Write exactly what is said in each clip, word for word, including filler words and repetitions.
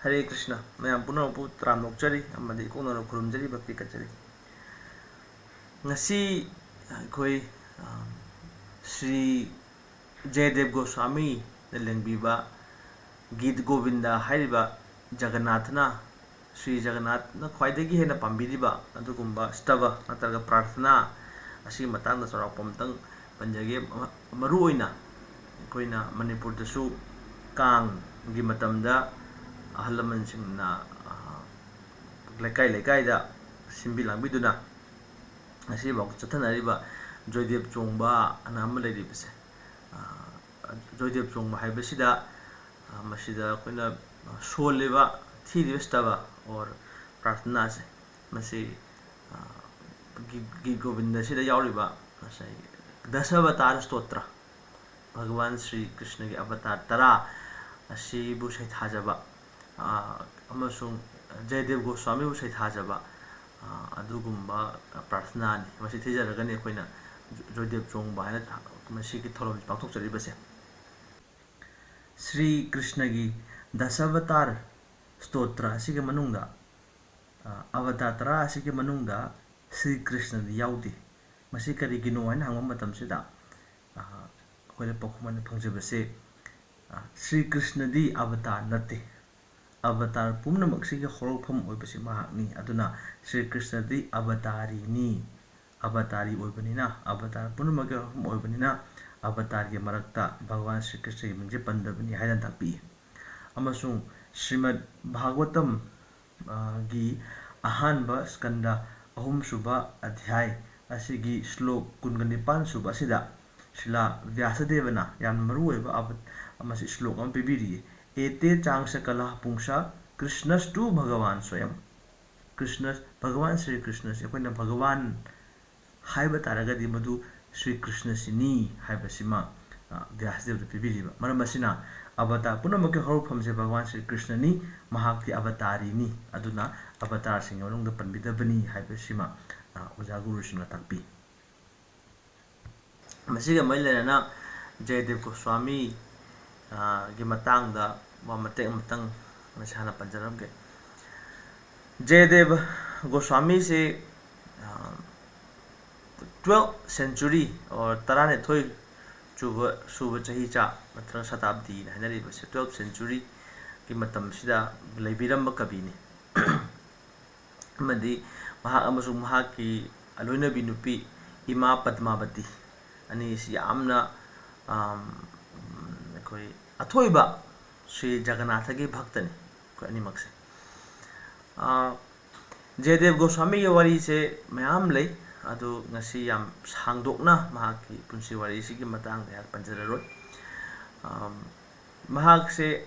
ꯍꯔꯦ ꯀ꯭ꯔꯤꯁꯅ, ꯃꯌꯥꯝ ꯄꯨꯝꯅꯃꯛꯄꯨ ꯇꯔꯥꯝꯅ ꯑꯣꯛꯆꯔꯤ ꯑꯃꯗꯤ ꯏꯀꯣꯛꯅꯅ ꯈꯨꯔꯨꯝꯖꯔꯤ, ꯚꯛꯇꯤ ꯀꯠꯆꯔꯤ꯫ ꯉꯁꯤ ꯑꯩꯈꯣꯏ, ꯑ, ꯁ꯭ꯔꯤ ꯖꯌꯗꯦꯕ ꯒꯣꯁ꯭ꯋꯥꯃꯤꯅ ꯂꯦꯡꯕꯤꯕ ꯒꯤꯠ ꯒꯣꯕꯤꯟꯗ ꯍꯥꯏꯔꯤꯕ ꯖꯒꯟꯅꯥꯊꯅ, ꯁ꯭ꯔꯤ ꯖꯒꯟꯅꯥꯊꯅ ꯈ꯭ꯋꯥꯏꯗꯒꯤ ꯍꯦꯟꯅ ꯄꯥꯝꯕꯤꯔꯤꯕ ꯑꯗꯨꯒꯨꯝꯕ ꯁ꯭ꯇꯕ ꯅꯠꯇ꯭ꯔꯒ ꯄ꯭ꯔꯥꯔꯊꯅꯥ ꯑꯁꯤꯒꯤ ꯃꯇꯥꯡꯗ ꯆꯥꯎꯔꯥꯛꯄ ꯑꯃꯇꯪ ꯄꯟꯖꯒꯦ꯫ ꯃ-, ꯃꯔꯨꯑꯣꯏꯅ ꯑꯩꯈꯣꯏꯅ ꯃꯅꯤꯄꯨꯔꯗꯁꯨ ꯀꯥꯡꯒꯤ ꯃꯇꯝꯗ ꯑꯍꯜ ꯂꯃꯟꯁꯤꯡꯅ, ꯑ, ꯂꯩꯀꯥꯏ ꯂꯩꯀꯥꯏꯗ ꯁꯤꯟꯕꯤ ꯂꯥꯡꯕꯤꯗꯨꯅ ꯉꯁꯤꯐꯥꯎ ꯆꯠꯊꯅꯔꯤꯕ ꯖꯣꯏꯗꯦꯕ ꯆꯣꯡꯕ ꯑꯅ ꯑꯃ ꯂꯩꯔꯤꯕꯁꯦ, ꯑ, ꯖꯣꯏꯗꯦꯕ ꯆꯣꯡꯕ ꯍꯥꯏꯕꯁꯤꯗ, ꯑ, ꯃꯁꯤꯗ ꯑꯩꯈꯣꯏꯅ ꯁꯣꯜꯂꯤꯕ, ꯊꯤꯔꯤꯕ ꯁ꯭ꯇꯕ or ꯄ꯭ꯔꯥꯔꯊꯅꯥꯁꯦ, ꯃꯁꯤ, ꯑ, ꯒꯤ-, ꯒꯤꯠ ꯒꯣꯕꯤꯟꯗꯁꯤꯗ ꯌꯥꯎꯔꯤꯕ ꯉꯁꯥꯏ ꯗꯁꯥꯕꯇꯥꯔ ꯁ꯭ꯇꯣꯇ꯭ꯔ, ꯚꯒꯋꯥꯟ ꯁ꯭ꯔꯤ ꯀ꯭ꯔꯤꯁꯅꯒꯤ ꯑꯕꯇꯥꯔ ꯇꯔꯥ ꯑꯁꯤꯕꯨ ꯁꯩꯊꯥꯖꯕ, ꯑ, ꯑꯃꯁꯨꯡ ꯖꯌꯗꯦꯕ ꯒꯣꯁ꯭ꯋꯥꯃꯤꯕꯨ ꯁꯩꯊꯥꯖꯕ, ꯑ, ꯑꯗꯨꯒꯨꯝꯕ ꯄ꯭ꯔꯥꯔꯊꯅꯥꯅꯤ꯫ ꯃꯁꯤ ꯊꯤꯖꯔꯒꯅꯤ ꯑꯩꯈꯣꯏꯅ ꯖꯣ-, ꯖꯣꯏꯗꯦꯕ ꯆꯣꯡꯕ ꯍꯥꯏꯅ ꯃꯁꯤꯒꯤ ꯊꯧꯔꯝꯁꯤ ꯄꯥꯡꯊꯣꯛꯆꯔꯤꯕꯁꯦ꯫ ꯁ꯭ꯔꯤ ꯀ꯭ꯔꯤꯁꯅꯒꯤ ꯗꯁꯥꯕꯇꯥꯔ ꯁ꯭ꯇꯣꯇ꯭ꯔ ꯑꯁꯤꯒꯤ ꯃꯅꯨꯡꯗ, ꯑ, ꯑꯕꯇꯥꯔ ꯇꯔꯥ ꯑꯁꯤꯒꯤ ꯃꯅꯨꯡꯗ ꯁ꯭ꯔꯤ ꯀ꯭ꯔꯤꯁꯅꯗꯤ ꯌꯥꯎꯗꯦ꯫ ꯃꯁꯤ ꯀꯔꯤꯒꯤꯅꯣ ꯍꯥꯏꯅ ꯍꯪꯕ ꯃꯇꯝꯁꯤꯗ, ꯑ, ꯑꯩꯈꯣꯏꯅ ꯄꯥꯎꯈꯨꯝ ꯑꯣꯏꯅ ꯐꯪꯖꯕꯁꯦ, ꯑ, ꯁ꯭ꯔꯤ ꯀ꯭ꯔꯤꯁꯅꯗꯤ ꯑꯕꯇꯥꯔ ꯅꯠꯇꯦ꯫ ꯑꯕꯇꯥꯔ ꯄꯨꯝꯅꯃꯛꯁꯤꯒꯤ ꯍꯧꯔꯛꯐꯝ ꯑꯣꯏꯕꯁꯤ ꯃꯍꯥꯛꯅꯤ꯫ ꯑꯗꯨꯅ ꯁ꯭ꯔꯤ ꯀ꯭ꯔꯤꯁꯅꯗꯤ ꯑꯕꯇꯥꯔꯤꯅꯤ꯫ ꯑꯕꯇꯥꯔꯤ ꯑꯣꯏꯕꯅꯤꯅ, ꯑꯕꯇꯥꯔ ꯄꯨꯝꯅꯃꯛꯀꯤ ꯍꯧꯔꯛꯐꯝ ꯑꯣꯏꯕꯅꯤꯅ, ꯑꯕꯇꯥꯔꯒꯤ ꯃꯔꯛꯇ ꯚꯒꯋꯥꯟ ꯁ꯭ꯔꯤ ꯀ꯭ꯔꯤꯁꯅꯒꯤ ꯃꯤꯡꯁꯦ ꯄꯟꯗꯕꯅꯤ ꯍꯥꯏꯗꯅ ꯇꯥꯛꯄꯤ꯫ ꯑꯃꯁꯨꯡ ꯁ꯭ꯔꯤꯃꯗ ꯚꯥꯒꯋꯇꯝ, ꯑ, ꯒꯤ ꯑꯍꯥꯟꯕ ꯁ꯭ꯀꯟꯗ ꯑꯍꯨꯝꯁꯨꯕ ꯑꯙ꯭ꯌꯥꯏ ꯑꯁꯤꯒꯤ ꯁ꯭ꯂꯣꯛ ꯀꯨꯟꯒ ꯅꯤꯄꯥꯟ ꯁꯨꯕ ꯑꯁꯤꯗ ꯁ꯭ꯔꯤꯂꯥ ꯚ꯭ꯌꯥꯁꯗꯦꯕꯅ ꯌꯥꯝꯅ ꯃꯔꯨꯑꯣꯏꯕ ꯑꯕ-, ꯃꯁꯤ ꯁ꯭ꯂꯣꯛ ꯑꯃ ꯄꯤꯕꯤꯔꯤꯌꯦ꯫ "ꯑꯦꯇꯦ ꯆꯥꯡꯁ ꯀꯂꯥ ꯄꯨꯡꯁꯥ ꯀ꯭ꯔꯤꯁꯅꯁꯇꯨ ꯚꯒꯋꯥꯟ ꯁ꯭ꯋꯌꯝ"꯫ ꯀ꯭ꯔꯤꯁꯅ, ꯚꯒꯋꯥꯟ ꯁ꯭ꯔꯤ ꯀ꯭ꯔꯤꯁꯅꯁꯤ ꯑꯩꯈꯣꯏꯅ ꯚꯒꯋꯥꯟ ꯍꯥꯏꯕ ꯇꯥꯔꯒꯗꯤ ꯃꯗꯨ ꯁ꯭ꯔꯤ ꯀ꯭ꯔꯤꯁꯅꯁꯤꯅꯤ ꯍꯥꯏꯕꯁꯤꯃ, ꯑ, ꯚ꯭ꯌꯥꯁꯗꯦꯕꯗ ꯄꯤꯕꯤꯔꯤꯕ꯫ ꯃꯔꯝ ꯑꯁꯤꯅ ꯑꯕꯇꯥꯔ ꯄꯨꯝꯅꯃꯛꯀꯤ ꯍꯧꯔꯛꯐꯝꯁꯦ ꯚꯒꯋꯥꯟ ꯁ꯭ꯔꯤ ꯀ꯭ꯔꯤꯁꯅꯅꯤ, ꯃꯍꯥꯛꯇꯤ ꯑꯕꯇꯥꯔꯤꯅꯤ, ꯑꯗꯨꯅ ꯑꯕꯇꯥꯔꯁꯤꯡꯒꯤ ꯃꯅꯨꯡꯗ ꯄꯟꯕꯤꯗꯕꯅꯤ ꯍꯥꯏꯕꯁꯤꯃ, ꯑ, ꯑꯣꯖꯥ ꯒꯨꯔꯨꯁꯤꯡꯅ ꯇꯥꯛꯄꯤ꯫ ꯃꯁꯤꯒ ꯃꯔꯤ ꯂꯩꯅꯅ ꯖꯌꯗꯦꯕ ꯒꯣꯁ꯭ꯋꯥꯃꯤ, ꯑ, ꯒꯤ ꯃꯇꯥꯡꯗ ꯋꯥ ꯃꯇꯦꯛ ꯑꯃꯇꯪ, ꯑ, ꯃꯁꯤ ꯍꯥꯟꯅ ꯄꯟꯖꯔꯝꯒꯦ꯫ ꯖꯌꯗꯦꯕ ꯒꯣꯁ꯭ꯋꯥꯃꯤꯁꯦ twelfth century or ꯇꯔꯥꯅꯤꯊꯣꯏ ꯆꯨꯕ ꯁꯨꯕ ꯆꯍꯤꯆꯥ ꯅꯠꯇ꯭ꯔꯒ ꯁꯇꯥꯕꯗꯤꯅ ꯍꯥꯏꯅꯔꯤꯕꯁꯦ twelfth centuryꯒꯤ ꯃꯇꯝꯁꯤꯗ ꯂꯩꯕꯤꯔꯝꯕ ꯀꯕꯤꯅꯤ꯫ ꯑꯃꯗꯤ ꯃꯍꯥꯛ ꯑꯃꯁꯨꯡ ꯃꯍꯥꯛꯀꯤ ꯑꯂꯣꯏꯅꯕꯤ ꯅꯨꯄꯤ ꯏꯃꯥ ꯄꯗꯃꯥꯕꯇꯤ ꯑꯅꯤꯁꯤ ꯌꯥꯝꯅ ꯑꯩꯈꯣꯏ ꯑꯊꯣꯏꯕ ꯁ꯭ꯔꯤ ꯖꯒꯟꯅꯥꯊꯒꯤ ꯚꯛꯇꯅꯤ ꯑꯩꯈꯣꯏ ꯑꯅꯤꯃꯛꯁꯦ꯫ ꯖꯌꯗꯦꯕ ꯒꯣꯁ꯭ꯋꯥꯃꯤꯒꯤ ꯋꯥꯔꯤꯁꯦ ꯃꯌꯥꯝ ꯂꯩ, ꯑꯗꯨ ꯉꯁꯤ ꯌꯥꯝ ꯁꯥꯡꯗꯣꯛꯅ ꯃꯍꯥꯛꯀꯤ ꯄꯨꯟꯁꯤ ꯋꯥꯔꯤꯁꯤꯒꯤ ꯃꯇꯥꯡꯗ ꯑꯩꯍꯥꯛ ꯄꯟꯖꯔꯔꯣꯏ꯫ ꯃꯍꯥꯛꯁꯦ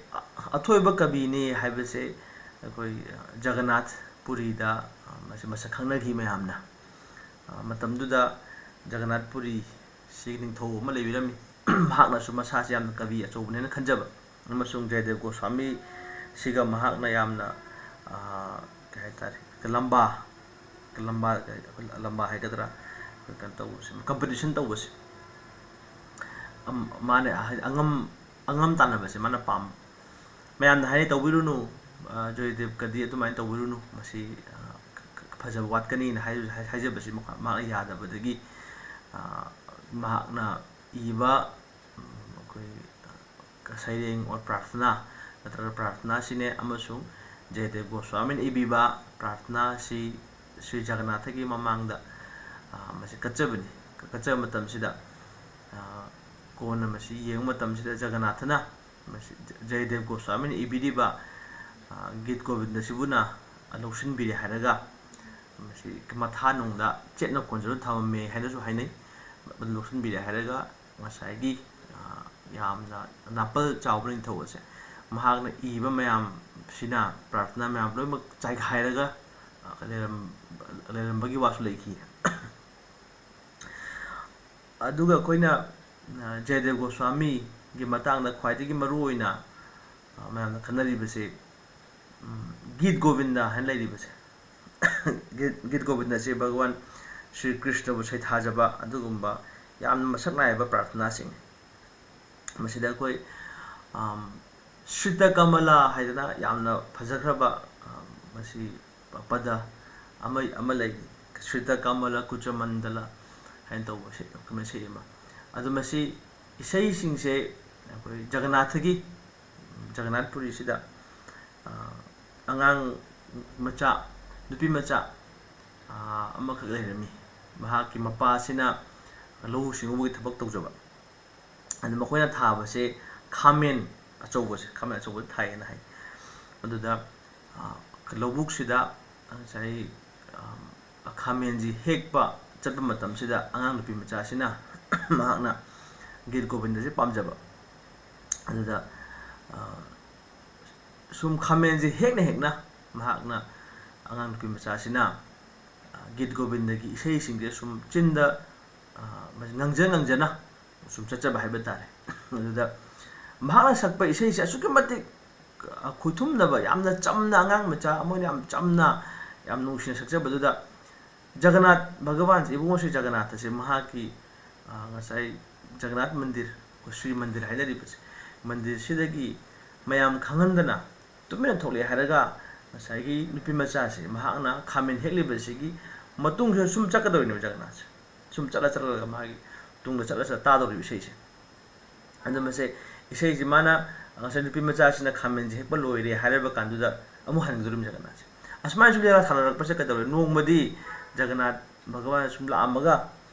ꯑꯊꯣꯏꯕ ꯀꯕꯤꯅꯤ ꯍꯥꯏꯕꯁꯦ ꯑꯩꯈꯣꯏ ꯖꯒꯟꯅꯥꯊ ꯄꯨꯔꯤꯗ ꯃꯁꯤ ꯃꯁꯛ ꯈꯪꯅꯈꯤ ꯃꯌꯥꯝꯅ꯫ ꯃꯇꯝꯗꯨꯗ ꯖꯒꯟꯅꯥꯊ ꯄꯨꯔꯤꯁꯤ ꯅꯤꯡꯊꯧ ꯑꯃ ꯂꯩꯕꯤꯔꯝꯃꯤ꯫ ꯃꯍꯥꯛꯅꯁꯨ ꯃꯁꯥꯁꯦ ꯌꯥꯝꯅ ꯀꯕꯤ ꯑꯆꯧꯕꯅꯦꯅ ꯈꯟꯖꯕ, ꯑꯃꯁꯨꯡ ꯖꯌꯗꯦꯕ ꯒꯣꯁ꯭ꯋꯥꯃꯤ ꯁꯤꯒ ꯃꯍꯥꯛꯅ ꯌꯥꯝꯅ ꯀꯩ ꯍꯥꯏꯇꯥꯔꯦ, ꯂꯝꯕꯥ ꯂꯝꯕꯥ ꯂꯝꯕꯥ ꯍꯥꯏꯒꯗ꯭ꯔꯥ, ꯀꯩꯅꯣ ꯇꯧꯕꯁꯦ, competition ꯇꯧꯕꯁꯦ, ꯃꯥꯅ ꯍꯥꯏꯗꯤ ꯑꯉꯝ ꯑꯉꯝ ꯇꯥꯟꯅꯕꯁꯦ ꯃꯥꯅ ꯄꯥꯝꯕ꯫ ꯃꯌꯥꯝꯅ ꯍꯥꯏꯅꯩ, "ꯇꯧꯕꯤꯔꯨꯅꯨ, ꯖꯌꯗꯦꯕꯀꯗꯤ ꯑꯗꯨꯃꯥꯏꯅ ꯇꯧꯕꯤꯔꯨꯅꯨ, ꯃꯁꯤ ꯐꯖꯕ ꯋꯥꯠꯀꯅꯤꯅ" ꯍꯥꯏꯖꯕꯁꯤ ꯃꯍꯥꯛꯅ ꯌꯥꯗꯕꯗꯒꯤ ꯃꯍꯥꯛꯅ ꯏꯕ ꯑꯩꯈꯣꯏ ꯁꯩꯔꯦꯡ ꯑꯣꯔ ꯄ꯭ꯔꯥꯔꯊꯅꯥ ꯅꯠꯇ꯭ꯔꯒ ꯄ꯭ꯔꯥꯔꯊꯅꯥꯁꯤꯅꯦ, ꯑꯃꯁꯨꯡ ꯖꯌꯗꯦꯕ ꯒꯣꯁ꯭ꯋꯥꯃꯤꯅ ꯏꯕꯤꯕ ꯄ꯭ꯔꯥꯔꯊꯅꯥꯁꯤ ꯁ꯭ꯔꯤ ꯖꯒꯟꯅꯥꯊꯒꯤ ꯃꯃꯥꯡꯗ ꯃꯁꯤ ꯀꯠꯆꯕꯅꯤ꯫ ꯀꯠꯆꯕ ꯃꯇꯝꯁꯤꯗ ꯀꯣꯟꯅ ꯃꯁꯤ ꯌꯦꯡꯕ ꯃꯇꯝꯁꯤꯗ ꯖꯒꯟꯅꯥꯊꯅ ꯃꯁꯤ ꯖꯌꯗꯦꯕ ꯒꯣꯁ꯭ꯋꯥꯃꯤꯅ ꯏꯕꯤꯔꯤꯕ ꯒꯤꯠ ꯒꯣꯕꯤꯟꯗꯁꯤꯕꯨꯅ ꯂꯧꯁꯤꯟꯕꯤꯔꯦ ꯍꯥꯏꯔꯒ ꯃꯁꯤ ꯃꯊꯥ ꯅꯨꯡꯗ ꯆꯦꯠꯅ ꯀꯣꯟꯁꯤꯜꯂ ꯊꯝꯃꯝꯃꯦ ꯍꯥꯏꯅꯁꯨ ꯍꯥꯏꯅꯩ꯫ ꯃꯗꯨ ꯂꯧꯁꯤꯟꯕꯤꯔꯦ ꯍꯥꯏꯔꯒ ꯉꯁꯥꯏꯒꯤ ꯌꯥꯝꯅ ꯅꯥꯄꯜ ꯆꯥꯎꯕ ꯅꯤꯡꯊꯧ ꯑꯁꯦ ꯃꯍꯥꯛꯅ ꯏꯕ ꯃꯌꯥꯝꯁꯤꯅ, ꯄ꯭ꯔꯥꯔꯊꯅꯥ ꯃꯌꯥꯝ ꯂꯣꯏꯅꯃꯛ ꯆꯥꯏꯈꯥꯏꯔꯒ ꯂꯩꯔꯝꯕꯒꯤ ꯋꯥꯁꯨ ꯂꯩꯈꯤ꯫ ꯑꯗꯨꯒ ꯑꯩꯈꯣꯏꯅ ꯖꯌꯗꯦꯕ ꯒꯣꯁ꯭ꯋꯥꯃꯤꯒꯤ ꯃꯇꯥꯡꯗ ꯈ꯭ꯋꯥꯏꯗꯒꯤ ꯃꯔꯨ ꯑꯣꯏꯅ ꯃꯌꯥꯝꯅ ꯈꯟꯅꯔꯤꯕꯁꯤ ꯒꯤꯠ ꯒꯣꯕꯤꯟꯗ ꯍꯥꯏꯅ ꯂꯩꯔꯤꯕꯁꯦ꯫ ꯒꯤꯠ ꯒꯤꯠ ꯒꯣꯕꯤꯟꯗꯁꯦ ꯚꯒꯋꯥꯟ ꯁ꯭ꯔꯤ ꯀ꯭ꯔꯤꯁꯅꯕꯨ ꯁꯩꯊꯥꯖꯕ ꯑꯗꯨꯒꯨꯝꯕ ꯌꯥꯝꯅ ꯃꯁꯛ ꯅꯥꯏꯕ ꯄ꯭ꯔꯥꯔꯊꯅꯥꯁꯤꯡꯅꯤ꯫ ꯃꯁꯤꯗ ꯑꯩꯈꯣꯏ ꯁ꯭ꯔꯤꯇ ꯀꯃꯂꯥ ꯍꯥꯏꯗꯅ ꯌꯥꯝꯅ ꯐꯖꯈ꯭ꯔꯕ, ꯑ, ꯃꯁꯤ ꯄ-, ꯄꯗ ꯑꯃ, ꯑꯃ ꯂꯩ, ꯁ꯭ꯔꯤꯇ ꯀꯃꯂ ꯀꯨꯆꯃꯟꯗꯂ ꯍꯥꯏꯅ ꯇꯧꯕ ꯏꯁꯩ, ꯏꯁꯩ ꯑꯃ꯫ ꯑꯗꯣ ꯃꯁꯤ ꯏꯁꯩꯁꯤꯡꯁꯦ ꯑꯩꯈꯣꯏ ꯖꯒꯅꯥꯊꯒꯤ, ꯖꯒꯅꯥꯊ ꯄꯨꯔꯤꯁꯤꯗ, ꯑ, ꯑꯉꯥꯡ ꯃꯆꯥ, ꯅꯨꯄꯤ ꯃꯆꯥ, ꯑ, ꯑꯃꯈꯛ ꯂꯩꯔꯝꯃꯤ꯫ ꯃꯍꯥꯛꯀꯤ ꯃꯄꯥꯁꯤꯅ ꯂꯧꯎ ꯁꯤꯡꯎꯕꯒꯤ ꯊꯕꯛ ꯇꯧꯖꯕ꯫ ꯑꯗꯨ ꯃꯈꯣꯏꯅ ꯊꯥꯕꯁꯦ ꯈꯥꯃꯦꯟ ꯑꯆꯧꯕꯁꯦ, ꯈꯥꯃꯦꯟ ꯑꯆꯧꯕ ꯊꯥꯏꯌꯦꯅ ꯍꯥꯏ꯫ ꯑꯗꯨꯗ, ꯑ, ꯂꯧꯕꯨꯛꯁꯤꯗ ꯉꯁꯥꯏ, ꯑ, ꯈꯥꯃꯦꯟꯁꯤ ꯍꯦꯛꯄ ꯆꯠꯄ ꯃꯇꯝꯁꯤꯗ ꯑꯉꯥꯡ ꯅꯨꯄꯤ ꯃꯆꯥꯁꯤꯅ ꯃꯍꯥꯛꯅ ꯒꯤꯠ ꯒꯣꯕꯤꯟꯗꯁꯦ ꯄꯥꯝꯖꯕ꯫ ꯑꯗꯨꯗ, ꯑ, ꯁꯨꯝ ꯈꯥꯃꯦꯟꯁꯦ ꯍꯦꯛꯅ ꯍꯦꯛꯅ ꯃꯍꯥꯛꯅ, ꯑꯉꯥꯡ ꯅꯨꯄꯤ ꯃꯆꯥꯁꯤꯅ, ꯑ, ꯒꯤꯠ ꯒꯣꯕꯤꯟꯗꯒꯤ ꯏꯁꯩꯁꯤꯡꯁꯦ ꯁꯨꯝ ꯆꯤꯟꯗ, ꯑ, ꯉꯪꯖ ꯉꯪꯖꯅ ꯁꯨꯝ ꯆꯠꯆꯕ ꯍꯥꯏꯕ ꯇꯥꯔꯦ꯫ ꯑꯗꯨꯗ ꯃꯍꯥꯛꯅ ꯁꯛꯄ ꯏꯁꯩꯁꯦ ꯑꯁꯨꯛꯀꯤ ꯃꯇꯤꯛ, ꯑ, ꯈꯣꯏꯊꯨꯝꯅꯕ, ꯌꯥꯝꯅ ꯆꯝꯅ, ꯑꯉꯥꯡ ꯃꯆꯥ ꯑꯃ ꯑꯣꯏꯅ ꯌꯥꯝ ꯆꯝꯅ, ꯌꯥꯝ ꯅꯨꯡꯁꯤꯅ ꯁꯛꯆꯕꯗꯨꯗ ꯖꯒꯅꯥꯊ ꯚꯒꯕꯥꯟꯁꯦ, ꯏꯕꯨꯡꯉꯣ ꯁ꯭ꯔꯤ ꯖꯒꯅꯥꯊꯁꯦ ꯃꯍꯥꯛꯀꯤ, ꯑ, ꯉꯁꯥꯏ ꯖꯒꯅꯥꯊ ꯃꯟꯗꯤꯔ, ꯑꯩꯈꯣꯏ ꯁ꯭ꯔꯤ ꯃꯟꯗꯤꯔ ꯍꯥꯏꯅꯔꯤꯕꯁꯦ, ꯃꯟꯗꯤꯔꯁꯤꯗꯒꯤ ꯃꯌꯥꯝ ꯈꯪꯍꯟꯗꯅ ꯇꯨꯃꯤꯟꯅ ꯊꯣꯛꯂꯛꯑꯦ ꯍꯥꯏꯔꯒ ꯉꯁꯥꯏꯒꯤ ꯅꯨꯄꯤ ꯃꯆꯥꯁꯦ ꯃꯍꯥꯛꯅ ꯈꯥꯃꯦꯟ ꯍꯦꯛꯂꯤꯕꯁꯤꯒꯤ ꯃꯇꯨꯡꯁꯤꯗ ꯁꯨꯝ ꯆꯠꯀꯗꯧꯔꯤꯅꯦꯕ ꯖꯒꯅꯥꯊꯁꯦ꯫ ꯁꯨꯝ ꯆꯠꯂ ꯆꯠꯂꯒ ꯃꯥꯒꯤ ꯇꯨꯡꯗ ꯆꯠꯂ ꯆꯠꯂ ꯇꯥꯗꯧꯔꯤꯕ ꯏꯁꯩꯁꯦ꯫ ꯑꯗꯣ ꯃꯁꯦ ꯏꯁꯩꯁꯤ ꯃꯥꯅ ꯉꯁꯥꯏ ꯅꯨꯄꯤ ꯃꯆꯥꯁꯤꯅ ꯈꯥꯃꯦꯟꯁꯦ ꯍꯦꯛꯄ ꯂꯣꯏꯔꯦ ꯍꯥꯏꯔꯕ ꯀꯥꯟꯗꯨꯗ ꯑꯃꯨꯛ ꯍꯟꯒꯗꯧꯔꯤꯕ ꯖꯒꯅꯥꯊꯁꯦ꯫ ꯑꯁꯨꯃꯥꯏꯅ ꯁꯨꯝ ꯂꯤꯂꯥ ꯁꯥꯟꯅꯔꯛꯄꯁꯦ ꯀꯩꯗꯧꯔꯦ? ꯅꯣꯡꯃꯗꯤ ꯖꯒꯅꯥꯊ ꯚꯒꯋꯥꯟ ꯁꯨꯝ ꯂꯥꯛꯑꯝꯃꯒ,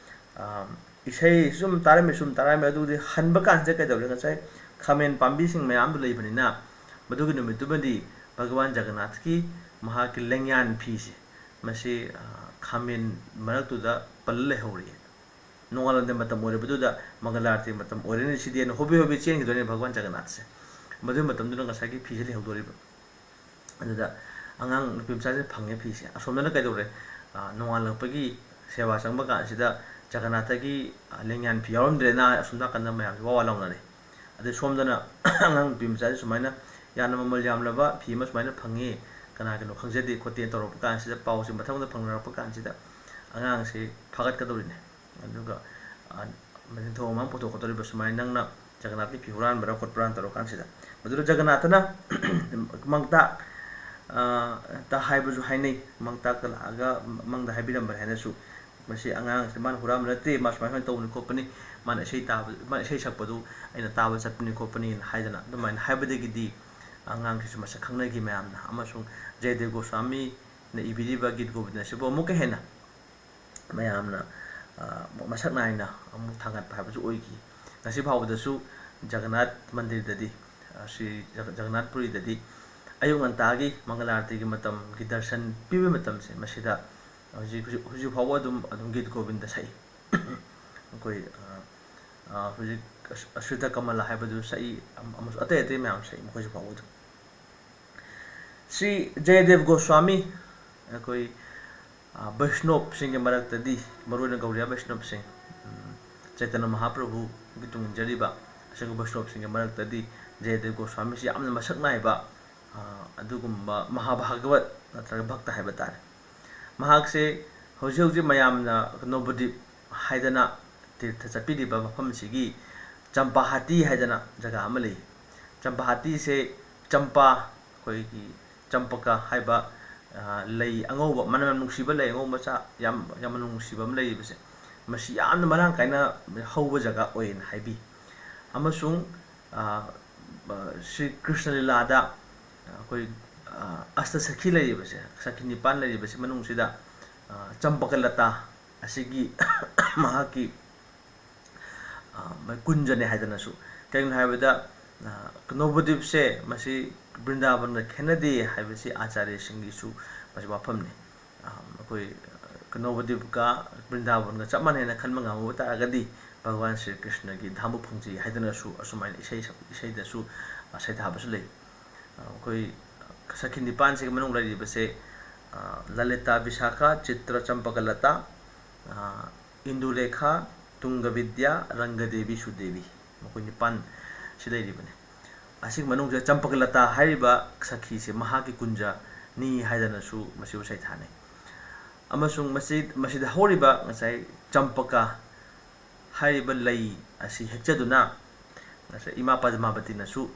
ꯑ, ꯏꯁꯩ ꯁꯨꯝ ꯇꯥꯔꯝꯃꯤ, ꯁꯨꯝ ꯇꯥꯔꯝꯃꯤ, ꯑꯗꯨꯗꯤ ꯍꯟꯕ ꯀꯥꯟꯁꯤꯗ ꯀꯩꯗꯧꯔꯦ? ꯉꯁꯥꯏ ꯈꯥꯃꯦꯟ ꯄꯥꯝꯕꯤꯁꯤꯡ ꯃꯌꯥꯝꯗꯨ ꯂꯩꯕꯅꯤꯅ ꯃꯗꯨꯒꯤ ꯅꯨꯃꯤꯠꯇꯨꯃꯗꯤ ꯚꯒꯋꯥꯟ ꯖꯒꯅꯥꯊꯀꯤ ꯃꯍꯥꯛꯀꯤ ꯂꯦꯡꯌꯥꯟ ꯐꯤꯁꯦ ꯃꯁꯤ, ꯑ, ꯈꯥꯃꯦꯟ ꯃꯔꯛꯇꯨꯗ ꯄꯜꯂ ꯂꯩꯍꯧꯔꯦ꯫ ꯅꯣꯡꯉꯥꯜꯂꯝꯗꯥꯏ ꯃꯇꯝ ꯑꯣꯏꯔꯕꯗꯨꯗ ꯃꯪꯒꯂꯥꯔꯇꯤ ꯃꯇꯝ ꯑꯣꯏꯔꯅꯤ, ꯁꯤꯗꯤ ꯑꯩꯅ ꯍꯣꯕꯤ ꯍꯣꯕꯤ ꯆꯦꯟꯈꯤꯗꯣꯏꯅꯦ ꯚꯒꯋꯥꯟ ꯖꯒꯟꯅꯥꯊꯁꯦ꯫ ꯃꯗꯨꯒꯤ ꯃꯇꯝꯗꯨꯗ ꯉꯁꯥꯏꯒꯤ ꯐꯤꯁꯦ ꯂꯩꯍꯧꯗꯣꯔꯤꯕ꯫ ꯑꯗꯨꯗ ꯑꯉꯥꯡ ꯅꯨꯄꯤ ꯃꯆꯥꯁꯦ ꯐꯪꯉꯦ ꯐꯤꯁꯦ꯫ ꯑꯁꯣꯝꯗꯅ ꯀꯩꯗꯧꯔꯦ? ꯑ, ꯅꯣꯡꯉꯥꯜꯂꯛꯄꯒꯤ ꯁꯦꯕꯥ ꯆꯪꯕ ꯀꯥꯟꯁꯤꯗ ꯖꯒꯟꯅꯥꯊꯒꯤ, ꯑ, ꯂꯦꯡꯌꯥꯟ ꯐꯤ ꯌꯥꯎꯔꯝꯗ꯭ꯔꯦꯅ ꯑꯁꯣꯝ ꯅꯥꯀꯟꯗ ꯃꯌꯥꯝꯁꯦ ꯋꯥ ꯋꯥ ꯂꯥꯎꯅꯔꯦ꯫ ꯑꯗꯩ ꯁꯣꯝꯗꯅ ꯑꯉꯥꯡ ꯅꯨꯄꯤ ꯃꯆꯥꯁꯦ ꯁꯨꯃꯥꯏꯅ ꯌꯥꯝꯅ ꯃꯃꯜ ꯌꯥꯝꯂꯕ ꯐꯤ ꯑꯃ ꯁꯨꯃꯥꯏꯅ ꯐꯪꯉꯤ, ꯀꯅꯥꯒꯤꯅꯣ ꯈꯪꯖꯗꯦ ꯈꯣꯠꯇꯦ ꯇꯧꯔꯛꯄ ꯀꯥꯟꯁꯤꯗ, ꯄꯥꯎꯁꯦ ꯃꯊꯪ ꯃꯊꯪ ꯐꯪꯅꯔꯛꯄ ꯀꯥꯟꯁꯤꯗ ꯑꯉꯥꯡꯁꯤ ꯐꯥꯒꯠꯀꯗꯧꯔꯤꯅꯦ꯫ ꯑꯗꯨꯒ, ꯑ, ꯅꯤꯡꯊꯧ ꯃꯃꯥꯡ ꯄꯨꯊꯣꯛꯀꯗꯧꯔꯤꯕ ꯁꯨꯃꯥꯏꯅ ꯅꯪꯅ ꯖꯒꯟꯅꯥꯊꯀꯤ ꯐꯤ ꯍꯨꯔꯥꯟꯕ꯭ꯔꯥ ꯈꯣꯠꯄ꯭ꯔꯥꯅ ꯇꯧꯔꯀꯥꯟꯁꯤꯗ꯫ ꯃꯗꯨꯗ ꯖꯒꯟꯅꯥꯊꯅ ꯃꯪꯇꯥꯛ, ꯑ, ꯇ ꯍꯥꯏꯕꯁꯨ ꯍꯥꯏꯅꯩ, ꯃꯪꯇꯥꯛꯇ ꯂꯥꯛꯑꯒ ꯃꯪꯗ ꯍꯥꯏꯕꯤꯔꯝꯕꯅꯤ ꯍꯥꯏꯅꯁꯨ꯫ ꯃꯁꯤ ꯑꯉꯥꯡꯁꯦ ꯃꯥꯅ ꯍꯨꯔꯥꯟꯕ ꯅꯠꯇꯦ, ꯃꯥ ꯁꯨꯃꯥꯏ ꯁꯨꯃꯥꯏꯅ ꯇꯧꯕꯅꯤ ꯈꯣꯠꯄꯅꯤ, ꯃꯥꯅ ꯏꯁꯩ ꯇꯥꯕ, ꯃꯥꯅ ꯏꯁꯩ ꯁꯛꯄꯗꯨ ꯑꯩꯅ ꯇꯥꯕ ꯆꯠꯄꯅꯤ ꯈꯣꯠꯄꯅꯤꯅ ꯍꯥꯏꯗꯅ ꯑꯗꯨꯃꯥꯏꯅ ꯍꯥꯏꯕꯗꯒꯤꯗꯤ ꯑꯉꯥꯡꯁꯤꯁꯨ ꯃꯁꯛ ꯈꯪꯅꯈꯤ ꯃꯌꯥꯝꯅ, ꯑꯃꯁꯨꯡ ꯖꯌꯗꯦꯕ ꯒꯣꯁ꯭ꯋꯥꯃꯤꯅ ꯏꯕꯤꯔꯤꯕ ꯒꯤꯠ ꯒꯣꯕꯤꯟꯗ ꯑꯁꯤꯕꯨ ꯑꯃꯨꯛꯀ ꯍꯦꯟꯅ ꯃꯌꯥꯝꯅ, ꯑ, ꯃꯁꯛ ꯅꯥꯏꯅ ꯑꯃꯨꯛ ꯊꯥꯡꯒꯠꯄ ꯍꯥꯏꯕꯁꯨ ꯑꯣꯏꯈꯤ꯫ ꯉꯁꯤ ꯐꯥꯎꯕꯗꯁꯨ ꯖꯒꯟꯅꯥꯊ ꯃꯟꯗꯤꯔꯗꯗꯤ, ꯑ, ꯁ꯭ꯔꯤ ꯖꯒ-, ꯖꯒꯟꯅꯥꯊ ꯄꯨꯔꯤꯗꯗꯤ ꯑꯌꯨꯛ ꯉꯟꯇꯥꯒꯤ ꯃꯪꯒꯂꯥꯔꯇꯤꯒꯤ ꯃꯇꯝꯒꯤ ꯗꯔꯁꯟ ꯄꯤꯕ ꯃꯇꯝꯁꯦ, ꯃꯁꯤꯗ ꯍꯧꯖꯤꯛ, ꯍꯧꯖꯤꯛ, ꯍꯧꯖꯤꯛ ꯐꯥꯎꯕ ꯑꯗꯨꯝ, ꯑꯗꯨꯝ ꯒꯤꯠ ꯒꯣꯕꯤꯟꯗ ꯁꯛꯏ꯫ ꯑꯩꯈꯣꯏ, ꯑ, ꯑ, ꯍꯧꯖꯤꯛ ꯑꯁ-, ꯑꯁ꯭ꯔꯤꯇ ꯀꯃꯂ ꯍꯥꯏꯕꯗꯨ ꯁꯛꯏ, ꯑꯃ-, ꯑꯃꯁꯨ ꯑꯇꯩ ꯑꯇꯩ ꯃꯌꯥꯝ ꯁꯛꯏ ꯃꯈꯣꯏꯁꯨ ꯐꯥꯎꯕ ꯑꯗꯨꯝ꯫ ꯁ꯭ꯔꯤ ꯖꯌꯗꯦꯕ ꯒꯣꯁ꯭ꯋꯥꯃꯤ, ꯑꯩꯈꯣꯏ, ꯑ, ꯕꯩꯁꯅꯣꯞꯁꯤꯡꯒꯤ ꯃꯔꯛꯇꯗꯤ, ꯃꯔꯨꯑꯣꯏꯅ ꯒꯧꯔꯤꯌꯥ ꯕꯩꯁꯅꯣꯞꯁꯤꯡ, ꯎꯝ, ꯆꯩꯇꯟꯌ ꯃꯍꯥꯄ꯭ꯔꯚꯨꯒꯤ ꯇꯨꯡ ꯏꯟꯖꯔꯤꯕ ꯑꯁꯤꯒꯨꯝꯕ ꯕꯩꯁꯅꯣꯞꯁꯤꯡꯒꯤ ꯃꯔꯛꯇꯗꯤ ꯖꯌꯗꯦꯕ ꯒꯣꯁ꯭ꯋꯥꯃꯤꯁꯤ ꯌꯥꯝꯅ ꯃꯁꯛ ꯅꯥꯏꯕ, ꯑ, ꯑꯗꯨꯒꯨꯝꯕ ꯃꯍꯥꯚꯥꯒꯕꯠ ꯅꯠꯇ꯭ꯔꯒ ꯚꯛꯇ ꯍꯥꯏꯕ ꯇꯥꯔꯦ꯫ ꯃꯍꯥꯛꯁꯦ ꯍꯧꯖꯤꯛ ꯍꯧꯖꯤꯛ ꯃꯌꯥꯝꯅ ꯅꯣꯕꯗꯤꯞ ꯍꯥꯏꯗꯅ ꯇꯤꯔꯊ ꯆꯠꯄꯤꯔꯤꯕ ꯃꯐꯝꯁꯤꯒꯤ ꯆꯝꯄꯥꯍꯥꯇꯤ ꯍꯥꯏꯗꯅ ꯖꯒꯥ ꯑꯃ ꯂꯩ꯫ ꯆꯝꯄꯥꯍꯥꯇꯤꯁꯦ ꯆꯝꯄꯥ, ꯑꯩꯈꯣꯏꯒꯤ ꯆꯝꯄꯀ ꯍꯥꯏꯕ, ꯑ, ꯂꯩ ꯑꯉꯧꯕ, ꯃꯅꯝ ꯌꯥꯝ ꯅꯨꯡꯁꯤꯕ ꯂꯩ ꯑꯉꯧꯕ ꯃꯆꯥ, ꯌꯥꯝ, ꯌꯥꯝꯅ ꯅꯨꯡꯁꯤꯕ ꯑꯃ ꯂꯩꯔꯤꯕꯁꯦ, ꯃꯁꯤ ꯌꯥꯝꯅ ꯃꯔꯥꯡ ꯀꯥꯏꯅ ꯍꯧꯕ ꯖꯒꯥ ꯑꯣꯏꯌꯦꯅ ꯍꯥꯏꯕꯤ꯫ ꯑꯃꯁꯨꯡ, ꯑ, ꯑ, ꯁ꯭ꯔꯤ ꯀ꯭ꯔꯤꯁꯅ ꯂꯤꯂꯥꯗ ꯑꯩꯈꯣꯏ, ꯑ, ꯑꯁ꯭ꯇ ꯁꯈꯤ ꯂꯩꯔꯤꯕꯁꯦ, ꯁꯈꯤ ꯅꯤꯄꯥꯟ ꯂꯩꯔꯤꯕꯁꯤ ꯃꯅꯨꯡꯁꯤꯗ, ꯑ, ꯆꯝꯄꯀꯂꯇꯥ ꯑꯁꯤꯒꯤ ꯃꯍꯥꯛꯀꯤ, ꯑ, ꯀꯨꯟꯖꯅꯦ ꯍꯥꯏꯗꯅꯁꯨ꯫ ꯀꯩꯒꯤꯅꯣ ꯍꯥꯏꯕꯗ, ꯑ, ꯅꯣꯕꯗꯤꯞꯁꯦ ꯃꯁꯤ ꯕ꯭ꯔꯤꯟꯗꯥꯕꯟꯒ ꯈꯦꯠꯅꯗꯦ ꯍꯥꯏꯕꯁꯤ ꯑꯥꯆꯥꯔꯌꯁꯤꯡꯒꯤꯁꯨ ꯃꯁꯤ ꯋꯥꯐꯝꯅꯤ꯫ ꯑ, ꯑꯩꯈꯣꯏ, ꯑ, ꯅꯣꯕꯗꯤꯞꯀ ꯕ꯭ꯔꯤꯟꯗꯥꯕꯟꯒ ꯆꯞ ꯃꯥꯟꯅꯩꯅ ꯈꯟꯕ ꯉꯝꯃꯕ ꯇꯥꯔꯒꯗꯤ ꯚꯒꯋꯥꯟ ꯁ꯭ꯔꯤ ꯀ꯭ꯔꯤꯁꯅꯒꯤ ꯙꯥꯝꯕꯨ ꯐꯪꯖꯤ ꯍꯥꯏꯗꯅꯁꯨ ꯑꯁꯨꯃꯥꯏꯅ ꯏꯁꯩ ꯁꯛ-, ꯏꯁꯩꯗꯁꯨ, ꯑ, ꯁꯩꯊꯥꯕꯁꯨ ꯂꯩ꯫ ꯑ, ꯑꯩꯈꯣꯏ ꯁꯈꯤ ꯅꯤꯄꯥꯟꯁꯤꯒꯤ ꯃꯅꯨꯡ ꯂꯩꯔꯤꯕꯁꯦ, ꯑ, ꯂꯂꯤꯇꯥ, ꯕꯤꯁꯥꯈꯥ, ꯆꯤꯇ꯭ꯔ, ꯆꯝꯄꯀꯂꯇꯥ, ꯑ, ꯏꯟꯗꯨꯂꯦꯈꯥ, ꯇꯨꯡꯒꯕꯤꯗ꯭ꯌꯥ, ꯔꯪꯒꯗꯦꯕꯤ, ꯁꯨꯗꯦꯕꯤ, ꯃꯈꯣꯏ ꯅꯤꯄꯥꯟ ꯁꯤ ꯂꯩꯔꯤꯕꯅꯤ꯫ ꯑꯁꯤꯒꯤ ꯃꯅꯨꯡꯁꯤꯗ ꯆꯝꯄꯀꯂꯇꯥ ꯍꯥꯏꯔꯤꯕ ꯁꯈꯤꯁꯦ ꯃꯍꯥꯛꯀꯤ ꯀꯨꯟꯖꯅꯤ ꯍꯥꯏꯗꯅꯁꯨ ꯃꯁꯤꯕꯨ ꯁꯩꯊꯥꯅꯩ꯫ ꯑꯃꯁꯨꯡ ꯃꯁꯤ, ꯃꯁꯤꯗ ꯍꯧꯔꯤꯕ ꯉꯁꯥꯏ ꯆꯝꯄꯀꯥ ꯍꯥꯏꯔꯤꯕ ꯂꯩ ꯑꯁꯤ ꯍꯦꯛꯆꯗꯨꯅ ꯉꯁꯥꯏ ꯏꯃꯥ ꯄꯗꯃꯥꯕꯇꯤꯅꯁꯨ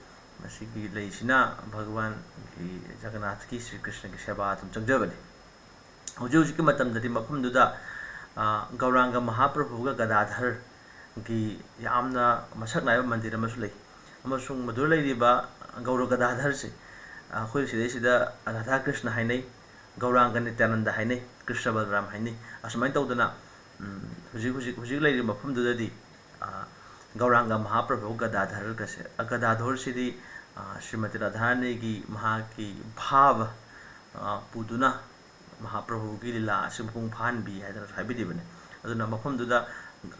ꯃꯁꯤꯒꯤ ꯂꯩꯁꯤꯅ ꯚꯒꯋꯥꯟꯒꯤ ꯖꯒꯟꯅꯥꯊꯀꯤ ꯁ꯭ꯔꯤ ꯀ꯭ꯔꯤꯁꯅꯒꯤ ꯁꯦꯕꯥ ꯑꯗꯨꯝ ꯆꯪꯖꯕꯅꯤ꯫ ꯍꯧꯖꯤꯛ ꯍꯧꯖꯤꯛꯀꯤ ꯃꯇꯝꯗꯗꯤ ꯃꯐꯝꯗꯨꯗ, ꯑ, ꯒꯧꯔꯥꯡꯒ ꯃꯍꯥꯄ꯭ꯔꯚꯨꯒ ꯒꯗꯥꯙꯔꯒꯤ ꯌꯥꯝꯅ ꯃꯁꯛ ꯅꯥꯏꯕ ꯃꯟꯗꯤꯔ ꯑꯃꯁꯨ ꯂꯩ꯫ ꯑꯃꯁꯨꯡ ꯃꯗꯨꯗ ꯂꯩꯔꯤꯕ ꯒꯧꯔ ꯒꯗꯥꯙꯔꯁꯦ, ꯑ, ꯑꯩꯈꯣꯏ ꯁꯤꯗꯩꯁꯤꯗ ꯔꯥꯙꯥ ꯀ꯭ꯔꯤꯁꯅ ꯍꯥꯏꯅꯩ, ꯒꯧꯔꯥꯡꯒ ꯅꯤꯇ꯭ꯌꯥꯅꯟꯗ ꯍꯥꯏꯅꯩ, ꯀ꯭ꯔꯤꯁꯅ ꯕꯂꯔꯥꯝ ꯍꯥꯏꯅꯩ꯫ ꯑꯁꯨꯃꯥꯏꯅ ꯇꯧꯗꯅ, ꯎꯝ, ꯍꯧꯖꯤꯛ, ꯍꯧꯖꯤꯛ, ꯍꯧꯖꯤꯛ ꯂꯩꯔꯤꯕ ꯃꯐꯝꯗꯨꯗꯗꯤ, ꯑ, ꯒꯧꯔꯥꯡꯒ ꯃꯍꯥꯄ꯭ꯔꯚꯨ ꯒꯗꯥꯙꯔꯒꯁꯦ, ꯑ, ꯒꯗꯥꯙꯔꯁꯤꯗꯤ, ꯑ, ꯁ꯭ꯔꯤꯃꯇꯤ ꯔꯥꯙꯥꯔꯥꯅꯤꯒꯤ ꯃꯍꯥꯛꯀꯤ ꯚꯥꯕ, ꯑ, ꯄꯨꯗꯨꯅ ꯃꯍꯥꯄ꯭ꯔꯚꯨꯒꯤ ꯂꯤꯂꯥ ꯑꯁꯤ ꯃꯄꯨꯡ ꯐꯥꯍꯟꯕꯤ ꯍꯥꯏꯗꯅꯁꯨ ꯍꯥꯏꯕꯤꯔꯤꯕꯅꯤ꯫ ꯑꯗꯨꯅ ꯃꯐꯝꯗꯨꯗ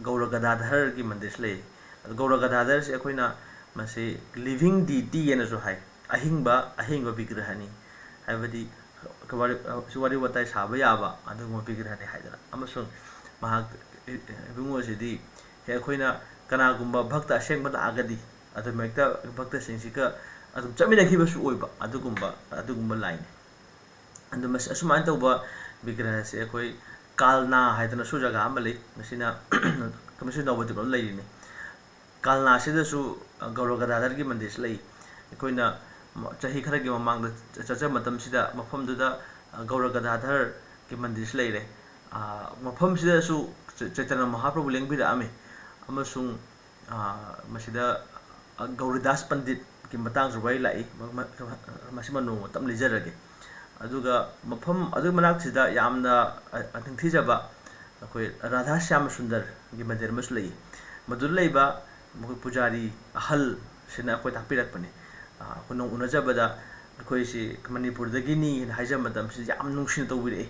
ꯒꯧꯔ ꯒꯗꯥꯙꯔꯒꯤ ꯃꯟꯗꯤꯔꯁꯨ ꯂꯩ꯫ ꯑꯗꯨ ꯒꯧꯔ ꯒꯗꯥꯙꯔꯁꯤ ꯑꯩꯈꯣꯏꯅ ꯃꯁꯤ living deity ꯍꯥꯏꯅꯁꯨ ꯍꯥꯏ, ꯑꯍꯤꯡꯕ, ꯑꯍꯤꯡꯕ ꯕꯤꯒ꯭ꯔꯍꯅꯤ꯫ ꯍꯥꯏꯕꯗꯤ ꯋꯥꯔꯤ, ꯋꯥꯔꯤ ꯋꯥꯇꯥꯏ ꯁꯥꯕ ꯌꯥꯕ ꯑꯗꯨꯒꯨꯝꯕ ꯕꯤꯒ꯭ꯔꯍꯅꯤ ꯍꯥꯏꯗꯅ꯫ ꯑꯃꯁꯨꯡ ꯃꯍꯥꯛ, ꯏꯕꯨꯡꯉꯣꯁꯤꯗꯤ ꯍꯦꯛ ꯑꯩꯈꯣꯏꯅ ꯀꯅꯥꯒꯨꯝꯕ ꯚꯛꯇ ꯑꯁꯦꯡꯕ ꯂꯥꯛꯑꯒꯗꯤ ꯑꯗꯨꯝ ꯍꯦꯛꯇ ꯚꯛꯇꯁꯤꯡꯁꯤꯒ ꯑꯗꯨꯝ ꯆꯠꯃꯤꯟꯅꯈꯤꯕꯁꯨ ꯑꯣꯏꯕ ꯑꯗꯨꯒꯨꯝꯕ, ꯑꯗꯨꯒꯨꯝꯕ ꯂꯥꯏꯅꯤ꯫ ꯑꯗꯨ ꯃꯁꯤ ꯑꯁꯨꯃꯥꯏꯅ ꯇꯧꯕ ꯕꯤꯒ꯭ꯔꯍꯁꯦ ꯑꯩꯈꯣꯏ ꯀꯥꯜꯅꯥ ꯍꯥꯏꯗꯅꯁꯨ ꯖꯒꯥ ꯑꯃ ꯂꯩ꯫ ꯃꯁꯤꯅ, ꯃꯁꯤ ꯅꯕꯗꯤꯞ ꯑꯃ ꯂꯩꯔꯤꯅꯤ꯫ ꯀꯥꯜꯅꯥꯁꯤꯗꯁꯨ ꯒꯧꯔ ꯒꯗꯥꯙꯔꯒꯤ ꯃꯟꯗꯤꯔꯁꯤ ꯂꯩ꯫ ꯑꯩꯈꯣꯏꯅ ꯆꯍꯤ ꯈꯔꯒꯤ ꯃꯃꯥꯡꯗ ꯆꯠꯆꯕ ꯃꯇꯝꯁꯤꯗ ꯃꯐꯝꯗꯨꯗ ꯒꯧꯔ ꯒꯗꯥꯙꯔꯒꯤ ꯃꯟꯗꯤꯔꯁꯤ ꯂꯩꯔꯦ꯫ ꯃꯐꯝꯁꯤꯗꯁꯨ ꯆꯩ-, ꯆꯩꯇꯟꯌ ꯃꯍꯥꯄ꯭ꯔꯚꯨ ꯂꯦꯡꯕꯤꯔꯛꯑꯝꯃꯤ꯫ ꯑꯃꯁꯨꯡ, ꯃꯁꯤꯗ ꯒꯧꯔꯤꯗꯥꯁ ꯄꯟꯗꯤꯠꯀꯤ ꯃꯇꯥꯡꯁꯨ ꯋꯥꯔꯤ ꯂꯥꯛꯏ꯫ ꯃ-, ꯃ-, ꯃꯁꯤꯃ ꯅꯣꯡꯃ ꯇꯞꯅ ꯂꯤꯖꯔꯒꯦ꯫ ꯑꯗꯨꯒ ꯃꯐꯝ ꯑꯗꯨꯒꯤ ꯃꯅꯥꯛꯁꯤꯗ ꯌꯥꯝꯅ, ꯑ, ꯅꯤꯡꯊꯤꯖꯕ ꯑꯩꯈꯣꯏ ꯔꯥꯙꯥ ꯁ꯭ꯌꯥꯃ ꯁꯨꯟꯗꯔꯒꯤ ꯃꯟꯗꯤꯔ ꯑꯃꯁꯨ ꯂꯩ꯫ ꯃꯗꯨꯗ ꯂꯩꯕ ꯃꯈꯣꯏ ꯄꯨꯖꯥꯔꯤ ꯑꯍꯜꯁꯤꯅ ꯑꯩꯈꯣꯏ ꯇꯥꯛꯄꯤꯔꯛꯄꯅꯤ꯫ ꯑ, ꯑꯩꯈꯣꯏꯅ ꯎꯅꯖꯕꯗ ꯑꯩꯈꯣꯏꯁꯤ ꯃꯅꯤꯄꯨꯔꯗꯒꯤꯅꯤ ꯍꯥꯏꯅ ꯍꯥꯏꯖꯕ ꯃꯇꯝꯁꯤꯗ ꯌꯥꯝ ꯅꯨꯡꯁꯤꯅ ꯇꯧꯕꯤꯔꯛꯏ꯫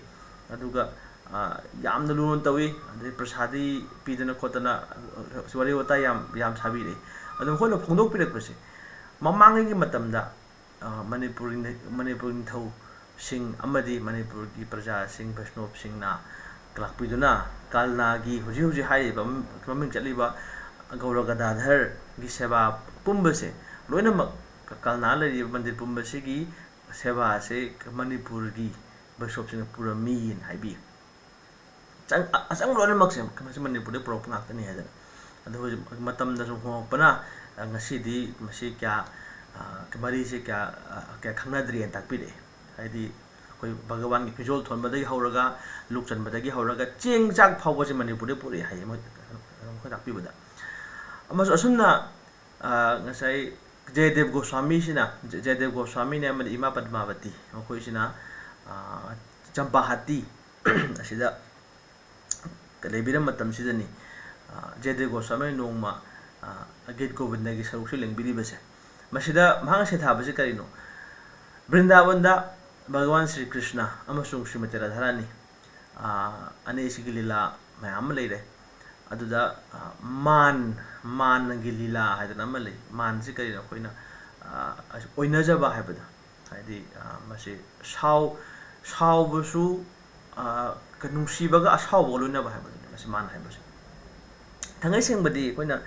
ꯑꯗꯨꯒ, ꯑ, ꯌꯥꯝꯅ ꯂꯨꯅ ꯇꯧꯏ꯫ ꯑꯗꯩ ꯄ꯭ꯔꯁꯥꯗꯤ ꯄꯤꯗꯅ ꯈꯣꯠꯇꯅ, ꯑ, ꯋꯥꯔꯤ ꯋꯥꯇꯥꯏ ꯌꯥꯝ, ꯌꯥꯝ ꯁꯥꯕꯤꯔꯛꯏ꯫ ꯑꯗꯨ ꯃꯈꯣꯏꯅ ꯐꯣꯡꯗꯣꯛꯄꯤꯔꯛꯄꯁꯦ, ꯃꯃꯥꯡꯉꯩꯒꯤ ꯃꯇꯝꯗ, ꯑ, ꯃꯅꯤꯄꯨꯔꯒꯤ ꯅꯤꯡ-, ꯃꯅꯤꯄꯨꯔꯒꯤ ꯅꯤꯡꯊꯧꯁꯤꯡ ꯑꯃꯗꯤ ꯃꯅꯤꯄꯨꯔꯒꯤ ꯄ꯭ꯔꯖꯥꯁꯤꯡ, ꯕꯩꯁꯅꯣꯞꯁꯤꯡꯅ ꯂꯥꯛꯄꯤꯗꯨꯅ ꯀꯜꯅꯥꯒꯤ ꯍꯧꯖꯤꯛ ꯍꯧꯖꯤꯛ ꯍꯥꯏꯔꯤꯕ ꯃꯃꯤꯡ ꯆꯠꯂꯤꯕ ꯒꯧꯔ ꯒꯗꯥꯙꯔꯒꯤ ꯁꯦꯕꯥ ꯄꯨꯝꯕꯁꯦ ꯂꯣꯏꯅꯃꯛ, ꯀ-, ꯀꯜꯅꯥ ꯂꯩꯔꯤꯕ ꯃꯟꯗꯤꯔ ꯄꯨꯝꯕꯁꯤꯒꯤ ꯁꯦꯕꯥꯁꯦ ꯃꯅꯤꯄꯨꯔꯒꯤ ꯕꯩꯁꯅꯣꯞꯁꯤꯡꯅ ꯄꯨꯔꯝꯃꯤꯅ ꯍꯥꯏꯕꯤ꯫ ꯆꯪ-, ꯑ-, ꯑꯆꯪꯕ ꯂꯣꯏꯅꯃꯛꯁꯦ ꯃꯁꯤ ꯃꯅꯤꯄꯨꯔꯗꯒꯤ ꯄꯨꯔꯛꯄ ꯉꯥꯛꯇꯅꯤ ꯍꯥꯏꯗꯅ꯫ ꯑꯗꯨ ꯍꯧꯖꯤꯛ ꯃꯇꯝꯗ ꯁꯨꯝ ꯍꯣꯡꯉꯛꯄꯅ ꯉꯁꯤꯗꯤ ꯃꯁꯤ ꯀꯌꯥ, ꯃꯔꯤꯁꯦ ꯀꯌꯥ, ꯀꯌꯥ ꯈꯪꯅꯗ꯭ꯔꯦꯅ ꯇꯥꯛꯄꯤꯔꯛꯑꯦ꯫ ꯍꯥꯏꯗꯤ ꯑꯩꯈꯣꯏ ꯚꯒꯋꯥꯟꯒꯤ ꯐꯤꯖꯣꯜ ꯊꯣꯟꯕꯗꯒꯤ ꯍꯧꯔꯒ, ꯂꯨꯛ ꯆꯟꯕꯗꯒꯤ ꯍꯧꯔꯒ, ꯆꯦꯡ ꯆꯥꯛ ꯐꯥꯎꯕꯁꯦ ꯃꯅꯤꯄꯨꯔꯗ ꯄꯨꯔꯛꯑꯦ ꯍꯥꯏꯌꯦ ꯃꯣꯏ, ꯃꯈꯣꯏ ꯇꯥꯛꯄꯤꯕꯗ꯫ ꯑꯃꯁꯨ ꯑꯁꯨꯝꯅ, ꯉꯁꯥꯏ ꯖꯌꯗꯦꯕ ꯒꯣꯁ꯭ꯋꯥꯃꯤꯁꯤꯅ, ꯖ-, ꯖꯌꯗꯦꯕ ꯒꯣꯁ꯭ꯋꯥꯃꯤꯅꯦ ꯑꯃꯗꯤ ꯏꯃꯥ ꯄꯗꯃꯥꯕꯇꯤ, ꯃꯈꯣꯏꯁꯤꯅ, ꯆꯝꯄꯥꯍꯥꯇꯤ ꯑꯁꯤꯗ ꯂꯩꯕꯤꯔꯝꯕ ꯃꯇꯝꯁꯤꯗꯅꯤ, ꯖꯌꯗꯦꯕ ꯒꯣꯁ꯭ꯋꯥꯃꯤꯅ ꯅꯣꯡꯃ, ꯒꯤꯠ ꯒꯣꯕꯤꯟꯗꯒꯤ ꯁꯔꯨꯛꯁꯤ ꯂꯦꯡꯕꯤꯔꯤꯕꯁꯦ꯫ ꯃꯁꯤꯗ ꯃꯍꯥꯛꯅ ꯁꯩꯊꯥꯕꯁꯤ ꯀꯔꯤꯅꯣ? ꯕ꯭ꯔꯤꯟꯗꯥꯕꯟꯗ ꯚꯒꯋꯥꯟ ꯁ꯭ꯔꯤ ꯀ꯭ꯔꯤꯁꯅ ꯑꯃꯁꯨꯡ ꯁ꯭ꯔꯤꯃꯇꯤ ꯔꯥꯙꯥꯔꯥꯅꯤ, ꯑꯅꯤꯁꯤꯒꯤ ꯂꯤꯂꯥ ꯃꯌꯥꯝ ꯑꯃ ꯂꯩꯔꯦ꯫ ꯑꯗꯨꯗ, ꯃꯥꯟ, ꯃꯥꯟꯒꯤ ꯂꯤꯂꯥ ꯍꯥꯏꯗꯅ ꯑꯃ ꯂꯩ꯫ ꯃꯥꯟꯁꯤ ꯀꯔꯤꯅꯣ? ꯑꯩꯈꯣꯏꯅ, ꯑꯣꯏꯅꯖꯕ ꯍꯥꯏꯕꯗꯣ꯫ ꯍꯥꯏꯗꯤ, ꯃꯁꯤ ꯁꯥꯎ-, ꯁꯥꯎꯕꯁꯨ, ꯅꯨꯡꯁꯤꯕꯒ ꯑꯁꯥꯎꯕꯒ ꯂꯣꯏꯅꯕ ꯍꯥꯏꯕꯗꯨꯅꯤ ꯃꯁꯤ ꯃꯥꯟ ꯍꯥꯏꯕꯁꯦ꯫ ꯊꯥꯡꯉꯩ ꯁꯦꯡꯕꯗꯤ ꯑꯩꯈꯣꯏꯅ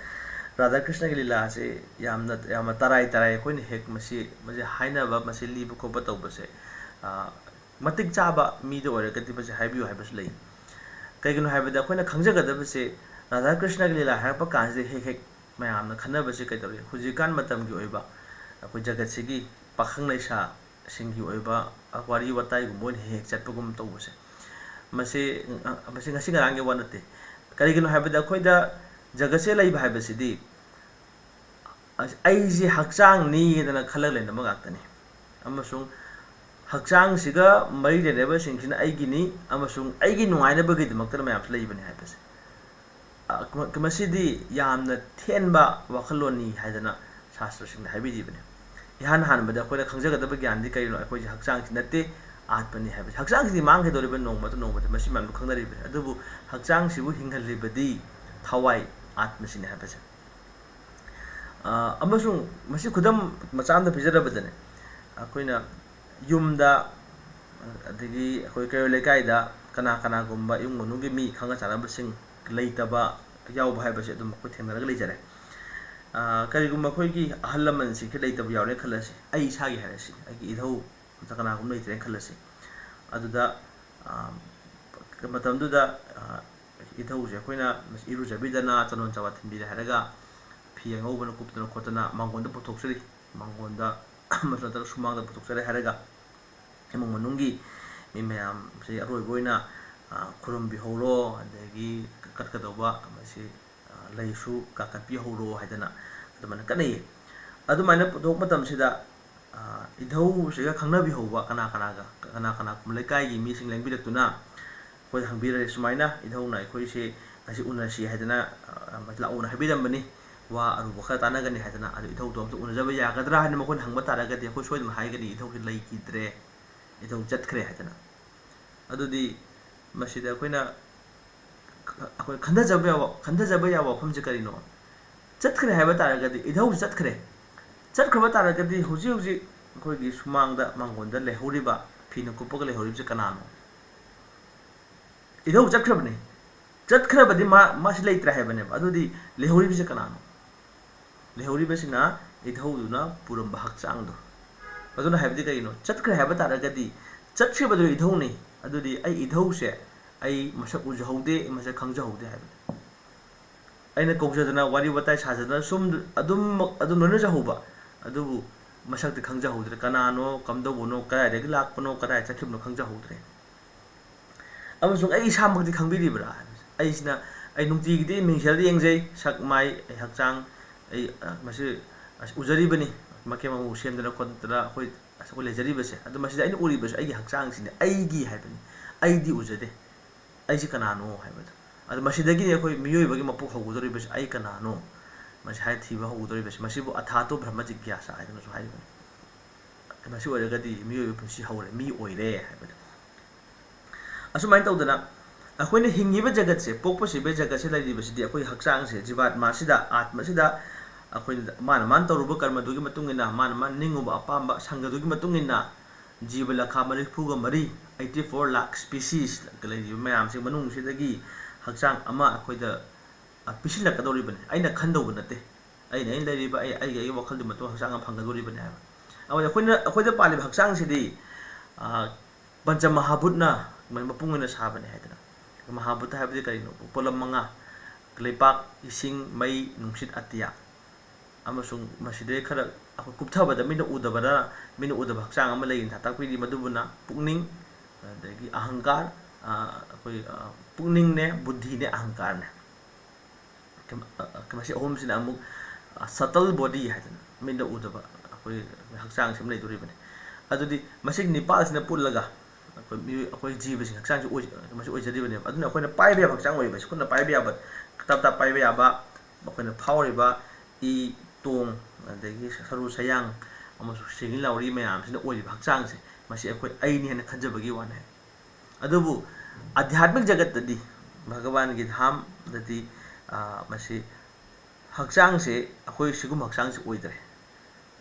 ꯔꯥꯙꯥ ꯀ꯭ꯔꯤꯁꯅꯒꯤ ꯂꯤꯂꯥꯁꯦ ꯌꯥꯝꯅ, ꯌꯥꯝꯅ ꯇꯔꯥꯏ ꯇꯔꯥꯏ ꯑꯩꯈꯣꯏꯅ ꯍꯦꯛ ꯃꯁꯤ, ꯃꯁꯤ ꯍꯥꯏꯅꯕ, ꯃꯁꯤ ꯂꯤꯕ ꯈꯣꯠꯄ ꯇꯧꯕꯁꯦ, ꯃꯇꯤꯛ ꯆꯥꯕ ꯃꯤꯗ ꯑꯣꯏꯔꯒꯗꯤ ꯃꯁꯤ ꯍꯥꯏꯕꯤꯌꯨ ꯍꯥꯏꯕꯁꯨ ꯂꯩ꯫ ꯀꯩꯒꯤꯅꯣ ꯍꯥꯏꯕꯗ ꯑꯩꯈꯣꯏꯅ ꯈꯪꯖꯒꯗꯕꯁꯦ, ꯔꯥꯙꯥ ꯀ꯭ꯔꯤꯁꯅꯒꯤ ꯂꯤꯂꯥ ꯍꯥꯏꯔꯛꯄ ꯀꯥꯟꯁꯤꯗ ꯍꯦꯛ ꯍꯦꯛ ꯃꯌꯥꯝꯅ ꯈꯟꯅꯕꯁꯦ ꯀꯩꯗꯧꯔꯤ? ꯍꯧꯖꯤꯛꯀꯥꯟ ꯃꯇꯝꯒꯤ ꯑꯣꯏꯕ ꯑꯩꯈꯣꯏ ꯖꯒꯠꯁꯤꯒꯤ ꯄꯥꯈꯪ ꯂꯩꯁꯥꯁꯤꯡꯒꯤ ꯑꯣꯏꯕ ꯋꯥꯔꯤ ꯋꯥꯇꯥꯏꯒꯨꯝꯕ ꯑꯣꯏꯅ ꯍꯦꯛ ꯍꯦꯛ ꯆꯠꯄꯒꯨꯝ ꯇꯧꯕꯁꯦ, ꯃꯁꯤ, ꯃꯁꯤ ꯉꯁꯤ ꯉꯔꯥꯡꯒꯤ ꯋꯥ ꯅꯠꯇꯦ꯫ ꯀꯔꯤꯒꯤꯅꯣ ꯍꯥꯏꯕꯗ ꯑꯩꯈꯣꯏꯗ ꯖꯒꯠꯁꯦ ꯂꯩꯕ ꯍꯥꯏꯕꯁꯤꯗꯤ ꯑꯩꯁꯦ ꯍꯛꯆꯥꯡꯅꯤꯗꯅ ꯈꯜꯂꯒ ꯂꯩꯅꯕ ꯉꯥꯛꯇꯅꯤ꯫ ꯑꯃꯁꯨꯡ ꯍꯛꯆꯥꯡꯁꯤꯒ ꯃꯔꯤ ꯂꯩꯅꯕꯁꯤꯡꯁꯤꯅ ꯑꯩꯒꯤꯅꯤ ꯑꯃꯁꯨꯡ ꯑꯩꯒꯤ ꯅꯨꯡꯉꯥꯏꯅꯕꯒꯤꯗꯃꯛꯇꯗ ꯃꯌꯥꯝꯁꯨ ꯂꯩꯕꯅꯤ ꯍꯥꯏꯕꯁꯦ꯫ ꯃꯁꯤꯗꯤ ꯌꯥꯝꯅ ꯊꯦꯟꯕ ꯋꯥꯈꯜꯂꯣꯟꯅꯤ ꯍꯥꯏꯗꯅ ꯁꯥꯁꯇ꯭ꯔꯁꯤꯡꯅ ꯍꯥꯏꯕꯤꯔꯤꯕꯅꯤ꯫ ꯏꯍꯥꯟ ꯍꯥꯟꯕꯗ ꯑꯩꯈꯣꯏꯅ ꯈꯪꯖꯒꯗꯕ ꯒ꯭ꯌꯥꯟꯗꯤ ꯀꯔꯤꯅꯣ? ꯑꯩꯈꯣꯏꯁꯦ ꯍꯛꯆꯥꯡꯁꯤ ꯅꯠꯇꯦ, ꯑꯥꯠꯃꯅꯤ ꯍꯥꯏꯕꯁꯦ꯫ ꯍꯛꯆꯥꯡꯁꯤꯗꯤ ꯃꯥꯡꯈꯤꯗꯧꯔꯤꯕ ꯅꯣꯡꯃꯗ ꯅꯣꯡꯃꯗ, ꯃꯁꯤ ꯃꯌꯥꯝꯗꯨ ꯈꯪꯅꯔꯤꯕꯅꯤ꯫ ꯑꯗꯨꯕꯨ ꯍꯛꯆꯥꯡꯁꯤꯕꯨ ꯍꯤꯡꯍꯜꯂꯤꯕꯗꯤ ꯊꯋꯥꯏ, ꯑꯥꯠꯃꯁꯤꯅꯤ ꯍꯥꯏꯕꯁꯦ꯫ ꯑꯃꯁꯨꯡ ꯃꯁꯤ ꯈꯨꯗꯝ ꯃꯆꯥ ꯑꯃꯗ ꯄꯤꯖꯔꯕꯗꯅꯦ, ꯑꯩꯈꯣꯏꯅ ꯌꯨꯝꯗ, ꯑꯗꯒꯤ ꯑꯩꯈꯣꯏ ꯀꯩꯔꯣꯏ ꯂꯩꯀꯥꯏꯗ ꯀꯅꯥ ꯀꯅꯥꯒꯨꯝꯕ ꯏꯃꯨꯡ ꯃꯅꯨꯡꯒꯤ ꯃꯤ ꯈꯪꯅ ꯆꯥꯟꯅꯕꯁꯤꯡ ꯂꯩꯇꯕ ꯌꯥꯎꯕ ꯍꯥꯏꯕꯁꯦ ꯑꯗꯨꯝ ꯑꯩꯈꯣꯏ ꯊꯦꯡꯅꯔꯒ ꯂꯩꯖꯔꯦ꯫ ꯀꯔꯤꯒꯨꯝꯕ ꯑꯩꯈꯣꯏꯒꯤ ꯑꯍꯜ ꯂꯃꯟꯁꯤꯡꯁꯦ ꯂꯩꯇꯕ ꯌꯥꯎꯔꯦ ꯈꯜꯂꯁꯤ, ꯑꯩ ꯏꯁꯥꯒꯤ ꯍꯥꯏꯔꯁꯤ, ꯑꯩꯒꯤ ꯏꯙꯧ ꯅꯠꯇ꯭ꯔ ꯀꯅꯥꯒꯨꯝꯕ ꯂꯩꯇ꯭ꯔꯦꯅ ꯈꯜꯂꯁꯤ꯫ ꯑꯗꯨꯗ, ꯃꯇꯝꯗꯨꯗ, ꯏꯙꯧꯁꯦ ꯑꯩꯈꯣꯏꯅ ꯏꯔꯨꯖꯕꯤꯗꯅ ꯆꯟꯗꯣꯟ ꯆꯋꯥ ꯊꯤꯟꯕꯤꯔꯦ ꯍꯥꯏꯔꯒ, ꯐꯤ ꯑꯉꯧꯕꯅ ꯀꯨꯞꯇꯅ ꯈꯣꯠꯇꯅ ꯃꯥꯡꯒꯣꯟꯗ ꯄꯨꯊꯣꯛꯆꯔꯤ꯫ ꯃꯥꯡꯒꯣꯟꯗ ꯑꯃꯁꯨ ꯅꯠꯇ꯭ꯔꯒ ꯁꯨꯃꯥꯡꯗ ꯄꯨꯊꯣꯛꯆꯔꯦ ꯍꯥꯏꯔꯒ ꯏꯃꯨꯡ ꯃꯅꯨꯡꯒꯤ ꯃꯤ ꯃꯌꯥꯝꯁꯤ ꯑꯔꯣꯏꯕ ꯑꯣꯏꯅ, ꯑ, ꯈꯨꯔꯨꯝꯕꯤꯍꯧꯔꯣ, ꯑꯗꯒꯤ ꯀꯠꯀꯗꯧꯕ ꯃꯁꯤ, ꯑ, ꯂꯩꯁꯨ ꯀꯥꯀꯠꯄꯤꯍꯧꯔꯣ ꯍꯥꯏꯗꯅ ꯑꯗꯨꯃꯥꯏꯅ ꯀꯠꯅꯩꯌꯦ꯫ ꯑꯗꯨꯃꯥꯏꯅ ꯄꯨꯊꯣꯛꯄ ꯃꯇꯝꯁꯤꯗ, ꯑ, ꯏꯙꯧꯁꯤꯒ ꯈꯪꯅꯕꯤꯍꯧꯕ ꯀꯅꯥ ꯀꯅꯥꯒ, ꯀꯅꯥ ꯀꯅꯥꯒꯨꯝꯕ ꯂꯩꯀꯥꯏꯒꯤ ꯃꯤꯁꯤꯡ ꯂꯦꯡꯕꯤꯔꯛꯇꯨꯅ ꯑꯩꯈꯣꯏꯗ ꯍꯪꯕꯤꯔꯛꯑꯦ, "ꯁꯨꯃꯥꯏꯅ ꯏꯙꯧꯅ ꯑꯩꯈꯣꯏꯁꯦ ꯉꯁꯤ ꯎꯅꯁꯤ ꯍꯥꯏꯗꯅ, ꯑ, ꯂꯥꯛꯑꯣꯅ ꯍꯥꯏꯕꯤꯔꯝꯕꯅꯤ, ꯋꯥ ꯑꯔꯨꯕ ꯈꯔ ꯇꯥꯟꯅꯒꯅꯤ ꯍꯥꯏꯗꯅ, ꯑꯗꯨ ꯏꯙꯧꯗꯣ ꯑꯝꯇ ꯎꯅꯖꯕ ꯌꯥꯒꯗ꯭ꯔꯥ?" ꯍꯥꯏꯅ ꯃꯈꯣꯏꯅ ꯍꯪꯕ ꯇꯥꯔꯒꯗꯤ ꯑꯩꯈꯣꯏ ꯁꯣꯏꯗꯅ ꯍꯥꯏꯒꯅꯤ, "ꯏꯙꯧꯁꯦ ꯂꯩꯈꯤꯗ꯭ꯔꯦ, ꯏꯙꯧ ꯆꯠꯈ꯭ꯔꯦ" ꯍꯥꯏꯗꯅ꯫ ꯑꯗꯨꯗꯤ ꯃꯁꯤꯗ ꯑꯩꯈꯣꯏꯅ, ꯑꯩꯈꯣꯏ ꯈꯟꯊꯖꯕ ꯌꯥꯕ, ꯈꯟꯊꯖꯕ ꯌꯥꯕ ꯋꯥꯐꯝꯁꯦ ꯀꯔꯤꯅꯣ? ꯆꯠꯈ꯭ꯔꯦ ꯍꯥꯏꯕ ꯇꯥꯔꯒꯗꯤ, ꯏꯙꯧꯁꯦ ꯆꯠꯈ꯭ꯔꯦ꯫ ꯆꯠꯈ꯭ꯔꯕ ꯇꯥꯔꯒꯗꯤ ꯍꯧꯖꯤꯛ ꯍꯧꯖꯤꯛ ꯑꯩꯈꯣꯏꯒꯤ ꯁꯨꯃꯥꯡꯗ ꯃꯥꯡꯒꯣꯟꯗ ꯂꯩꯍꯧꯔꯤꯕ, ꯐꯤꯅ ꯀꯨꯞꯄꯒ ꯂꯩꯍꯧꯔꯤꯕꯁꯦ ꯀꯅꯥꯅꯣ? ꯏꯙꯧ ꯆꯠꯈ꯭ꯔꯕꯅꯤ꯫ ꯆꯠꯈ꯭ꯔꯕꯗꯤ ꯃꯥ, ꯃꯥꯁꯤ ꯂꯩꯇ꯭ꯔꯦ ꯍꯥꯏꯕꯅꯦꯕ꯫ ꯑꯗꯨꯗꯤ ꯂꯩꯍꯧꯔꯤꯕꯁꯦ ꯀꯅꯥꯅꯣ? ꯂꯩꯍꯧꯔꯤꯕꯁꯤꯅ ꯏꯙꯧꯗꯨꯅ ꯄꯨꯔꯝꯕ ꯍꯛꯆꯥꯡꯗꯣ꯫ ꯑꯗꯨꯅ ꯍꯥꯏꯕꯗꯤ ꯀꯔꯤꯅꯣ? ꯆꯠꯈ꯭ꯔꯦ ꯍꯥꯏꯕ ꯇꯥꯔꯒꯗꯤ ꯆꯠꯈꯤꯕꯗꯨ ꯏꯙꯧꯅꯤ꯫ ꯑꯗꯨꯗꯤ ꯑꯩ ꯏꯙꯧꯁꯦ ꯑꯩ ꯃꯁꯛ ꯎꯖꯍꯧꯗꯦ, ꯑꯩ ꯃꯁꯛ ꯈꯪꯖꯍꯧꯗꯦ ꯍꯥꯏꯕꯅꯤ꯫ ꯑꯩꯅ ꯀꯧꯖꯗꯅ, ꯋꯥꯔꯤ ꯋꯥꯇꯥꯏ ꯁꯥꯖꯗꯅ ꯁꯨꯝ ꯑꯗꯨꯝ, ꯑꯗꯨꯝ ꯂꯣꯏꯅꯖꯍꯧꯕ, ꯑꯗꯨꯕꯨ ꯃꯁꯛꯇꯤ ꯈꯪꯖꯍꯧꯗ꯭ꯔꯦ꯫ ꯀꯅꯥꯅꯣ, ꯀꯝꯗꯧꯕꯅꯣ, ꯀꯗꯥꯏꯗꯒꯤ ꯂꯥꯛꯄꯅꯣ, ꯀꯗꯥꯏ ꯆꯠꯈꯤꯕꯅꯣ ꯈꯪꯖꯍꯧꯗ꯭ꯔꯦ꯫ ꯑꯃꯁꯨꯡ ꯑꯩ ꯏꯁꯥꯃꯛꯇꯤ ꯈꯪꯕꯤꯔꯤꯕ꯭ꯔꯥ ꯍꯥꯏꯕꯁꯦ꯫ ꯑꯩꯁꯤꯅ, ꯑꯩ ꯅꯨꯡꯇꯤꯒꯤꯗꯤ ꯃꯤꯡꯁꯦꯜꯗ ꯌꯦꯡꯖꯩ, ꯁꯛ ꯃꯥꯏ, ꯑꯩ ꯍꯛꯆꯥꯡ, ꯑꯩ, ꯑ, ꯃꯁꯤ, ꯑꯁ, ꯎꯖꯔꯤꯕꯅꯤ, ꯃꯀꯦ ꯃꯃꯨ ꯁꯦꯝꯗꯅ ꯈꯣꯠꯇꯅ ꯑꯩꯈꯣꯏ, ꯑꯁ, ꯑꯩꯈꯣꯏ ꯂꯩꯖꯔꯤꯕꯁꯦ꯫ ꯑꯗꯨ ꯃꯁꯤꯗ ꯑꯩꯅ ꯎꯔꯤꯕꯁꯦ ꯑꯩꯒꯤ ꯍꯛꯆꯥꯡꯁꯤꯅꯤ, ꯑꯩꯒꯤ ꯍꯥꯏꯕꯅꯤ, ꯑꯩꯗꯤ ꯎꯖꯗꯦ꯫ ꯑꯩꯁꯤ ꯀꯅꯥꯅꯣ ꯍꯥꯏꯕꯗꯣ꯫ ꯑꯗꯨ ꯃꯁꯤꯗꯒꯤꯅꯤ ꯑꯩꯈꯣꯏ ꯃꯤꯑꯣꯏꯕꯒꯤ ꯃꯄꯣꯛ ꯍꯧꯒꯗꯧꯔꯤꯕꯁꯤ, "ꯑꯩ ꯀꯅꯥꯅꯣ?" ꯃꯁꯤ ꯍꯥꯏ ꯊꯤꯕ ꯍꯧꯒꯗꯧꯔꯤꯕꯁꯤ꯫ ꯃꯁꯤꯕꯨ ꯑꯊꯥꯇꯣ ꯕ꯭ꯔꯍ꯭ꯃ ꯖꯤꯒ꯭ꯌꯥꯁꯥ ꯍꯥꯏꯗꯨꯅꯁꯨ ꯍꯥꯏꯔꯤꯕꯅꯤ꯫ ꯃꯁꯤ ꯑꯣꯏꯔꯒꯗꯤ ꯃꯤꯑꯣꯏꯕ ꯄꯨꯟꯁꯤ ꯍꯧꯔꯦ, ꯃꯤ ꯑꯣꯏꯔꯦ ꯍꯥꯏꯕꯗꯣ꯫ ꯑꯁꯨꯃꯥꯏꯅ ꯇꯧꯗꯅ ꯑꯩꯈꯣꯏꯅ ꯍꯤꯡꯉꯤꯕ ꯖꯒꯠꯁꯦ, ꯄꯣꯛꯄ ꯁꯤꯕ ꯖꯒꯠꯁꯦ ꯂꯩꯔꯤꯕꯁꯤꯗꯤ ꯑꯩꯈꯣꯏ ꯍꯛꯆꯥꯡꯁꯦ, ꯖꯤꯕꯥꯠꯃꯥꯁꯤꯗ, ꯑꯥꯠꯃꯁꯤꯗ ꯑꯩꯈꯣꯏꯅ ꯃꯥꯅ ꯃꯥꯅ ꯇꯧꯔꯨꯕ ꯀꯔꯃꯗꯨꯒꯤ ꯃꯇꯨꯡ ꯏꯟꯅ, ꯃꯥꯅ ꯃꯥꯅ ꯅꯤꯡꯉꯨꯕ ꯑꯄꯥꯝꯕ ꯁꯪꯒꯗꯨꯒꯤ ꯃꯇꯨꯡ ꯏꯟꯅ ꯖꯤꯕ ꯂꯥꯈ ꯃꯔꯤꯐꯨꯒ ꯃꯔꯤ, eighty four lakh species ꯂꯩꯔꯤꯕ ꯃꯌꯥꯝꯁꯤ ꯃꯅꯨꯡꯁꯤꯗꯒꯤ ꯍꯛꯆꯥꯡ ꯑꯃ ꯑꯩꯈꯣꯏꯗ, ꯑ, ꯄꯤꯁꯤꯜꯂꯛꯀꯗꯧꯔꯤꯕꯅꯤ꯫ ꯑꯩꯅ ꯈꯟꯗꯧꯕ ꯅꯠꯇꯦ꯫ ꯑꯩꯅ, ꯑꯩꯅ ꯂꯩꯔꯤꯕ ꯑꯩ, ꯑꯩꯒꯤ, ꯑꯩꯒꯤ ꯋꯥꯈꯜꯗꯨꯒꯤ ꯃꯇꯨꯡ ꯍꯛꯆꯥꯡ ꯑꯃ ꯐꯪꯒꯗꯧꯔꯤꯕꯅꯤ ꯍꯥꯏꯕ꯫ ꯑꯃꯗꯤ ꯑꯩꯈꯣꯏꯅ, ꯑꯩꯈꯣꯏꯗ ꯄꯥꯜꯂꯤꯕ ꯍꯛꯆꯥꯡꯁꯤꯗꯤ, ꯑ, ꯄꯟꯆ ꯃꯍꯥꯚꯨꯠꯅ ꯃꯄꯨꯡ ꯑꯣꯏꯅ ꯁꯥꯕꯅꯤ ꯍꯥꯏꯗꯅ꯫ ꯃꯍꯥꯚꯨꯠ ꯍꯥꯏꯕꯗꯤ ꯀꯔꯤꯅꯣ? ꯄꯣꯠꯂꯝ ꯃꯉꯥ, ꯂꯩꯄꯥꯛ, ꯏꯁꯤꯡ, ꯃꯩ, ꯅꯨꯡꯁꯤꯠ, ꯑꯇꯤꯌꯥ꯫ ꯑꯃꯁꯨꯡ ꯃꯁꯤꯗꯩ ꯈꯔ ꯑꯩꯈꯣꯏ ꯀꯨꯞꯊꯕꯗ ꯃꯤꯅ ꯎꯗꯕꯗ, ꯃꯤꯅ ꯎꯗꯕ ꯍꯛꯆꯥꯡ ꯑꯃ ꯂꯩ ꯇꯥꯛꯄꯤꯔꯤ, ꯃꯗꯨꯕꯨꯅ ꯄꯨꯛꯅꯤꯡ, ꯑꯗꯒꯤ ꯑꯍꯪꯀꯥꯔ, ꯑ, ꯑꯩꯈꯣꯏ, ꯑ, ꯄꯨꯛꯅꯤꯡꯅꯦ, ꯕꯨꯙꯤꯅꯦ, ꯑꯍꯪꯀꯥꯔꯅꯦ꯫ ꯀ-, ꯑ, ꯑ, ꯃꯁꯤ ꯑꯍꯨꯝꯁꯤꯅ ꯑꯃꯨꯛ, ꯑ, subtle body ꯍꯥꯏꯗꯅ ꯃꯤꯠꯅ ꯎꯗꯕ ꯑꯩꯈꯣꯏ ꯍꯛꯆꯥꯡꯁꯤ ꯑꯃ ꯂꯩꯗꯣꯔꯤꯕꯅꯤ꯫ ꯑꯗꯨꯗꯤ ꯃꯁꯤ ꯅꯤꯄꯥꯜꯁꯤꯅ ꯄꯨꯜꯂꯒ ꯑꯩꯈꯣꯏ ꯃꯤꯑꯣꯏ-, ꯑꯩꯈꯣꯏ ꯖꯤꯕꯁꯤꯡ ꯍꯛꯆꯥꯡꯁꯤ ꯑꯣꯏ-, ꯃꯁꯤ ꯑꯣꯏꯖꯔꯤꯕꯅꯦꯕ꯫ ꯑꯗꯨꯅ ꯑꯩꯈꯣꯏꯅ ꯄꯥꯏꯕ ꯌꯥꯕ ꯍꯛꯆꯥꯡ ꯑꯣꯏꯔꯤꯕ, ꯈꯨꯠꯅ ꯄꯥꯏꯕ ꯌꯥꯕ, ꯇꯞ ꯇꯞ ꯄꯥꯏꯕ ꯌꯥꯕ, ꯑꯩꯈꯣꯏꯅ ꯐꯥꯎꯔꯤꯕ ꯏ, ꯇꯣꯡ, ꯑꯗꯒꯤ ꯁꯔꯨ ꯁꯌꯥꯡ ꯑꯃꯁꯨꯡ ꯁꯤꯡꯂꯤ ꯅꯥꯎꯔꯤ ꯃꯌꯥꯝꯁꯤꯅ ꯑꯣꯏꯔꯤꯕ ꯍꯛꯆꯥꯡꯁꯦ, ꯃꯁꯤ ꯑꯩꯈꯣꯏ ꯑꯩꯅꯤ ꯍꯥꯏꯅ ꯈꯟꯖꯕꯒꯤ ꯋꯥꯅꯦ꯫ ꯑꯗꯨꯕꯨ ꯑꯙ꯭ꯌꯥꯠꯃꯤꯛ ꯖꯒꯠꯇꯗꯤ ꯚꯒꯋꯥꯟꯒꯤ ꯙꯥꯝꯗꯗꯤ, ꯑ, ꯃꯁꯤ ꯍꯛꯆꯥꯡꯁꯦ ꯑꯩꯈꯣꯏ ꯁꯤꯒꯨꯝꯕ ꯍꯛꯆꯥꯡꯁꯦ ꯑꯣꯏꯗ꯭ꯔꯦ꯫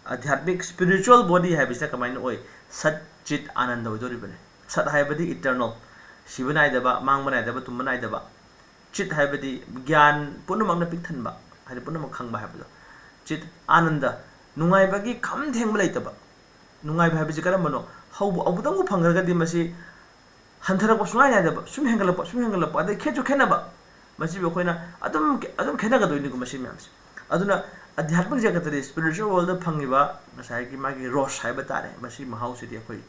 ꯑꯙ꯭ꯌꯥꯠꯃꯤꯛ spiritual body ꯍꯥꯏꯕꯁꯤꯅ ꯀꯃꯥꯏꯅ ꯑꯣꯏ? ꯁꯠ, ꯆꯤꯠ, ꯑꯥꯅꯟꯗ ꯑꯣꯏꯗꯧꯔꯤꯕꯅꯤ꯫ ꯁꯠ ꯍꯥꯏꯕꯗꯤ eternal, ꯁꯤꯕ ꯅꯥꯏꯗꯕ, ꯃꯥꯡꯕ ꯅꯥꯏꯗꯕ, ꯇꯨꯝꯕ ꯅꯥꯏꯗꯕ꯫ ꯆꯤꯠ ꯍꯥꯏꯕꯗꯤ ꯒ꯭ꯌꯥꯟ ꯄꯨꯝꯅꯃꯛꯅ ꯄꯤꯛ ꯊꯟꯕ, ꯍꯥꯏꯗꯤ ꯄꯨꯝꯅꯃꯛ ꯈꯪꯕ ꯍꯥꯏꯕꯗꯣ꯫ ꯆꯤꯠ, ꯑꯥꯅꯟꯗ, ꯅꯨꯡꯉꯥꯏꯕꯒꯤ ꯈꯝ ꯊꯦꯡꯕ ꯂꯩꯇꯕ꯫ ꯅꯨꯡꯉꯥꯏꯕ ꯍꯥꯏꯕꯁꯤ ꯀꯔꯝꯕꯅꯣ? ꯍꯧꯕ ꯑꯃꯨꯛꯇꯪꯕꯨ ꯐꯪꯈ꯭ꯔꯒꯗꯤ ꯃꯁꯤ ꯍꯟꯊꯔꯛꯄ ꯁꯨꯡꯌꯥ ꯌꯥꯗꯕ, ꯁꯨꯝ ꯍꯦꯟꯒꯠꯂꯛꯄ, ꯁꯨꯝ ꯍꯦꯟꯒꯠꯂꯛꯄ, ꯑꯗꯩ ꯈꯦꯠꯁꯨ ꯈꯦꯠꯅꯕ꯫ ꯃꯁꯤꯕꯨ ꯑꯩꯈꯣꯏꯅ ꯑꯗꯨꯝ, ꯑꯗꯨꯝ ꯈꯦꯠꯅꯒꯗꯣꯏꯅꯤꯀꯣ ꯃꯁꯤ ꯃꯌꯥꯝꯁꯦ꯫ ꯑꯗꯨꯅ ꯑꯙ꯭ꯌꯥꯠꯃꯤꯛ ꯖꯒꯠꯇꯗꯤ, spiritual worldꯗ ꯐꯪꯉꯤꯕ ꯉꯁꯥꯏꯒꯤ ꯃꯥꯒꯤ ꯔꯣꯁ ꯍꯥꯏꯕ ꯇꯥꯔꯦ, ꯃꯁꯤ ꯃꯍꯥꯎꯁꯤꯗꯤ ꯑꯩꯈꯣꯏ,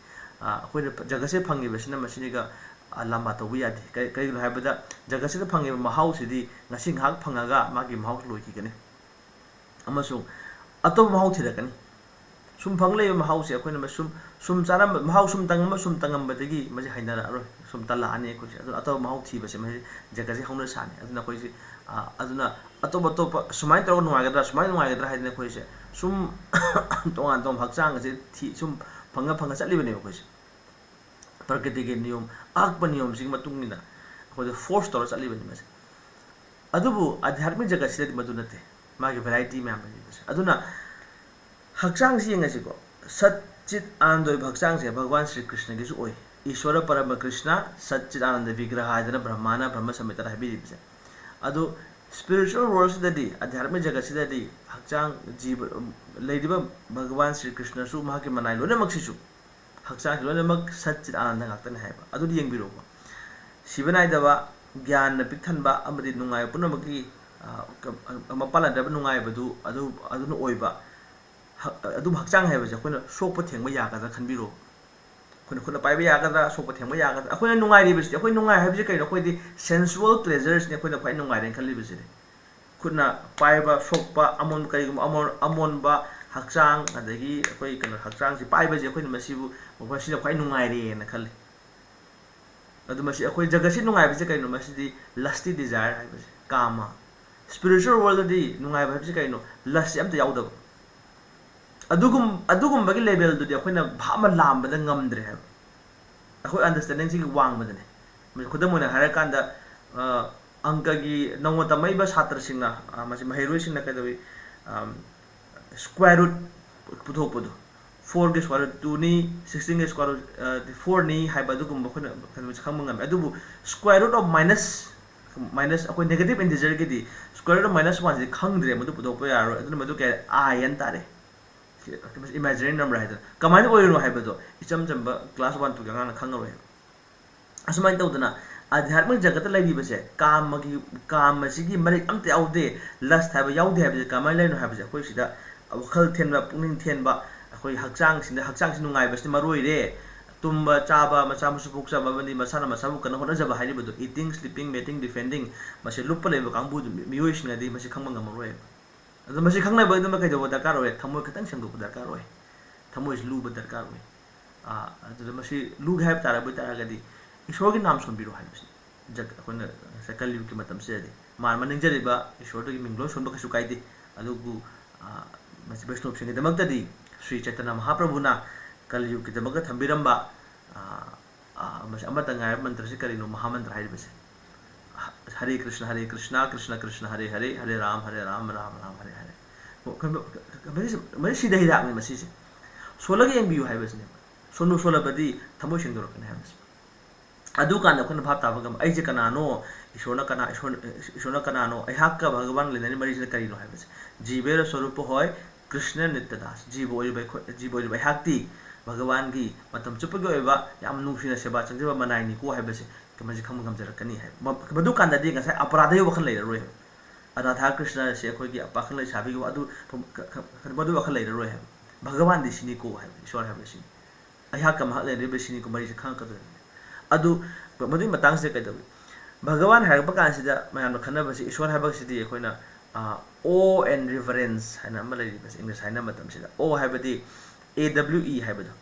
ꯑ, ꯑꯩꯈꯣꯏꯅ ꯖꯒꯠꯁꯦ ꯐꯪꯉꯤꯕꯁꯤꯅ ꯃꯁꯤꯒ, ꯑ, ꯂꯥꯝꯕꯥ ꯇꯧꯕ ꯌꯥꯗꯦ꯫ ꯀꯩ-, ꯀꯩꯒꯤꯅꯣ ꯍꯥꯏꯕꯗ ꯖꯒꯠꯁꯤꯗ ꯐꯪꯉꯤꯕ ꯃꯍꯥꯎꯁꯤꯗꯤ ꯉꯁꯤ ꯉꯥꯏꯍꯥꯛ ꯐꯪꯉꯒ ꯃꯥꯒꯤ ꯃꯍꯥꯎꯁꯨ ꯂꯣꯏꯈꯤꯒꯅꯤ꯫ ꯑꯃꯁꯨꯡ ꯑꯇꯣꯞꯄ ꯃꯍꯥꯎ ꯊꯤꯔꯛꯀꯅꯤ꯫ ꯁꯨꯝ ꯐꯪ ꯂꯩꯕ ꯃꯍꯥꯎꯁꯦ ꯑꯩꯈꯣꯏꯅ ꯁꯨꯝ, ꯁꯨꯝ ꯆꯥꯔꯝꯕ, ꯃꯍꯥꯎ ꯁꯨꯝ ꯇꯪꯉꯝꯕ, ꯁꯨꯝ ꯇꯪꯉꯝꯕꯗꯒꯤ ꯃꯁꯤ ꯍꯩꯅꯔꯛꯑꯔꯣꯏ, ꯁꯨꯝ ꯇꯜꯂꯛꯑꯅꯤ ꯑꯩꯈꯣꯏꯁꯦ꯫ ꯑꯗꯨꯅ ꯑꯇꯣꯞꯄ ꯃꯍꯥꯎ ꯊꯤꯕꯁꯦ ꯃꯁꯤ ꯖꯒꯠꯁꯦ ꯍꯧꯅ ꯁꯥꯅꯤ꯫ ꯑꯗꯨꯅ ꯑꯩꯈꯣꯏꯁꯦ, ꯑ, ꯑꯗꯨꯅ ꯑꯇꯣꯞ ꯑꯇꯣꯞꯄ ꯁꯨꯃꯥꯏꯅ ꯇꯧꯔꯒ ꯅꯨꯡꯉꯥꯏꯒꯗ꯭ꯔꯥ, ꯁꯨꯃꯥꯏꯅ ꯅꯨꯡꯉꯥꯏꯒꯗ꯭ꯔꯥ ꯍꯥꯏꯗꯅ ꯑꯩꯈꯣꯏꯁꯦ ꯁꯨꯝ ꯇꯣꯉꯥꯟ ꯇꯣꯉꯥꯟꯕ ꯍꯛꯆꯥꯡ ꯑꯁꯦ ꯊꯤ-, ꯁꯨꯝ ꯐꯪꯉ ꯐꯪꯉ ꯆꯠꯂꯤꯕꯅꯦꯕ ꯑꯩꯈꯣꯏꯁꯦ꯫ ꯄ꯭ꯔꯀ꯭ꯔꯤꯇꯤꯒꯤ ꯅꯤꯌꯣꯝ, ꯑꯀꯛꯄ ꯅꯤꯌꯣꯝꯁꯤꯒꯤ ꯃꯇꯨꯡ ꯏꯟꯅ ꯑꯩꯈꯣꯏꯗ force ꯇꯧꯔ ꯆꯠꯂꯤꯕꯅꯤ ꯃꯁꯦ꯫ ꯑꯗꯨꯕꯨ ꯑꯙ꯭ꯌꯥꯠꯃꯤꯛ ꯖꯒꯠꯁꯤꯗꯗꯤ ꯃꯗꯨ ꯅꯠꯇꯦ꯫ ꯃꯥꯒꯤ variety ꯃꯌꯥꯝ ꯂꯩꯔꯤꯕꯁꯦ꯫ ꯑꯗꯨꯅ ꯍꯛꯆꯥꯡꯁꯤ ꯌꯦꯡꯉꯁꯤꯀꯣ꯫ ꯁꯠ ꯆꯤꯠ ꯑꯥꯅꯟꯗ ꯑꯣꯏꯕ ꯍꯛꯆꯥꯡꯁꯦ ꯚꯒꯋꯥꯟ ꯁ꯭ꯔꯤ ꯀ꯭ꯔꯤꯁꯅꯒꯤꯁꯨ ꯑꯣꯏ꯫ ꯏꯁ꯭ꯋꯔ ꯄꯔꯃ ꯀ꯭ꯔꯤꯁꯅ ꯁꯠ ꯆꯤꯠ ꯑꯥꯅꯟꯗ ꯕꯤꯒ꯭ꯔꯍ ꯍꯥꯏꯗꯅ ꯕ꯭ꯔꯍꯃꯥꯅ ꯕ꯭ꯔꯍꯃ ꯁꯝꯍꯤꯇꯥꯗ ꯍꯥꯏꯕꯤꯔꯤꯕꯁꯦ꯫ ꯑꯗꯨ spiritual worldꯁꯤꯗꯗꯤ, ꯑꯙ꯭ꯌꯥꯠꯃꯤꯛ ꯖꯒꯠꯁꯤꯗꯗꯤ ꯍꯛꯆꯥꯡ, ꯖꯤꯕ, ꯂꯩꯔꯤꯕ ꯚꯒꯋꯥꯟ ꯁ꯭ꯔꯤ ꯀ꯭ꯔꯤꯁꯅꯁꯨ ꯃꯍꯥꯛꯀꯤ ꯃꯅꯥꯏ ꯂꯣꯏꯅꯃꯛꯁꯤꯁꯨ ꯍꯛꯆꯥꯡꯁꯤ ꯂꯣꯏꯅꯃꯛ ꯁꯠ ꯆꯤꯠ ꯑꯥꯅꯟꯗ ꯉꯥꯛꯇꯅꯤ ꯍꯥꯏꯕ꯫ ꯑꯗꯨꯗꯤ ꯌꯦꯡꯕꯤꯔꯣꯀꯣ꯫ ꯁꯤꯕ ꯅꯥꯏꯗꯕ, ꯒ꯭ꯌꯥꯟꯅ ꯄꯤꯛ ꯊꯟꯕ ꯑꯃꯗꯤ ꯅꯨꯡꯉꯥꯏꯕ ꯄꯨꯝꯅꯃꯛꯀꯤ ꯑ, ꯀ-, ꯑ, ꯃꯄꯥꯟ ꯂꯝꯗ ꯅꯨꯡꯉꯥꯏꯕꯗꯨ ꯑꯗꯨ, ꯑꯗꯨꯅ ꯑꯣꯏꯕ꯫ ꯍ-, ꯑꯗꯨꯕꯨ ꯍꯛꯆꯥꯡ ꯍꯥꯏꯕꯁꯦ ꯑꯩꯈꯣꯏꯅ ꯁꯣꯛꯄ ꯊꯦꯡꯕ ꯌꯥꯒꯗ꯭ꯔꯥ ꯈꯟꯕꯤꯔꯣ꯫ ꯑꯩꯈꯣꯏꯅ ꯈꯨꯠꯅ ꯄꯥꯏꯕ ꯌꯥꯒꯗ꯭ꯔꯥ, ꯁꯣꯛꯄ ꯊꯦꯡꯕ ꯌꯥꯒꯗ꯭ꯔꯥ? ꯑꯩꯈꯣꯏꯅ ꯅꯨꯡꯉꯥꯏꯔꯤꯕꯁꯤꯗꯤ, ꯑꯩꯈꯣꯏ ꯅꯨꯡꯉꯥꯏ ꯍꯥꯏꯕꯁꯤ ꯀꯩꯅꯣ? ꯑꯩꯈꯣꯏꯗꯤ sensual pleasureꯁꯤꯅꯦ ꯑꯩꯈꯣꯏꯅ ꯈ꯭ꯋꯥꯏ ꯅꯨꯡꯉꯥꯏꯔꯦꯅ ꯈꯜꯂꯤꯕꯁꯤꯗꯤ꯫ ꯈꯨꯠꯅ ꯄꯥꯏꯕ, ꯁꯣꯛꯄ, ꯑꯃꯣꯟꯕ, ꯀꯔꯤꯒꯨꯝꯕ ꯑꯃꯣꯟ-, ꯑꯃꯣꯟꯕ ꯍꯛꯆꯥꯡ, ꯑꯗꯒꯤ ꯑꯩꯈꯣꯏ ꯀꯩꯅꯣ, ꯍꯛꯆꯥꯡꯁꯤ ꯄꯥꯏꯕꯁꯦ ꯑꯩꯈꯣꯏꯅ ꯃꯁꯤꯕꯨ, ꯃꯁꯤꯅ ꯈ꯭ꯋꯥꯏ ꯅꯨꯡꯉꯥꯏꯔꯦꯅ ꯈꯜꯂꯤ꯫ ꯑꯗꯨ ꯃꯁꯤ ꯑꯩꯈꯣꯏ ꯖꯒꯠꯁꯤ ꯅꯨꯡꯉꯥꯏꯕꯁꯦ ꯀꯩꯅꯣ? ꯃꯁꯤꯗꯤ lusty desire ꯍꯥꯏꯕꯁꯦ, ꯀꯥꯃ꯫ Spiritual worldꯗꯗꯤ ꯅꯨꯡꯉꯥꯏꯕ ꯍꯥꯏꯕꯁꯤ ꯀꯩꯅꯣ? Lustꯁꯤ ꯑꯝꯇ ꯌꯥꯎꯗꯕ꯫ ꯑꯗꯨꯒꯨꯝ-, ꯑꯗꯨꯒꯨꯝꯕꯒꯤ levelꯗꯨꯗꯤ ꯑꯩꯈꯣꯏꯅ ꯚꯥꯞ ꯑꯃ ꯂꯥꯝꯕꯗ ꯉꯝꯗ꯭ꯔꯦ ꯍꯥꯏꯕ꯫ ꯑꯩꯈꯣꯏ understandingꯁꯤꯒꯤ ꯋꯥꯡꯃꯗꯅꯦ꯫ ꯈꯨꯗꯝ ꯑꯣꯏꯅ ꯍꯥꯏꯔꯀꯥꯟꯗ, ꯑ, ꯑꯪꯀꯒꯤ ꯅꯧꯅ ꯇꯝꯃꯛꯏꯕ ꯁꯥꯇ꯭ꯔꯁꯤꯡꯅ, ꯑ, ꯃꯁꯤ ꯃꯍꯩꯔꯣꯏꯁꯤꯡꯅ ꯀꯩꯗꯧꯏ? ꯑꯝ, square root ꯄꯨꯊꯣꯛꯄꯗꯣ, fourꯒꯤ square root twoꯅꯤ, sixteenꯒꯤ square root, ꯑ, fourꯅꯤ ꯍꯥꯏꯕ ꯑꯗꯨꯒꯨꯝꯕ ꯑꯩꯈꯣꯏꯅ ꯀꯩꯅꯣꯁꯦ ꯈꯪꯕ ꯉꯝꯃꯤ꯫ ꯑꯗꯨꯕꯨ square root of minus, minus ꯑꯩꯈꯣꯏ negative integerꯒꯤꯗꯤ square root of minus oneꯁꯤ ꯈꯪꯗ꯭ꯔꯦ, ꯃꯗꯨ ꯄꯨꯊꯣꯛꯄ ꯌꯥꯔꯔꯣꯏ꯫ ꯑꯗꯨꯅ ꯃꯗꯨ ꯀꯩ ꯍꯥꯏ? I ꯍꯥꯏꯅ ꯇꯥꯔꯦ꯫ ꯁꯤ imaginary number ꯍꯥꯏꯗꯅ꯫ ꯀꯃꯥꯏꯅ ꯑꯣꯏꯔꯤꯅꯣ ꯍꯥꯏꯕꯗꯣ ꯏꯆꯝ ꯆꯝꯕ class one twoꯒꯤ ꯑꯉꯥꯡꯅ ꯈꯪꯉꯔꯣꯏ ꯍꯥꯏꯕ꯫ ꯑꯁꯨꯃꯥꯏꯅ ꯇꯧꯗꯅ ꯑꯙ꯭ꯌꯥꯠꯃꯤꯛ ꯖꯒꯠꯇ ꯂꯩꯔꯤꯕꯁꯦ ꯀꯥꯃꯒꯤ, ꯀꯥꯃꯁꯤꯒꯤ ꯃꯔꯤꯛ ꯑꯝꯇ ꯌꯥꯎꯗꯦ, lust ꯍꯥꯏꯕ ꯌꯥꯎꯗꯦ ꯍꯥꯏꯕꯁꯦ ꯀꯃꯥꯏꯅ ꯂꯩꯔꯤꯅꯣ ꯍꯥꯏꯕꯁꯦ ꯑꯩꯈꯣꯏ ꯁꯤꯗ ꯋꯥꯈꯜ ꯊꯦꯟꯕ, ꯄꯨꯛꯅꯤꯡ ꯊꯦꯟꯕ, ꯑꯩꯈꯣꯏ ꯍꯛꯆꯥꯡꯁꯤꯅ, ꯍꯛꯆꯥꯡꯁꯤ ꯅꯨꯡꯉꯥꯏꯕꯁꯤꯅ ꯃꯔꯨ ꯑꯣꯏꯔꯦ꯫ ꯇꯨꯝꯕ, ꯆꯥꯕ, ꯃꯆꯥ ꯃꯁꯨ ꯄꯣꯛꯆꯕ ꯑꯃꯗꯤ ꯃꯁꯥꯅ ꯃꯁꯥꯕꯨ ꯀꯟꯅ ꯍꯣꯠꯅꯖꯕ ꯍꯥꯏꯔꯤꯕꯗꯣ, eating, sleeping, mating, defending, ꯃꯁꯤ ꯂꯨꯞꯄ ꯂꯩꯕ ꯀꯥꯡꯕꯨꯗꯨ, ꯃꯤ-, ꯃꯤꯑꯣꯏꯁꯤꯡꯅꯗꯤ ꯃꯁꯤ ꯈꯪꯕ ꯉꯝꯃꯔꯣꯏꯕ꯫ ꯑꯗꯣ ꯃꯁꯤ ꯈꯪꯅꯕꯒꯤꯗꯃꯛ ꯀꯩꯗꯧꯕ ꯗꯔꯀꯥꯔ ꯑꯣꯏ? ꯊꯃꯣꯏ ꯈꯤꯇꯪ ꯁꯦꯡꯗꯣꯛꯄ ꯗꯔꯀꯥꯔ ꯑꯣꯏ꯫ ꯊꯃꯣꯏꯁꯤ ꯂꯨꯕ ꯗꯔꯀꯥꯔ ꯑꯣꯏ꯫ ꯑꯥ, ꯑꯗꯨꯗ ꯃꯁꯤ ꯂꯨꯒꯦ ꯍꯥꯏꯕ ꯇꯥꯔꯕ ꯑꯣꯏꯇꯥꯔꯒꯗꯤ ꯏꯁꯣꯔꯒꯤ ꯅꯥꯝ ꯁꯣꯟꯕꯤꯔꯣ ꯍꯥꯏꯕꯁꯤꯅꯤ꯫ ꯖꯒ-, ꯑꯩꯈꯣꯏꯅ ꯉꯁꯥꯏ ꯀꯂꯤꯌꯨꯒꯤ ꯃꯇꯝꯁꯤꯗꯗꯤ ꯃꯥꯅ ꯅꯤꯡꯖꯔꯤꯕ ꯏꯁꯣꯔꯗꯨꯒꯤ ꯃꯤꯡ ꯂꯣꯏ ꯁꯣꯟꯕ ꯀꯩꯁꯨ ꯀꯥꯏꯗꯦ꯫ ꯑꯗꯨꯕꯨ, ꯑꯥ, ꯃꯁꯤ ꯕꯩꯁꯅꯣꯞꯁꯤꯡꯒꯤꯗꯃꯛꯇꯗꯤ ꯁ꯭ꯔꯤ ꯆꯩꯇꯟꯌ ꯃꯍꯥꯄ꯭ꯔꯚꯨꯅ ꯀꯂꯤꯌꯨꯒꯤꯗꯃꯛꯇ ꯊꯝꯕꯤꯔꯝꯕ, ꯑꯥ, ꯑꯥ, ꯃꯁꯤ ꯑꯃꯠꯇ ꯉꯥꯏꯔꯕ ꯃꯟꯇ꯭ꯔꯁꯤ ꯀꯔꯤꯅꯣ? ꯃꯍꯥꯃꯟꯇ꯭ꯔ ꯍꯥꯏꯔꯤꯕꯁꯦ꯫ ꯍꯔꯦ ꯀ꯭ꯔꯤꯁꯅ, ꯍꯔꯦ ꯀ꯭ꯔꯤꯁꯅ, ꯀ꯭ꯔꯤꯁꯅ ꯀ꯭ꯔꯤꯁꯅ, ꯍꯔꯦ ꯍꯔꯦ, ꯍꯔꯦ ꯔꯥꯝ, ꯍꯔꯦ ꯔꯥꯝ, ꯔꯥꯝ ꯔꯥꯝ, ꯍꯔꯦ ꯍꯔꯦ꯫ ꯃꯁꯤ, ꯃꯁꯤ ꯁꯤꯗ ꯍꯤꯗꯥꯛꯅꯤ ꯃꯁꯤꯁꯦ꯫ ꯁꯣꯜꯂꯒ ꯌꯦꯡꯕꯤꯌꯨ ꯍꯥꯏꯕꯁꯤꯅꯦꯕ꯫ ꯁꯣꯟꯕꯨ ꯁꯣꯜꯂꯕꯗꯤ ꯊꯃꯣꯏ ꯁꯦꯡꯗꯣꯔꯛꯀꯅꯤ ꯍꯥꯏꯕꯁꯦ꯫ ꯑꯗꯨꯀꯥꯟꯗ ꯑꯩꯈꯣꯏꯅ ꯚꯥꯞ ꯇꯥꯕ ꯉꯝꯕ, ꯑꯩꯁꯦ ꯀꯅꯥꯅꯣ, ꯏꯁꯣꯔꯅ ꯀꯅꯥ, ꯏꯁꯣꯔ, ꯏꯁꯣꯔꯅ ꯀꯅꯥꯅꯣ, ꯑꯩꯍꯥꯛꯀ ꯚꯒꯋꯥꯟ ꯂꯩꯅꯔꯤ ꯃꯔꯤꯁꯤꯅ ꯀꯔꯤꯅꯣ ꯍꯥꯏꯕꯁꯦ꯫ ꯖꯤꯕꯦꯔ ꯁ꯭ꯋꯔꯨꯄ ꯍꯣꯏ, ꯀ꯭ꯔꯤꯁꯅ ꯅꯤꯇ꯭ꯌ ꯗꯥꯁ, ꯖꯤꯕ ꯑꯣꯏꯔꯤꯕ ꯑꯩꯈꯣꯏ, ꯖꯤꯕ ꯑꯣꯏꯔꯤꯕ ꯑꯩꯍꯥꯛꯇꯤ ꯚꯒꯋꯥꯟꯒꯤ ꯃꯇꯝ ꯆꯨꯞꯄꯒꯤ ꯑꯣꯏꯕ ꯌꯥꯝ ꯅꯨꯡꯁꯤꯅ ꯁꯦꯕꯥ ꯆꯪꯖꯕ ꯃꯅꯥꯏꯅꯤꯀꯣ ꯍꯥꯏꯕꯁꯦ ꯃꯁꯤ ꯈꯪꯕ ꯉꯝꯖꯔꯛꯀꯅꯤ ꯍꯥꯏꯕ꯫ ꯃ-, ꯃꯗꯨꯀꯥꯟꯗꯗꯤ ꯉꯁꯥꯏ ꯑꯄꯔꯥꯙꯒꯤ ꯋꯥꯈꯜ ꯂꯩꯔꯔꯣꯏꯕ꯫ ꯑꯔꯥꯙꯥ ꯀ꯭ꯔꯤꯁꯅ ꯑꯁꯤ ꯑꯩꯈꯣꯏꯒꯤ ꯄꯥꯈꯪ ꯂꯩꯁꯥꯕꯤꯒꯤ ꯑꯗꯨ ꯃꯗꯨ ꯋꯥꯈꯜ ꯂꯩꯔꯔꯣꯏ ꯍꯥꯏꯕ꯫ ꯚꯒꯋꯥꯟꯗꯤ ꯁꯤꯅꯤꯀꯣ ꯍꯥꯏꯕ, ꯏꯁꯣꯔ ꯍꯥꯏꯕꯁꯤꯅꯤ꯫ ꯑꯩꯍꯥꯛꯀ ꯃꯍꯥꯛ ꯂꯩꯅꯔꯤꯕ ꯁꯤꯅꯤꯀꯣ ꯃꯔꯤꯁꯦ ꯈꯪꯉꯛꯀꯗꯣꯏꯅꯤ꯫ ꯑꯗꯨ ꯃꯗꯨꯒꯤ ꯃꯇꯥꯡꯁꯤꯗ ꯀꯩꯗꯧꯏ? ꯚꯒꯋꯥꯟ ꯍꯥꯏꯔꯛꯄ ꯀꯥꯟꯁꯤꯗ ꯃꯌꯥꯝꯅ ꯈꯟꯅꯕꯁꯤ, ꯏꯁꯣꯔ ꯍꯥꯏꯕꯁꯤꯗꯤ ꯑꯩꯈꯣꯏꯅ ꯑꯣ ꯑꯦꯟ ꯔꯤꯚꯔꯦꯟꯁ ꯍꯥꯏꯅ ꯑꯃ ꯂꯩꯔꯤꯕꯁꯦ, ꯏꯪꯂꯤꯁ ꯍꯥꯏꯅꯕ ꯃꯇꯝꯁꯤꯗ꯫ ꯑꯣ ꯍꯥꯏꯕꯗꯤ A W E ꯍꯥꯏꯕꯗꯣ,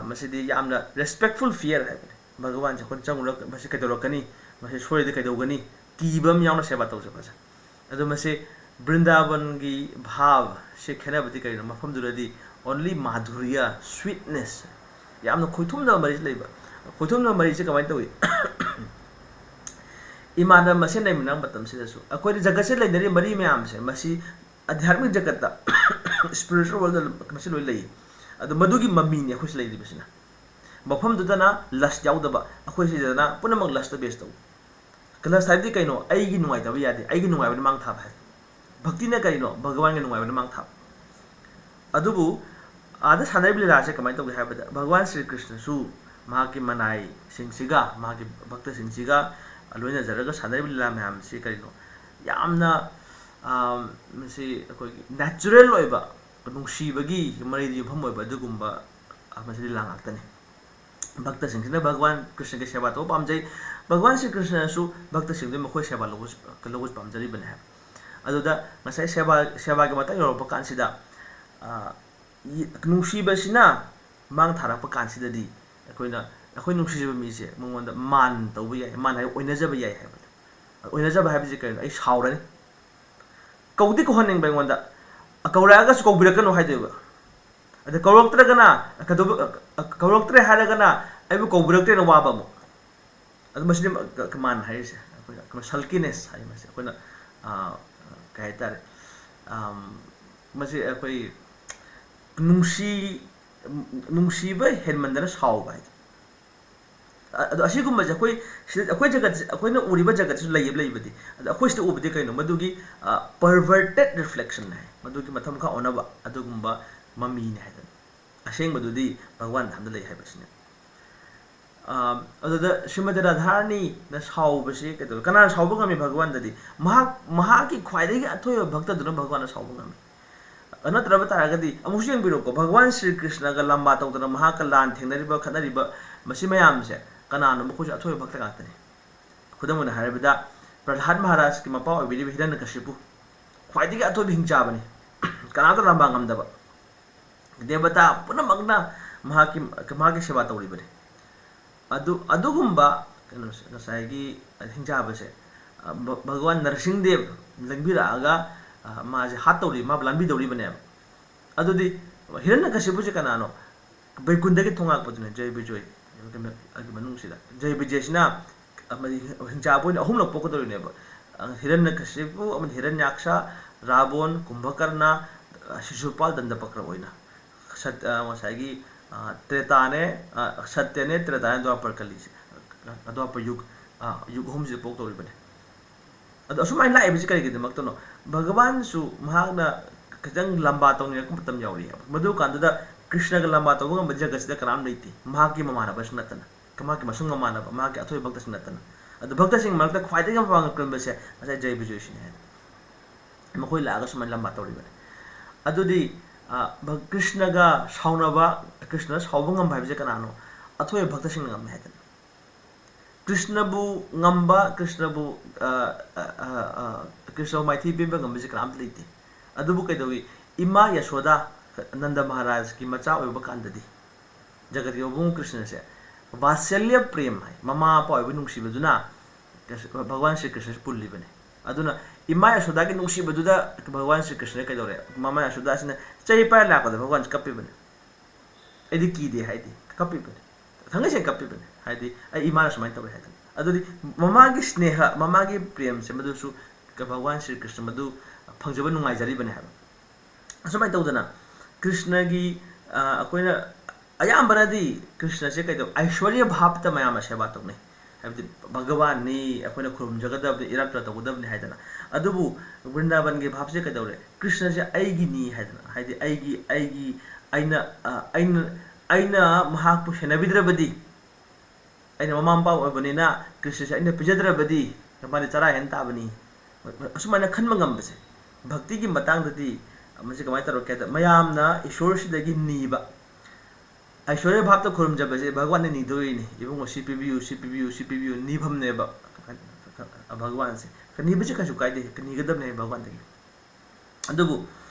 ꯃꯁꯤꯗꯤ ꯌꯥꯝꯅ ꯔꯦꯁꯄꯦꯛꯐꯨꯜ ꯐꯤꯌꯔ ꯍꯥꯏꯕꯅꯤ꯫ ꯚꯒꯋꯥꯟꯁꯦ ꯑꯩꯈꯣꯏꯅ ꯆꯪꯉꯨꯔꯒ ꯃꯁꯤ ꯀꯩꯗꯧꯔꯛꯀꯅꯤ, ꯃꯁꯤ ꯁꯣꯏꯔꯗꯤ ꯀꯩꯗꯧꯒꯅꯤ, ꯀꯤꯕ ꯑꯃ ꯌꯥꯎꯅ ꯁꯦꯕꯥ ꯇꯧꯖꯕꯁꯦ꯫ ꯑꯗꯣ ꯃꯁꯤ ꯕ꯭ꯔꯤꯟꯗꯥꯕꯟꯒꯤ ꯚꯥꯕꯁꯦ ꯈꯦꯠꯅꯕꯗꯤ ꯀꯔꯤꯅꯣ? ꯃꯐꯝꯗꯨꯗꯗꯤ only ꯃꯥꯙꯨꯔꯤꯌꯥ, ꯁ꯭ꯋꯤꯠꯅꯦꯁ, ꯌꯥꯝꯅ ꯈꯣꯏꯊꯨꯝꯅꯕ ꯃꯔꯤ ꯂꯩꯕ꯫ ꯈꯣꯏꯊꯨꯝꯅꯕ ꯃꯔꯤꯁꯦ ꯀꯃꯥꯏꯅ ꯇꯧꯏ? ꯏꯃꯥꯟꯅꯕ ꯃꯁꯦꯟ ꯂꯩꯃꯤꯟꯅꯕ ꯃꯇꯝꯁꯤꯗꯁꯨ ꯑꯩꯈꯣꯏꯅ ꯖꯒꯠꯁꯦ ꯂꯩꯅꯔꯤꯕ ꯃꯔꯤ ꯃꯌꯥꯝꯁꯦ, ꯃꯁꯤ ꯑꯙ꯭ꯌꯥꯠꯃꯤꯛ ꯖꯒꯠꯇ, ꯏꯁꯄꯤꯔꯤꯆꯨꯋꯦꯜ ꯋꯥꯔꯜꯗ ꯃꯁꯤ ꯂꯣꯏ ꯂꯩ꯫ ꯑꯗꯣ ꯃꯗꯨꯒꯤ ꯃꯃꯤꯅꯤ ꯑꯩꯈꯣꯏꯁꯤ ꯂꯩꯔꯤꯕꯁꯤꯅ꯫ ꯃꯐꯝꯗꯨꯗꯅ ꯂꯁ ꯌꯥꯎꯗꯕ, ꯑꯩꯈꯣꯏ ꯁꯤꯗꯅ ꯄꯨꯝꯅꯃꯛ ꯂꯁꯇ ꯕꯦꯁ ꯇꯧꯕ꯫ ꯂꯁ ꯍꯥꯏꯕꯗꯤ ꯀꯩꯅꯣ? ꯑꯩꯒꯤ ꯅꯨꯡꯉꯥꯏꯇꯕ ꯌꯥꯗꯦ, ꯑꯩꯒꯤ ꯅꯨꯡꯉꯥꯏꯕꯅ ꯃꯥꯡ ꯊꯥꯕ ꯍꯥꯏꯕ꯫ ꯚꯛꯇꯤꯅ ꯀꯔꯤꯅꯣ? ꯚꯒꯋꯥꯟꯒꯤ ꯅꯨꯡꯉꯥꯏꯕꯅ ꯃꯥꯡ ꯊꯥꯕ꯫ ꯑꯗꯨꯕꯨ ꯑꯥꯗ ꯁꯥꯟꯅꯔꯤꯕ ꯂꯤꯂꯥꯁꯦ ꯀꯃꯥꯏꯅ ꯇꯧꯒꯦ ꯍꯥꯏꯕꯗ, ꯚꯒꯋꯥꯟ ꯁ꯭ꯔꯤ ꯀ꯭ꯔꯤꯁꯅꯁꯨ ꯃꯍꯥꯛꯀꯤ ꯃꯅꯥꯏꯁꯤꯡꯁꯤꯒ, ꯃꯍꯥꯛꯀꯤ ꯚꯛꯇꯁꯤꯡꯁꯤꯒ ꯂꯣꯏꯅꯖꯔꯒ ꯁꯥꯟꯅꯔꯤꯕ ꯂꯤꯂꯥ ꯃꯌꯥꯝꯁꯤ ꯀꯔꯤꯅꯣ? ꯌꯥꯝꯅ, ꯑꯥ, ꯃꯁꯤ ꯑꯩꯈꯣꯏꯒꯤ ꯅꯦꯆꯔꯦꯜ ꯑꯣꯏꯕ ꯅꯨꯡꯁꯤꯕꯒꯤ ꯃꯔꯤꯗ ꯌꯨꯝꯐꯝ ꯑꯣꯏꯕ ꯑꯗꯨꯒꯨꯝꯕ ꯃꯁꯤ ꯂꯤꯂꯥ ꯉꯥꯛꯇꯅꯤ꯫ ꯚꯛꯇꯁꯤꯡꯁꯤꯅ ꯚꯒꯋꯥꯟ ꯀ꯭ꯔꯤꯁꯅꯒꯤ ꯁꯦꯕꯥ ꯇꯧꯕ ꯄꯥꯝꯖꯩ꯫ ꯚꯒꯋꯥꯟ ꯁ꯭ꯔꯤ ꯀ꯭ꯔꯤꯁꯅꯁꯨ ꯚꯛꯇꯁꯤꯡꯗꯨ ꯃꯈꯣꯏ ꯁꯦꯕꯥ ꯂꯧꯕ, ꯂꯧꯕꯁꯨ ꯄꯥꯝꯖꯔꯤꯕꯅꯤ ꯍꯥꯏꯕ꯫ ꯑꯗꯨꯗ ꯉꯁꯥꯏ ꯁꯦꯕꯥ, ꯁꯦꯕꯥꯒꯤ ꯃꯇꯥꯡ ꯌꯧꯔꯛꯄ ꯀꯥꯟꯁꯤꯗ, ꯑ, ꯅꯨꯡꯁꯤꯕꯁꯤꯅ ꯃꯥꯡ ꯊꯥꯔꯛꯄ ꯀꯥꯟꯁꯤꯗꯗꯤ ꯑꯩꯈꯣꯏꯅ, ꯑꯩꯈꯣꯏ ꯅꯨꯡꯁꯤꯖꯕ ꯃꯤꯁꯦ ꯃꯉꯣꯟꯗ ꯃꯥꯟ ꯇꯧꯕ ꯌꯥꯏ, ꯃꯥꯟ ꯍꯥꯏ ꯑꯣꯏꯅꯖꯕ ꯌꯥꯏ ꯍꯥꯏꯕꯗꯣ꯫ ꯑꯣꯏꯅꯖꯕ ꯍꯥꯏꯕꯁꯤ ꯀꯩꯅꯣ? ꯑꯩ ꯁꯥꯎꯔꯅꯤ, ꯀꯧꯗꯤ ꯀꯧꯍꯟꯅꯤꯡꯕ ꯑꯩꯉꯣꯟꯗ, ꯀꯧꯔꯛꯑꯒꯁꯨ ꯀꯧꯕꯤꯔꯛꯀꯅꯨ ꯍꯥꯏꯗꯣꯏꯕ꯫ ꯑꯗ ꯀꯧꯔꯛꯇ꯭ꯔꯒꯅ, ꯀꯩꯗꯧꯕ-, ꯀꯧꯔꯛꯇ꯭ꯔꯦ ꯍꯥꯏꯔꯒꯅ ꯑꯩꯕꯨ ꯀꯧꯕꯤꯔꯛꯇ꯭ꯔꯦꯅ ꯋꯥꯕ ꯑꯃꯨꯛ꯫ ꯑꯗꯨ ꯃꯁꯤꯗꯤ ꯃ-, ꯀ-, ꯀꯃꯥꯟ ꯍꯥꯏꯔꯤꯁꯦ, ꯑꯩꯈꯣꯏꯅ, ꯑꯩꯈꯣꯏꯅ ꯁꯜꯀꯤꯅꯦꯁ ꯍꯥꯏ ꯃꯁꯤ꯫ ꯑꯩꯈꯣꯏꯅ, ꯑ, ꯀꯩ ꯍꯥꯏꯇꯥꯔꯦ, ꯑꯝ, ꯃꯁꯤ ꯑꯩꯈꯣꯏ ꯅꯨꯡꯁꯤ-, ꯅꯨꯡꯁꯤꯕ ꯍꯦꯟꯃꯟꯗꯅ ꯁꯥꯎꯕ ꯍꯥꯏꯗꯣ꯫ ꯑ-, ꯑꯗꯣ ꯑꯁꯤꯒꯨꯝꯕꯁꯦ ꯑꯩꯈꯣꯏ ꯁꯤꯗ, ꯑꯩꯈꯣꯏ ꯖꯒꯠꯁꯦ, ꯑꯩꯈꯣꯏꯅ ꯎꯔꯤꯕ ꯖꯒꯠꯁꯤꯁꯨ ꯂꯩꯌꯦꯕ, ꯂꯩꯕꯗꯤ꯫ ꯑꯗꯣ ꯑꯩꯈꯣꯏ ꯁꯤꯗ ꯎꯕꯗꯤ ꯀꯩꯅꯣ? ꯃꯗꯨꯒꯤ, ꯑ, perverted reflection ꯍꯥꯏ, ꯃꯗꯨꯒꯤ ꯃꯊꯛ ꯃꯈꯥ ꯑꯣꯟꯅꯕ ꯑꯗꯨꯒꯨꯝꯕ ꯃꯃꯤꯅꯦ ꯍꯥꯏꯗꯅ꯫ ꯑꯁꯦꯡꯕꯗꯨꯗꯤ ꯚꯒꯋꯥꯟ ꯙꯥꯝꯗ ꯂꯩ ꯍꯥꯏꯕꯁꯤꯅꯦ꯫ ꯑ, ꯑꯗꯨꯗ ꯁ꯭ꯔꯤꯃꯇꯤ ꯔꯥꯙꯥꯔꯥꯅꯤꯅ ꯁꯥꯎꯕꯁꯤ ꯀꯩꯗꯧꯋꯤ? ꯀꯅꯥꯅ ꯁꯥꯎꯕ ꯉꯝꯃꯤ ꯚꯒꯋꯥꯟꯗꯗꯤ? ꯃꯍꯥꯛ, ꯃꯍꯥꯛꯀꯤ ꯈ꯭ꯋꯥꯏꯗꯒꯤ ꯑꯊꯣꯏꯕ ꯚꯛꯇꯗꯨꯅ ꯚꯒꯋꯥꯟꯅ ꯁꯥꯎꯕ ꯉꯝꯃꯤ꯫ ꯑꯗꯨ ꯅꯠꯇ꯭ꯔꯕ ꯇꯥꯔꯒꯗꯤ ꯑꯃꯨꯛꯁꯨ ꯌꯦꯡꯕꯤꯔꯣꯀꯣ, ꯚꯒꯋꯥꯟ ꯁ꯭ꯔꯤ ꯀ꯭ꯔꯤꯁꯅꯒ ꯂꯥꯝꯕꯥ ꯇꯧꯗꯅ ꯃꯍꯥꯛꯀ ꯂꯥꯟ ꯊꯦꯡꯅꯔꯤꯕ, ꯈꯠꯅꯔꯤꯕ, ꯃꯁꯤ ꯃꯌꯥꯝꯁꯦ ꯀꯅꯥꯅꯣ? ꯃꯈꯣꯏꯁꯨ ꯑꯊꯣꯏꯕ ꯚꯛꯇ ꯉꯥꯛꯇꯅꯤ꯫ ꯈꯨꯗꯝ ꯑꯣꯏꯅ ꯍꯥꯏꯔꯕꯗ, ꯄ꯭ꯔꯍ꯭ꯂꯥꯗ ꯃꯍꯥꯔꯥꯖꯀꯤ ꯃꯄꯥ ꯑꯣꯏꯕꯤꯔꯤꯕ ꯍꯤꯔꯥꯅ꯭ꯌꯀꯁꯤꯄꯨ ꯈ꯭ꯋꯥꯏꯗꯒꯤ ꯑꯊꯣꯏꯕ ꯍꯤꯡꯆꯥꯕꯅꯤ꯫ ꯀꯅꯥꯝꯇ ꯂꯥꯝꯕꯥ ꯉꯝꯗꯕ꯫ ꯗꯦꯕꯇꯥ ꯄꯨꯝꯅꯃꯛꯅ ꯃꯍꯥꯛꯀꯤ, ꯃꯍꯥꯛꯀꯤ ꯁꯦꯕꯥ ꯇꯧꯔꯤꯕꯅꯤ꯫ ꯑꯗꯨ, ꯑꯗꯨꯒꯨꯝꯕ ꯀꯩꯅꯣꯁꯦ, ꯉꯁꯥꯏꯒꯤ ꯍꯤꯡꯆꯥꯕꯁꯦ, ꯑ, ꯚ-, ꯚꯒꯋꯥꯟ ꯅꯔꯁꯤꯡ ꯗꯦꯕ ꯂꯪꯕꯤꯔꯛꯑꯒ, ꯑ, ꯃꯥꯁꯦ ꯍꯥꯠꯇꯧꯔꯤ, ꯃꯥꯕꯨ ꯂꯥꯟꯕꯤꯗꯧꯔꯤꯕꯅꯦꯕ꯫ ꯑꯗꯨꯗꯤ ꯍꯤꯔꯥꯅ꯭ꯌꯀꯁꯤꯄꯨꯁꯦ ꯀꯅꯥꯅꯣ? ꯕꯩꯀꯨꯟꯗꯒꯤ ꯊꯣꯡꯂꯥꯛꯄꯗꯨꯅꯦ, ꯖꯩ ꯕꯤꯖꯣꯏ꯫ ꯀꯩꯅꯣ, ꯑꯩꯒꯤ ꯃꯅꯨꯡꯁꯤꯗ ꯖꯩ ꯕꯤꯖꯣꯏꯁꯤꯅ ꯑꯃꯗꯤ ꯍꯤꯡꯆꯥꯕ ꯑꯣꯏꯅ ꯑꯍꯨꯝꯂꯛ ꯄꯣꯛꯀꯗꯧꯔꯤꯅꯦꯕ꯫ ꯑ, ꯍꯤꯔꯥꯅ꯭ꯌꯀꯁꯤꯄꯨ ꯑꯃꯗꯤ ꯍꯤꯔꯥꯅ꯭ꯌꯥꯛꯁ, ꯔꯥꯕꯣꯟ, ꯀꯨꯝꯚꯀꯔꯅ, ꯑ, ꯁꯤꯁꯨꯄꯥꯜ, ꯗꯟꯗꯄꯀ꯭ꯔ ꯑꯣꯏꯅ꯫ ꯁꯠ-, ꯑ, ꯉꯁꯥꯏꯒꯤ, ꯑ, ꯇ꯭ꯔꯦꯇꯥꯅꯦ, ꯑ, ꯁꯠꯌꯅꯦ, ꯇ꯭ꯔꯦꯇꯥꯅꯦ, ꯗ꯭ꯋꯥꯄꯔ ꯀꯂꯤꯁꯦ, ꯑ, ꯗ꯭ꯋꯥꯄꯔ ꯌꯨꯒ, ꯑ, ꯌꯨꯒ ꯑꯍꯨꯝꯁꯤꯗ ꯄꯣꯛꯇꯧꯔꯤꯕꯅꯤ꯫ ꯑꯗꯣ ꯑꯁꯨꯃꯥꯏꯅ ꯂꯥꯛꯏꯕꯁꯤ ꯀꯔꯤꯒꯤꯗꯃꯛꯇꯅꯣ? ꯚꯒꯋꯥꯟꯁꯨ ꯃꯍꯥꯛꯅ ꯈꯤꯇꯪ ꯂꯥꯝꯕꯥ ꯇꯧꯅꯤꯡꯉꯛꯄ ꯃꯇꯝ ꯌꯥꯎꯔꯤ꯫ ꯃꯗꯨ ꯀꯥꯟꯗꯨꯗ ꯀ꯭ꯔꯤꯁꯅꯒ ꯂꯥꯝꯕꯥ ꯇꯧꯕ ꯉꯝꯕ ꯖꯒꯠꯁꯤꯗ ꯀꯅꯥꯝ ꯂꯩꯇꯦ, ꯃꯍꯥꯛꯀꯤ ꯃꯃꯥꯟꯅꯕꯁꯤꯡ ꯅꯠꯇꯅ, ꯃꯍꯥꯛꯀꯤ ꯃꯁꯨꯡ ꯃꯃꯥꯟꯅꯕ, ꯃꯍꯥꯛꯀꯤ ꯑꯊꯣꯏꯕ ꯚꯛꯇꯁꯤꯡ ꯅꯠꯇꯅ꯫ ꯑꯗꯨ ꯚꯛꯇꯁꯤꯡ ꯃꯔꯛꯇ ꯈ꯭ꯋꯥꯏꯗꯒꯤ ꯃꯄꯥꯡꯒꯜ ꯀꯟꯕꯁꯦ ꯉꯁꯥꯏ ꯖꯩ ꯕꯤꯖꯣꯏꯁꯤꯅꯤ ꯍꯥꯏꯅ꯫ ꯃꯈꯣꯏ ꯂꯥꯛꯑꯒ ꯁꯨꯃꯥꯏꯅ ꯂꯥꯝꯕꯥ ꯇꯧꯔꯤꯕꯅꯤ꯫ ꯑꯗꯨꯗꯤ, ꯑ, ꯚ-, ꯀ꯭ꯔꯤꯁꯅꯒ ꯁꯥꯎꯅꯕ, ꯀ꯭ꯔꯤꯁꯅ ꯁꯥꯎꯕ ꯉꯝꯕ ꯍꯥꯏꯕꯁꯦ ꯀꯅꯥꯅꯣ? ꯑꯊꯣꯏꯕ ꯚꯛꯇꯁꯤꯡꯅ ꯉꯝꯃꯦ ꯍꯥꯏꯗꯅ꯫ ꯀ꯭ꯔꯤꯁꯅꯕꯨ ꯉꯝꯕ, ꯀ꯭ꯔꯤꯁꯅꯕꯨ, ꯑ, ꯑ, ꯑ, ꯑ, ꯀ꯭ꯔꯤꯁꯅꯕꯨ ꯃꯥꯏꯊꯤ ꯄꯤꯕ ꯉꯝꯕꯁꯦ ꯀꯅꯥꯝꯇ ꯂꯩꯇꯦ꯫ ꯑꯗꯨꯕꯨ ꯀꯩꯗꯧꯏ? ꯏꯃꯥ ꯌꯁꯣꯗꯥ, ꯅꯟꯗ ꯃꯍꯥꯔꯥꯖꯀꯤ ꯃꯆꯥ ꯑꯣꯏꯕ ꯀꯥꯟꯗꯗꯤ, ꯖꯒꯠꯀꯤ ꯃꯕꯨꯡ ꯀ꯭ꯔꯤꯁꯅꯁꯦ ꯚꯥꯠꯁꯜꯌ ꯄ꯭ꯔꯦꯝ ꯍꯥꯏ, ꯃꯃꯥ ꯃꯄꯥ ꯑꯣꯏꯕ ꯅꯨꯡꯁꯤꯕꯗꯨꯅ ꯀ꯭ꯔꯤꯁ-, ꯚꯒꯋꯥꯟ ꯁ꯭ꯔꯤ ꯀ꯭ꯔꯤꯁꯅꯁꯦ ꯄꯨꯜꯂꯤꯕꯅꯤ꯫ ꯑꯗꯨꯅ ꯏꯃꯥ ꯌꯁꯣꯗꯥꯒꯤ ꯅꯨꯡꯁꯤꯕꯗꯨꯗ ꯚꯒꯋꯥꯟ ꯁ꯭ꯔꯤ ꯀ꯭ꯔꯤꯁꯅ ꯀꯩꯗꯧꯔꯦ? ꯃꯃꯥ ꯌꯁꯣꯗꯥꯁꯤꯅ ꯆꯩ ꯄꯥꯏꯔ ꯂꯥꯛꯄꯗ ꯚꯒꯋꯥꯟꯁꯦ ꯀꯞꯄꯤꯕꯅꯤ꯫ ꯑꯩꯗꯤ ꯀꯤꯗꯦ ꯍꯥꯏꯗꯤ ꯀꯞꯄꯤꯕꯅꯤ꯫ ꯊꯥꯡꯒꯩ ꯁꯦꯡꯅ ꯀꯞꯄꯤꯕꯅꯤ꯫ ꯍꯥꯏꯗꯤ, "ꯑꯩ ꯏꯃꯥꯅ ꯁꯨꯃꯥꯏꯅ ꯇꯧꯔꯦ" ꯍꯥꯏꯗꯅ꯫ ꯑꯗꯨꯗꯤ ꯃꯃꯥꯒꯤ ꯁ꯭ꯅꯦꯍ, ꯃꯃꯥꯒꯤ ꯄ꯭ꯔꯦꯝꯁꯦ ꯃꯗꯨꯁꯨ ꯚꯒꯋꯥꯟ ꯁ꯭ꯔꯤ ꯀ꯭ꯔꯤꯁꯅ ꯃꯗꯨ ꯐꯪꯖꯕ ꯅꯨꯡꯉꯥꯏꯖꯔꯤꯕꯅꯤ ꯍꯥꯏꯕ꯫ ꯑꯁꯨꯃꯥꯏꯅ ꯇꯧꯗꯅ ꯀ꯭ꯔꯤꯁꯅꯒꯤ, ꯑ, ꯑꯩꯈꯣꯏꯅ ꯑꯌꯥꯝꯕꯅꯗꯤ ꯀ꯭ꯔꯤꯁꯅꯁꯦ ꯀꯩꯗꯧ-, ꯑꯥꯏꯁ꯭ꯋꯔꯌ ꯚꯥꯕꯇ ꯃꯌꯥꯝꯅ ꯁꯦꯕꯥ ꯇꯧꯅꯩ꯫ ꯍꯥꯏꯕꯗꯤ ꯚꯒꯋꯥꯟꯅꯤ, ꯑꯩꯈꯣꯏꯅ ꯈꯨꯔꯨꯝꯖꯒꯗꯕꯅꯤ, ꯏꯔꯥꯠꯄ ꯇꯧꯒꯗꯕꯅꯤ ꯍꯥꯏꯗꯅ꯫ ꯑꯗꯨꯕꯨ ꯕ꯭ꯔꯤꯟꯗꯥꯕꯟꯒꯤ ꯚꯥꯕꯁꯦ ꯀꯩꯗꯧꯔꯦ? ꯀ꯭ꯔꯤꯁꯅꯁꯦ ꯑꯩꯒꯤꯅꯤ ꯍꯥꯏꯗꯅ, ꯍꯥꯏꯗꯤ ꯑꯩꯒꯤ, ꯑꯩꯒꯤ, ꯑꯩꯅ, ꯑ, ꯑꯩꯅ, ꯑꯩꯅ ꯃꯍꯥꯛꯄꯨ ꯁꯦꯟꯅꯕꯤꯗ꯭ꯔꯕꯗꯤ ꯑꯩꯅ ꯃꯃꯥ ꯃꯄꯥ ꯑꯣꯏꯕꯅꯤꯅ ꯀ꯭ꯔꯤꯁꯅꯁꯦ ꯑꯩꯅ ꯄꯤꯖꯗ꯭ꯔꯕꯗꯤ ꯃꯥꯗꯤ ꯆꯔꯥ ꯍꯦꯟ ꯇꯥꯕꯅꯤ꯫ ꯑꯁꯨꯃꯥꯏꯅ ꯈꯟꯕ ꯉꯝꯕꯁꯦ, ꯚꯛꯇꯤꯒꯤ ꯃꯇꯥꯡꯗꯗꯤ ꯃꯁꯤ ꯀꯃꯥꯏꯅ ꯇꯧꯔꯛꯀꯦ ꯍꯥꯏꯗ, ꯃꯌꯥꯝꯅ ꯏꯁꯣꯔꯁꯤꯗꯒꯤ ꯅꯤꯕ, ꯑꯩꯁꯣꯔꯤꯌ ꯚꯥꯞꯇ ꯈꯨꯔꯨꯝꯖꯕꯁꯦ ꯚꯒꯋꯥꯟꯅ ꯅꯤꯗꯣꯔꯤꯅꯤ꯫ "ꯏꯕꯨꯡꯉꯣ, ꯁꯤ ꯄꯤꯕꯤꯌꯨ, ꯁꯤ ꯄꯤꯕꯤꯌꯨ, ꯁꯤ ꯄꯤꯕꯤꯌꯨ", ꯅꯤꯐꯝꯅꯦꯕ ꯚꯒꯋꯥꯟꯁꯦ꯫ ꯅꯤꯕꯁꯤ ꯀꯩꯁꯨ ꯀꯥꯏꯗꯦ, ꯅꯤꯒꯗꯕꯅꯦ ꯚꯒꯋꯥꯟꯗꯒꯤ꯫ ꯑꯗꯨꯕꯨ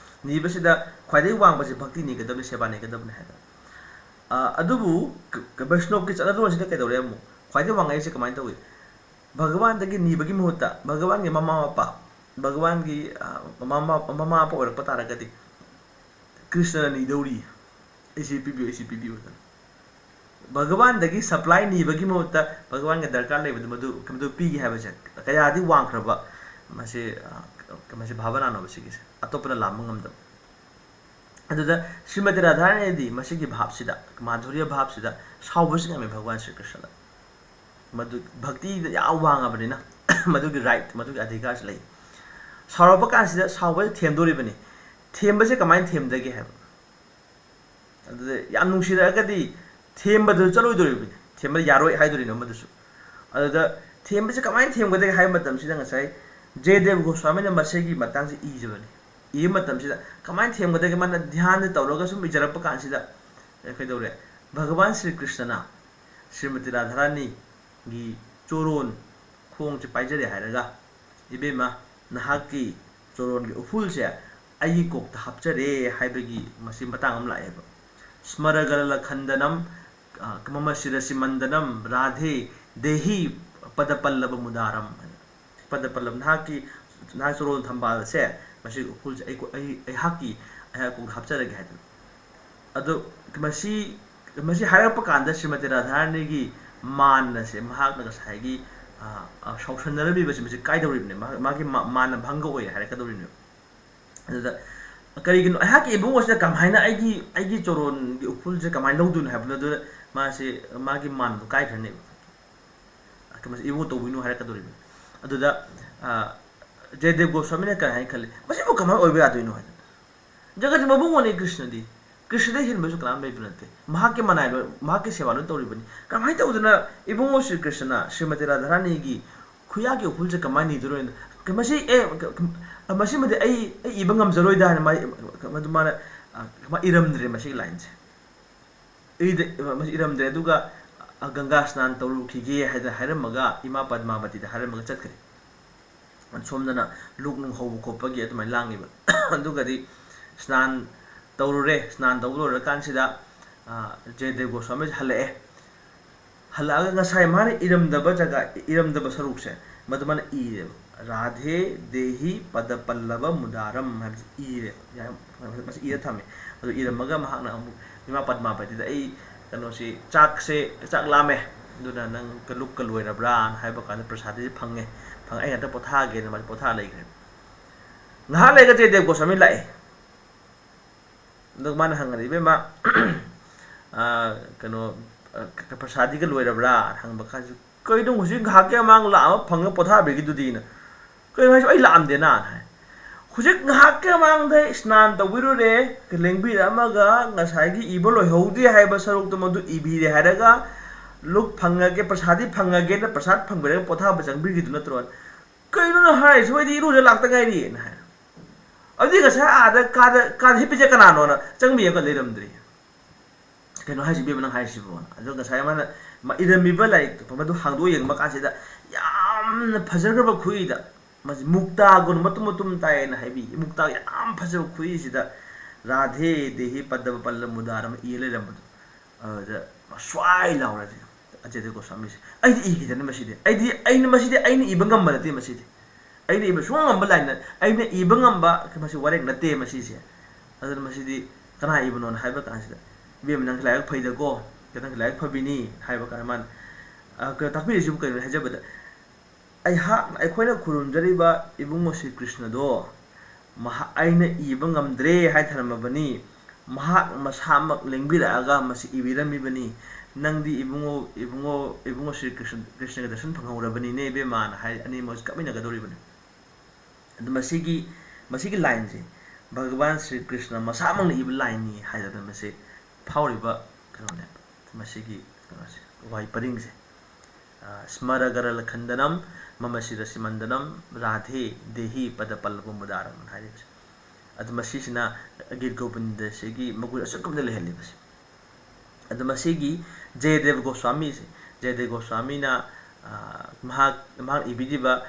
ꯅꯤꯕꯁꯤꯗ ꯈ꯭ꯋꯥꯏꯗꯒꯤ ꯋꯥꯡꯕꯁꯤ ꯚꯛꯇꯤ ꯅꯤꯒꯗꯕꯅꯤ, ꯁꯦꯕꯥ ꯅꯤꯒꯗꯕꯅꯤ ꯍꯥꯏꯗꯅ꯫ ꯑ, ꯑꯗꯨꯕꯨ ꯀ-, ꯀ-, ꯕꯩꯁꯅꯣꯞꯀꯤ ꯆꯠꯅꯂꯣꯟꯁꯤꯗ ꯀꯩꯗꯧꯔꯦ ꯑꯃꯨꯛ? ꯈ꯭ꯋꯥꯏꯗꯒꯤ ꯋꯥꯡꯉꯛꯏꯁꯦ ꯀꯃꯥꯏꯅ ꯇꯧꯏ? ꯚꯒꯋꯥꯟꯗꯒꯤ ꯅꯤꯕꯒꯤ ꯃꯍꯨꯠꯇ ꯚꯒꯋꯥꯟꯒꯤ ꯃꯃꯥ ꯃꯄꯥ, ꯚꯒꯋꯥꯟꯒꯤ, ꯑ, ꯃꯃꯥ, ꯃꯃꯥ ꯃꯄꯥ ꯑꯣꯏꯔꯛꯄ ꯇꯥꯔꯒꯗꯤ ꯀ꯭ꯔꯤꯁꯅꯅ ꯅꯤꯗꯧꯔꯤ, "ꯑꯩꯁꯤ ꯄꯤꯕꯤꯌꯨ, ꯑꯩꯁꯤ ꯄꯤꯕꯤꯌꯨ" ꯍꯥꯏꯗꯅ꯫ ꯚꯒꯋꯥꯟꯗꯒꯤ ꯁꯄ꯭ꯂꯥꯏ ꯅꯤꯕꯒꯤ ꯃꯍꯨꯠꯇ ꯚꯒꯋꯥꯟꯒ ꯗꯔꯀꯥꯔ ꯂꯩꯕꯗꯨ ꯃꯗꯨ, ꯃꯗꯨ ꯄꯤꯒꯦ ꯍꯥꯏꯕꯁꯦ ꯀꯌꯥꯗꯤ ꯋꯥꯡꯈ꯭ꯔꯕ, ꯃꯁꯤ, ꯑ, ꯃꯁꯤ ꯚꯥꯕꯅꯥꯅꯣꯕ ꯁꯤꯒꯤꯁꯦ, ꯑꯇꯣꯞꯄꯅ ꯂꯥꯝꯕ ꯉꯝꯗꯕ꯫ ꯑꯗꯨꯗ ꯁ꯭ꯔꯤꯃꯇꯤ ꯔꯥꯙꯥꯔꯥꯅꯤꯗꯤ ꯃꯁꯤꯒꯤ ꯚꯥꯞꯁꯤꯗ, ꯃꯥꯙꯨꯔꯤꯌ ꯚꯥꯞꯁꯤꯗ ꯁꯥꯎꯕꯁꯤ ꯉꯝꯃꯤ ꯚꯒꯋꯥꯟ ꯁ꯭ꯔꯤ ꯀ꯭ꯔꯤꯁꯅꯗ꯫ ꯃꯗꯨ ꯚꯛꯇꯤꯗ ꯌꯥꯝ ꯋꯥꯡꯉꯕꯅꯤꯅ ꯃꯗꯨꯒꯤ ꯔꯥꯏꯠ, ꯃꯗꯨꯒꯤ ꯑꯙꯤꯀꯥꯔꯁꯤ ꯂꯩ꯫ ꯁꯥꯎꯔꯛꯄ ꯀꯥꯟꯁꯤꯗ ꯁꯥꯎꯕꯁꯤ ꯊꯦꯝꯗꯣꯔꯤꯕꯅꯤ꯫ ꯊꯦꯝꯕꯁꯦ ꯀꯃꯥꯏꯅ ꯊꯦꯝꯗꯒꯦ ꯍꯥꯏꯕ? ꯑꯗꯨꯗ ꯌꯥꯝ ꯅꯨꯡꯁꯤꯔꯛꯑꯒꯗꯤ ꯊꯦꯝꯕꯗꯨ ꯆꯠꯂꯣꯏꯗꯣꯔꯤꯕꯅꯤ, ꯊꯦꯝꯕ ꯌꯥꯔꯣꯏ ꯍꯥꯏꯗꯣꯔꯤꯅꯤ ꯑꯃꯗꯨꯁꯨ꯫ ꯑꯗꯨꯗ ꯊꯦꯝꯕꯁꯦ ꯀꯃꯥꯏꯅ ꯊꯦꯝꯒꯗꯒꯦ ꯍꯥꯏꯕ ꯃꯇꯝꯁꯤꯗ ꯉꯁꯥꯏ ꯖꯌꯗꯦꯕ ꯒꯣꯁ꯭ꯋꯥꯃꯤꯅ ꯃꯁꯤꯒꯤ ꯃꯇꯥꯡꯁꯦ ꯏꯖꯕꯅꯤ꯫ ꯏꯕ ꯃꯇꯝꯁꯤꯗ ꯀꯃꯥꯏꯅ ꯊꯦꯝꯒꯗꯒꯦ? ꯃꯥꯅ ꯙ꯭ꯌꯥꯟꯁꯦ ꯇꯧꯔꯒ ꯁꯨꯝ ꯏꯖꯔꯛꯄ ꯀꯥꯟꯁꯤꯗ, ꯑꯦ, ꯀꯩꯗꯧꯔꯦ? ꯚꯒꯋꯥꯟ ꯁ꯭ꯔꯤ ꯀ꯭ꯔꯤꯁꯅꯅ ꯁ꯭ꯔꯤꯃꯇꯤ ꯔꯥꯙꯥꯔꯥꯅꯤꯒꯤ ꯆꯣꯔꯣꯟ ꯈꯣꯡꯁꯦ ꯄꯥꯏꯖꯔꯦ ꯍꯥꯏꯔꯒ, "ꯏꯕꯦꯝꯃ, ꯅꯍꯥꯛꯀꯤ ꯆꯣꯔꯣꯟꯒꯤ ꯎꯐꯨꯜꯁꯦ ꯑꯩꯒꯤ ꯀꯣꯛꯇ ꯍꯥꯞꯆꯔꯦ" ꯍꯥꯏꯕꯒꯤ ꯃꯁꯤ ꯃꯇꯥꯡ ꯑꯃ ꯂꯥꯛꯑꯦꯕ꯫ "ꯁ꯭ꯃꯔ ꯒꯂꯂ ꯈꯟꯗꯅꯝ, ꯑ, ꯃꯃ ꯁꯤꯔꯁꯤ ꯃꯟꯗꯅꯝ, ꯔꯥꯙꯦ ꯗꯦꯍꯤ ꯄꯗ ꯄꯜꯂꯕ ꯃꯨꯗꯥꯔꯝ" ꯍꯥꯏꯅ꯫ "ꯄꯗ ꯄꯜꯂꯕ, ꯅꯍꯥꯛꯀꯤ, ꯅꯍꯥꯛ ꯆꯣꯔꯣꯟ ꯊꯝꯕꯥꯜꯁꯦ, ꯃꯁꯤ ꯎꯐꯨꯜꯁꯦ ꯑꯩ, ꯑꯩ, ꯑꯩꯍꯥꯛꯀꯤ, ꯑꯩꯍꯥꯛ ꯀꯣꯛꯇ ꯍꯥꯞꯆꯔꯒꯦ" ꯍꯥꯏꯗꯅ꯫ ꯑꯗꯣ ꯃꯁꯤ, ꯃꯁꯤ ꯍꯥꯏꯔꯛꯄ ꯀꯥꯟꯗ ꯁ꯭ꯔꯤꯃꯇꯤ ꯔꯥꯙꯥꯔꯥꯅꯤꯒꯤ ꯃꯥꯟ ꯑꯁꯦ, ꯃꯍꯥꯛꯅ ꯉꯁꯥꯏꯒꯤ, ꯑ, ꯑ, ꯁꯥꯎꯁꯟꯅꯔꯝꯃꯤꯕꯁꯦ, ꯃꯁꯤ ꯀꯥꯏꯗꯧꯔꯤꯕꯅꯦ, ꯃꯍꯥꯛ, ꯃꯥꯒꯤ ꯃꯥ-, ꯃꯥꯟꯅ ꯚꯪꯒ ꯑꯣꯏꯔꯦ ꯍꯥꯏꯔꯛꯀꯗꯧꯔꯤꯕꯅꯦꯕ꯫ ꯑꯗꯨꯗ ꯀꯔꯤꯒꯤꯅꯣ, ꯑꯩꯍꯥꯛꯀꯤ ꯏꯕꯨꯡꯉꯣꯁꯤꯅ ꯀꯃꯥꯏꯅ ꯑꯩꯒꯤ, ꯑꯩꯒꯤ ꯆꯣꯔꯣꯟꯒꯤ ꯎꯐꯨꯜꯁꯦ ꯀꯃꯥꯏꯅ ꯂꯧꯗꯣꯏꯅꯣ ꯍꯥꯏꯕꯅꯣ? ꯑꯗꯨꯗ ꯃꯥꯁꯦ, ꯃꯥꯒꯤ ꯃꯥꯟꯗꯣ ꯀꯥꯏꯈ꯭ꯔꯅꯦꯕ꯫ ꯃꯁꯤ ꯏꯕꯨꯡꯉꯣ ꯇꯧꯕꯤꯅꯨ ꯍꯥꯏꯔꯛꯀꯗꯧꯔꯤꯕꯅꯤ꯫ ꯑꯗꯨꯗ, ꯑ, ꯖꯌꯗꯦꯕ ꯒꯣꯁ꯭ꯋꯥꯃꯤꯅ ꯀꯔꯤ ꯍꯥꯏꯅ ꯈꯜꯂꯤ? "ꯃꯁꯤꯕꯨ ꯀꯃꯥꯏꯅ ꯑꯣꯏꯕ ꯌꯥꯗꯣꯏꯅꯣ?" ꯍꯥꯏꯗꯅ꯫ ꯖꯒꯠꯀꯤ ꯃꯕꯨꯡꯉꯣꯅꯤ ꯀ꯭ꯔꯤꯁꯅꯗꯤ꯫ ꯀ꯭ꯔꯤꯁꯅꯗꯩ ꯍꯦꯟꯕꯁꯨ ꯀꯅꯥꯝ ꯂꯩꯕ ꯅꯠꯇꯦ꯫ ꯃꯍꯥꯛꯀꯤ ꯃꯅꯥꯏ ꯂꯣꯏ, ꯃꯍꯥꯛꯀꯤ ꯁꯦꯕꯥ ꯂꯣꯏ ꯇꯧꯔꯤꯕꯅꯤ꯫ ꯀꯃꯥꯏꯅ ꯇꯧꯗꯅ ꯏꯕꯨꯡꯉꯣ ꯁ꯭ꯔꯤ ꯀ꯭ꯔꯤꯁꯅꯅ ꯁ꯭ꯔꯤꯃꯇꯤ ꯔꯥꯙꯥꯔꯥꯅꯤꯒꯤ ꯈꯨꯌꯥꯒꯤ ꯎꯐꯨꯜꯁꯦ ꯀꯃꯥꯏꯅ ꯅꯤꯗꯣꯏꯅꯣ? ꯃꯁꯤ, ꯑꯦ, ꯃꯁꯤꯃꯗꯤ ꯑꯩ, ꯑꯩ ꯏꯕ ꯉꯝꯖꯔꯣꯏꯗ ꯍꯥꯏꯅ ꯃꯥ, ꯃꯗꯨ ꯃꯥꯅ, ꯑ, ꯃꯥ ꯏꯔꯝꯗ꯭ꯔꯦ ꯃꯁꯤꯒꯤ ꯂꯥꯏꯟꯁꯦ꯫ ꯑꯩꯗ ꯃꯁꯤ ꯏꯔꯝꯗ꯭ꯔꯦ꯫ ꯑꯗꯨꯒ, ꯑ, ꯒꯪꯒꯥ ꯁ꯭ꯅꯥꯟ ꯇꯧꯔꯨꯈꯤꯒꯦ ꯍꯥꯏꯗꯅ ꯍꯥꯏꯔꯝꯃꯒ ꯏꯃꯥ ꯄꯗꯃꯥꯕꯇꯤꯗ ꯍꯥꯏꯔꯝꯃꯒ ꯆꯠꯈ꯭ꯔꯦ꯫ ꯁꯣꯝꯗꯅ ꯂꯣꯛ ꯅꯨꯡ ꯍꯧꯕ ꯈꯣꯠꯄꯒꯤ ꯑꯗꯨꯃꯥꯏꯅ ꯂꯥꯡꯉꯤꯕ꯫ ꯑꯗꯨꯒꯗꯤ ꯁ꯭ꯅꯥꯟ ꯇꯧꯔꯨꯔꯦ꯫ ꯁ꯭ꯅꯥꯟ ꯇꯧꯕ ꯂꯣꯏꯔꯀꯥꯟꯁꯤꯗ, ꯑ, ꯖꯌꯗꯦꯕ ꯒꯣꯁ꯭ꯋꯥꯃꯤ ꯍꯜꯂꯛꯑꯦ꯫ ꯍꯜꯂꯛꯑꯒ ꯉꯁꯥꯏ ꯃꯥꯅ ꯏꯔꯝꯗꯕ ꯖꯒꯥ, ꯏꯔꯝꯗꯕ ꯁꯔꯨꯛꯁꯦ ꯃꯗꯨ ꯃꯥꯅ ꯏꯔꯦꯕ꯫ "ꯔꯥꯙꯦ ꯗꯦꯍꯤ ꯄꯗ ꯄꯜꯂꯕ ꯃꯨꯗꯥꯔꯝ" ꯍꯥꯏꯕꯁꯤ ꯏꯔꯦꯕ꯫ ꯌꯥꯝ, ꯃꯁꯤ ꯏꯔ ꯊꯝꯃꯦ꯫ ꯑꯗꯨ ꯏꯔꯝꯃꯒ ꯃꯍꯥꯛꯅ ꯑꯃꯨꯛ ꯏꯃꯥ ꯄꯗꯃꯥꯕꯇꯤꯗ, "ꯑꯩ, ꯀꯩꯅꯣꯁꯤ, ꯆꯥꯛꯁꯦ, ꯆꯥꯛ ꯂꯥꯝꯃꯦ, ꯑꯗꯨꯅ ꯅꯪ ꯂꯨꯛꯀ ꯂꯣꯏꯔꯕ꯭ꯔꯥꯅ?" ꯍꯥꯏꯕ ꯀꯥꯟꯗ, "ꯄ꯭ꯔꯁꯥꯗꯤꯁꯦ ꯐꯪꯉꯦ, ꯐꯪꯉꯦ, ꯑꯩ ꯉꯥꯛꯇ ꯄꯣꯊꯥꯒꯦꯅ" ꯃꯥꯁꯦ ꯄꯣꯊꯥ ꯂꯩꯈ꯭ꯔꯦ꯫ ꯉꯥꯏꯍꯥꯛ ꯂꯩꯔꯒ ꯖꯌꯗꯦꯕ ꯒꯣꯁ꯭ꯋꯥꯃꯤ ꯂꯥꯛꯑꯦ꯫ ꯑꯗꯨꯒ ꯃꯥꯅ ꯍꯪꯉꯗꯤ, "ꯏꯕꯦꯝꯃ, ꯑ, ꯀꯩꯅꯣ, ꯑ, ꯄ꯭ꯔꯁꯥꯗꯤꯒ ꯂꯣꯏꯔꯕ꯭ꯔꯥ?" ꯍꯪꯕ ꯀꯥꯟꯁꯤꯗ, "ꯀꯩꯅꯣ, ꯍꯧꯖꯤꯛ ꯉꯥꯏꯍꯥꯛꯀꯤ ꯃꯃꯥꯡ ꯂꯥꯛꯑꯝꯃ ꯐꯪꯉ ꯄꯣꯊꯥꯕꯤꯒꯤꯗꯨꯗꯤꯅ?" "ꯀꯩꯅꯣ ꯍꯥꯏꯁꯤꯕꯣ? ꯑꯩ ꯂꯥꯛꯑꯝꯗꯦꯅ?" ꯍꯥꯏ꯫ "ꯍꯧꯖꯤꯛ ꯉꯥꯏꯍꯥꯛꯀꯤ ꯃꯃꯥꯡꯗ ꯁ꯭ꯅꯥꯟ ꯇꯧꯕꯤꯔꯨꯔꯦ, ꯂꯦꯡꯕꯤꯔꯛꯑꯝꯃꯒ ꯉꯁꯥꯏꯒꯤ ꯏꯕ ꯂꯣꯏꯍꯧꯗꯦ ꯍꯥꯏꯕ ꯁꯔꯨꯛꯇꯨ ꯃꯗꯨ ꯏꯕꯤꯔꯦ ꯍꯥꯏꯔꯒ, ꯂꯨꯛ ꯐꯪꯉꯒꯦ, ꯄ꯭ꯔꯁꯥꯗꯤ ꯐꯪꯉꯒꯦꯅ ꯄ꯭ꯔꯁꯥꯗ ꯐꯪꯕꯤꯔꯒ ꯄꯣꯊꯥꯕ ꯆꯪꯕꯤꯈꯤꯗꯨ ꯅꯠꯇ꯭ꯔꯣ?" "ꯀꯩꯅꯣ ꯅꯪ ꯍꯥꯏꯔꯤꯁꯤꯕꯣ? ꯑꯩꯗꯤ ꯏꯔꯨꯖ ꯂꯥꯛꯇ ꯉꯥꯏꯔꯤꯅ" ꯍꯥꯏ꯫ ꯑꯗꯨꯗꯤ ꯉꯁꯥꯏ ꯑꯥꯗ ꯀꯥꯗ, ꯀꯥꯗ ꯍꯤꯞꯄꯤꯁꯦ ꯀꯅꯥꯅꯣꯅ ꯆꯪꯕ ꯌꯦꯡꯉꯒ ꯂꯩꯔꯝꯗ꯭ꯔꯦ꯫ "ꯀꯩꯅꯣ ꯍꯥꯏꯁꯤ ꯏꯕꯦꯝꯃ ꯅꯪ ꯍꯥꯏꯁꯤꯕꯣꯅ?" ꯑꯗꯣ ꯉꯁꯥꯏ ꯃꯥꯅ ꯃ-, ꯏꯔꯝꯃꯤꯕ ꯂꯥꯏꯔꯤꯛꯇꯣ ꯃꯗꯨ ꯍꯥꯡꯗꯣꯛꯑ ꯌꯦꯡꯕ ꯀꯥꯟꯁꯤꯗ ꯌꯥꯝꯅ ꯐꯖꯈ꯭ꯔꯕ ꯈꯨꯏꯗ, ꯃꯁꯤ ꯃꯨꯛꯇꯥꯒꯨꯝꯕ ꯃꯇꯨꯝ ꯃꯇꯨꯝ ꯇꯥꯏꯌꯦꯅ ꯍꯥꯏꯕꯤ, ꯃꯨꯛꯇꯥ ꯌꯥꯝ ꯐꯖꯕ ꯈꯨꯏꯁꯤꯗ "ꯔꯥꯙꯦ ꯗꯦꯍꯤ ꯄꯗꯕ ꯄꯜꯂ ꯃꯨꯗꯥꯔꯝ" ꯏꯔ ꯂꯩꯔꯝꯕꯗꯣ꯫ ꯑꯗꯨꯗ ꯁ꯭ꯋꯥꯏ ꯂꯥꯎꯔꯦ ꯑꯖꯤꯠ ꯒꯣꯁ꯭ꯋꯥꯃꯤꯁꯦ꯫ "ꯑꯩꯗꯤ ꯏꯈꯤꯗꯅ ꯃꯁꯤꯗꯤ꯫ ꯑꯩꯗꯤ, ꯑꯩꯅ, ꯃꯁꯤꯗꯤ ꯑꯩꯅ ꯏꯕ ꯉꯝꯕ ꯅꯠꯇꯦ ꯃꯁꯤꯗꯤ꯫ ꯑꯩꯅ ꯏꯕ ꯁꯨꯡꯉꯝ ꯉꯝꯕ ꯂꯥꯏꯟ ꯅꯠ-, ꯑꯩꯅ ꯏꯕ ꯉꯝꯕ ꯃꯁꯤ ꯋꯥꯔꯦꯡ ꯅꯠꯇꯦ ꯃꯁꯤꯁꯦ꯫ ꯑꯗꯨꯅ ꯃꯁꯤꯗꯤ ꯀꯅꯥ ꯏꯕꯅꯣꯅ?" ꯍꯥꯏꯕ ꯀꯥꯟꯁꯤꯗ, "ꯏꯕꯦꯝꯃ, ꯅꯪꯁꯦ ꯂꯥꯏꯕꯛ ꯐꯩꯗꯀꯣ, ꯅꯪꯁꯦ ꯂꯥꯏꯕꯛ ꯐꯕꯤꯅꯤ" ꯍꯥꯏꯕ ꯀꯥꯟꯗ ꯃꯥꯅ, ꯑ, ꯀꯩꯅꯣ ꯇꯥꯛꯄꯤꯔꯤꯁꯤꯕꯨ ꯀꯩꯅꯣ ꯍꯥꯏꯖꯕꯗ, ꯑꯩꯍꯥꯛ, ꯑꯩꯈꯣꯏꯅ ꯈꯨꯔꯨꯝꯖꯔꯤꯕ ꯏꯕꯨꯡꯉꯣ ꯁ꯭ꯔꯤ ꯀ꯭ꯔꯤꯁꯅꯗꯣ ꯃꯍꯥꯛ, ꯑꯩꯅ ꯏꯕ ꯉꯝꯗ꯭ꯔꯦ ꯍꯥꯏ ꯊꯅꯝꯃꯕꯅꯤ꯫ ꯃꯍꯥꯛ ꯃꯁꯥꯃꯛ ꯂꯦꯡꯕꯤꯔꯛꯑꯒ ꯃꯁꯤ ꯏꯕꯤꯔꯝꯃꯤꯕꯅꯤ꯫ ꯅꯪꯗꯤ ꯏꯕꯨꯡꯉꯣ, ꯏꯕꯨꯡꯉꯣ, ꯏꯕꯨꯡꯉꯣ ꯁ꯭ꯔꯤ ꯀ꯭ꯔꯤꯁꯅ, ꯀ꯭ꯔꯤꯁꯅꯒꯤ ꯗꯔꯁꯟ ꯐꯪꯍꯧꯔꯕꯅꯤꯅꯦ ꯏꯕꯦꯝꯃꯥꯅ ꯍꯥꯏ, ꯑꯅꯤꯃꯛ ꯀꯞꯃꯤꯟꯅꯒꯗꯧꯔꯤꯕꯅꯤ꯫ ꯑꯗꯨ ꯃꯁꯤꯒꯤ, ꯃꯁꯤꯒꯤ ꯂꯥꯏꯟꯁꯦ ꯚꯒꯕꯥꯟ ꯁ꯭ꯔꯤ ꯀ꯭ꯔꯤꯁꯅ ꯃꯁꯥꯃꯛꯅ ꯏꯕ ꯂꯥꯏꯅꯤ ꯍꯥꯏꯗꯅ ꯃꯁꯤ ꯐꯥꯎꯔꯤꯕ ꯀꯩꯅꯣꯅꯦꯕ꯫ ꯃꯁꯤꯒꯤ ꯀꯩꯅꯣꯁꯦ, ꯋꯥꯍꯩ ꯄꯔꯤꯡꯁꯦ꯫ ꯑ, ꯁ꯭ꯃꯔ ꯒꯔꯂ ꯈꯟꯗꯅꯝ ꯃꯃ ꯁꯤꯔꯁꯤ ꯃꯟꯗꯅꯝ ꯔꯥꯙꯦ ꯗꯦꯍꯤ ꯄꯗ ꯄꯜꯂꯕ ꯃꯨꯗꯥꯔꯝ ꯍꯥꯏꯔꯤꯕꯁꯦ꯫ ꯑꯗꯨ ꯃꯁꯤꯁꯤꯅ ꯒꯤꯔ ꯒꯣꯕꯤꯟꯗꯁꯤꯒꯤ ꯃꯒꯨꯟ ꯑꯁꯨꯛꯀꯤ ꯃꯇꯤꯛ ꯂꯩꯍꯜꯂꯤꯕꯁꯦ꯫ ꯑꯗꯨ ꯃꯁꯤꯒꯤ ꯖꯌꯗꯦꯕ ꯒꯣꯁ꯭ꯋꯥꯃꯤꯁꯦ, ꯖꯌꯗꯦꯕ ꯒꯣꯁ꯭ꯋꯥꯃꯤꯅ, ꯑ, ꯃꯍꯥꯛ, ꯃꯍꯥꯛ ꯏꯕꯤꯔꯤꯕ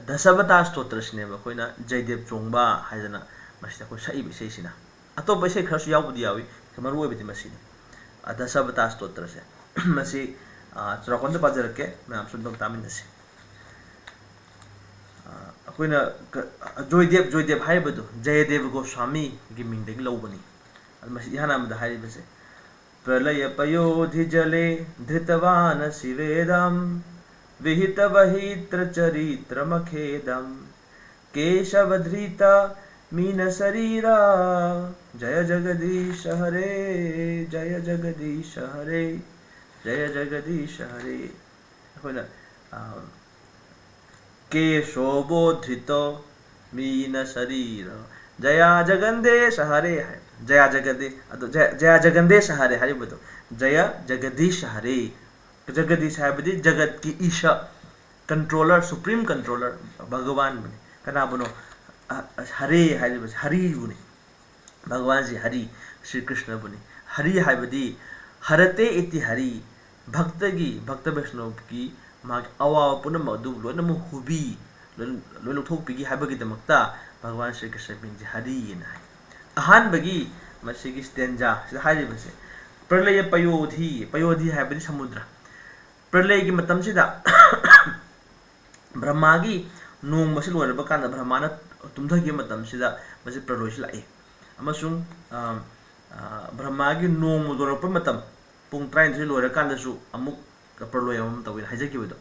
ꯗꯁꯕꯇꯥ ꯁ꯭ꯇꯣꯇ꯭ꯔꯁꯤꯅꯦꯕ ꯑꯩꯈꯣꯏꯅ ꯖꯌꯗꯦꯕ ꯆꯣꯡꯕ ꯍꯥꯏꯗꯅ ꯃꯁꯤꯗ ꯑꯩꯈꯣꯏ ꯁꯛꯏꯕ ꯏꯁꯩꯁꯤꯅ꯫ ꯑꯇꯣꯞꯄ ꯏꯁꯩ ꯈꯔꯁꯨ ꯌꯥꯎꯕꯗꯤ ꯌꯥꯎꯏ, ꯃꯔꯨ ꯑꯣꯏꯕꯗꯤ ꯃꯁꯤꯅꯤ꯫ ꯑ, ꯗꯁꯕꯇꯥ ꯁ꯭ꯇꯣꯇ꯭ꯔꯁꯦ꯫ ꯃꯁꯤ, ꯑ, ꯆꯨꯔꯥꯀꯣꯟꯗ ꯄꯥꯖꯔꯛꯀꯦ, ꯃꯌꯥꯝꯁꯨ ꯑꯗꯨꯝ ꯇꯥꯃꯤꯟꯅꯁꯤ꯫ ꯑ, ꯑꯩꯈꯣꯏꯅ ꯀ-, ꯖꯣꯏꯗꯦꯕ, ꯖꯣꯏꯗꯦꯕ ꯍꯥꯏꯔꯤꯕꯗꯨ ꯖꯌꯗꯦꯕ ꯒꯣꯁ꯭ꯋꯥꯃꯤꯒꯤ ꯃꯤꯡꯗꯒꯤ ꯂꯧꯕꯅꯤ꯫ ꯑꯗꯨ ꯃꯁꯤ ꯏꯍꯥꯟ ꯍꯥꯟꯕꯗ ꯍꯥꯏꯔꯤꯕꯁꯦ, प्रलयपयोधिजले धृतवानसि वेदं विहितवहित्रचरित्रमखेदं केशवधृतमीनशरीर जय जगदीश हरे जय जगदीश हरे जय जगदीश हरे ꯑꯩꯈꯣꯏꯅ, ꯑ, केशवधृतमीनशरीर जया जगदीश हरे ꯍꯥꯏ꯫ ꯖꯌꯥ ꯖꯒꯗꯤ-, ꯑꯗꯣ ꯖꯌꯥ, ꯖꯌꯥ ꯖꯒꯗꯤꯁ ꯍꯔꯦ ꯍꯥꯏꯔꯤꯕꯗꯣ꯫ ꯖꯌꯥ ꯖꯒꯗꯤꯁ ꯍꯔꯦ꯫ ꯖꯒꯗꯤꯁ ꯍꯥꯏꯕꯗꯤ ꯖꯒꯠꯀꯤ ꯏꯁ, controller, supreme controller ꯚꯒꯋꯥꯟꯕꯨꯅꯤ꯫ ꯀꯅꯥꯕꯨꯅꯣ? ꯑ, ꯑ, ꯍꯔꯦ ꯍꯥꯏꯔꯤꯕꯁꯦ ꯍꯔꯤꯕꯨꯅꯤ꯫ ꯚꯒꯋꯥꯟꯁꯤ ꯍꯔꯤ, ꯁ꯭ꯔꯤ ꯀ꯭ꯔꯤꯁꯅꯕꯨꯅꯤ꯫ ꯍꯔꯤ ꯍꯥꯏꯕꯗꯤ ꯍꯔꯇꯦ ꯏꯇꯤ ꯍꯔꯤ, ꯚꯛꯇꯒꯤ, ꯚꯛꯇ ꯕꯩꯁꯅꯣꯕꯒꯤ ꯃꯥꯒꯤ ꯑꯋꯥꯕ ꯄꯨꯝꯅꯃꯛ ꯑꯗꯨ ꯂꯣꯏꯅꯃꯛ ꯍꯨꯕꯤ, ꯂꯣꯏ, ꯂꯣꯏ ꯂꯧꯊꯣꯛꯄꯤꯒꯤ ꯍꯥꯏꯕꯒꯤꯗꯃꯛꯇ ꯚꯒꯋꯥꯟ ꯁ꯭ꯔꯤ ꯀ꯭ꯔꯤꯁꯅ ꯃꯤꯡꯁꯦ ꯍꯔꯤꯅ ꯍꯥꯏ꯫ ꯑꯍꯥꯟꯕꯒꯤ ꯃꯁꯤꯒꯤ ꯁ꯭ꯇꯦꯟꯖꯥ ꯁꯤꯗ ꯍꯥꯏꯔꯤꯕꯁꯦ, ꯄ꯭ꯔꯂꯌ ꯄꯌꯣꯙꯤ, ꯄꯌꯣꯙꯤ ꯍꯥꯏꯕꯗꯤ ꯁꯃꯨꯗ꯭ꯔ꯫ ꯄ꯭ꯔꯂꯌꯒꯤ ꯃꯇꯝꯁꯤꯗ ꯕ꯭ꯔꯍꯃꯥꯒꯤ ꯅꯣꯡꯃꯁꯤ ꯂꯣꯏꯔꯕ ꯀꯥꯟꯗ, ꯕ꯭ꯔꯍꯃꯥꯅ ꯇꯨꯝꯊꯈꯤꯕ ꯃꯇꯝꯁꯤꯗ ꯃꯁꯤ ꯄ꯭ꯔꯂꯣꯏꯁꯤ ꯂꯥꯛꯏ꯫ ꯑꯃꯁꯨꯡ, ꯑ, ꯑ, ꯕ꯭ꯔꯍꯃꯥꯒꯤ ꯅꯣꯡꯃ ꯂꯣꯏꯔꯛꯄ ꯃꯇꯝ, ꯄꯨꯡ ꯇꯔꯥꯅꯤꯊꯣꯏ ꯂꯣꯏꯔꯀꯥꯟꯗꯁꯨ ꯑꯃꯨꯛ ꯄ꯭ꯔꯂꯣꯏ ꯑꯃꯃꯝ ꯇꯧꯋꯦꯅ ꯍꯥꯏꯖꯈꯤꯕꯗꯣ꯫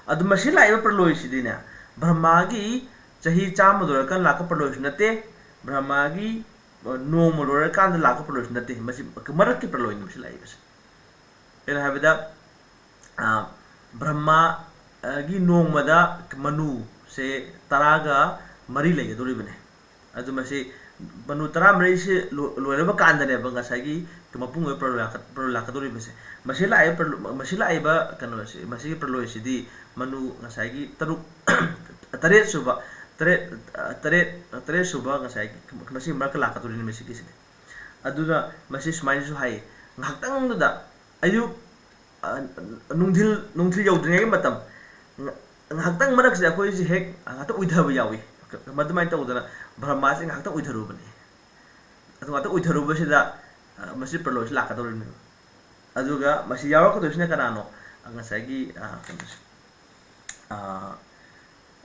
ꯑꯗꯨ ꯃꯁꯤ ꯂꯥꯛꯏꯕ ꯄ꯭ꯔꯂꯣꯏꯁꯤꯗꯤꯅꯦ, ꯕ꯭ꯔꯍꯃꯥꯒꯤ ꯆꯍꯤ ꯆꯥꯝꯃ ꯂꯣꯏꯔꯀꯥꯟꯗ ꯂꯥꯛꯄ ꯄ꯭ꯔꯂꯣꯏꯁꯨ ꯅꯠꯇꯦ, ꯕ꯭ꯔꯍꯃꯥꯒꯤ, ꯑ, ꯅꯣꯡꯃ ꯂꯣꯏꯔꯀꯥꯟꯗ ꯂꯥꯛꯄ ꯄ꯭ꯔꯂꯣꯏꯁꯨ ꯅꯠꯇꯦ, ꯃꯁꯤ ꯃꯔꯛꯀꯤ ꯄ꯭ꯔꯂꯣꯏꯅꯤ ꯃꯁꯤ ꯂꯥꯛꯏꯕꯁꯦ꯫ ꯀꯩꯅꯣ ꯍꯥꯏꯕꯗ, ꯑ, ꯕ꯭ꯔꯍꯃꯥꯒꯤ ꯅꯣꯡꯃꯗ ꯃꯅꯨꯁꯦ ꯇꯔꯥꯒ ꯃꯔꯤ ꯂꯩꯒꯗꯧꯔꯤꯕꯅꯦ꯫ ꯑꯗꯨ ꯃꯁꯤ, ꯃꯅꯨ ꯇꯔꯥꯃꯔꯤꯁꯤ ꯂꯣ-, ꯂꯣꯏꯔꯕ ꯀꯥꯟꯗꯅꯦꯕ ꯉꯁꯥꯏꯒꯤ ꯃꯄꯨꯡ ꯑꯣꯏꯕ ꯄ꯭ꯔꯂꯣꯏ ꯂꯥꯛꯀ-, ꯄ꯭ꯔꯂꯣꯏ ꯂꯥꯛꯀꯗꯧꯔꯤꯕꯁꯦ꯫ ꯃꯁꯤ ꯂꯥꯛꯏꯕ ꯄ꯭ꯔꯂꯣ-, ꯃꯁꯤ ꯂꯥꯛꯏꯕ ꯀꯩꯅꯣꯁꯤ, ꯃꯁꯤꯒꯤ ꯄ꯭ꯔꯂꯣꯏꯁꯤꯗꯤ ꯃꯅꯨ ꯉꯁꯥꯏꯒꯤ ꯇꯔꯨꯛ, ꯇꯔꯦꯠ ꯁꯨꯕ, ꯇꯔꯦꯠ, ꯇꯔꯦꯠ, ꯇꯔꯦꯠ ꯁꯨꯕ ꯉꯁꯥꯏꯒꯤ ꯃꯁꯤꯒꯤ ꯃꯔꯛꯇ ꯂꯥꯛꯀꯗꯧꯔꯤꯅꯤ ꯃꯁꯤꯒꯤꯁꯤꯗꯤ꯫ ꯑꯗꯨꯅ ꯃꯁꯤ ꯁꯨꯃꯥꯏꯅꯁꯨ ꯍꯥꯏ, ꯉꯥꯏꯍꯥꯛꯇꯪꯗꯨꯗ ꯑꯌꯨꯛ, ꯑ, ꯅꯨꯡꯊꯤꯜ, ꯅꯨꯡꯊꯤꯜ ꯌꯧꯗ꯭ꯔꯤꯉꯩꯒꯤ ꯃꯇꯝ, ꯉ-, ꯉꯥꯏꯍꯥꯛꯇꯪ ꯃꯔꯛꯁꯤꯗ ꯑꯩꯈꯣꯏꯁꯦ ꯍꯦꯛ ꯉꯥꯏꯍꯥꯛꯇꯪ ꯎꯏꯊꯕ ꯌꯥꯎꯏ꯫ ꯃꯗꯨꯃꯥꯏꯅ ꯇꯧꯗꯅ ꯕ꯭ꯔꯍꯃꯥꯁꯦ ꯉꯥꯏꯍꯥꯛꯇꯪ ꯎꯏꯊꯔꯨꯕꯅꯤ꯫ ꯑꯗꯨ ꯉꯥꯛꯇ ꯎꯏꯊꯔꯨꯕꯁꯤꯗ, ꯑ, ꯃꯁꯤ ꯄ꯭ꯔꯂꯣꯏꯁꯤ ꯂꯥꯛꯀꯗꯧꯔꯤꯕꯅꯦꯕ꯫ ꯑꯗꯨꯒ ꯃꯁꯤ ꯌꯥꯎꯔꯛꯀꯗꯣꯏꯁꯤꯅ ꯀꯅꯥꯅꯣ? ꯑ, ꯉꯁꯥꯏꯒꯤ, ꯑ, ꯀꯩꯅꯣꯁꯦ, ꯑ,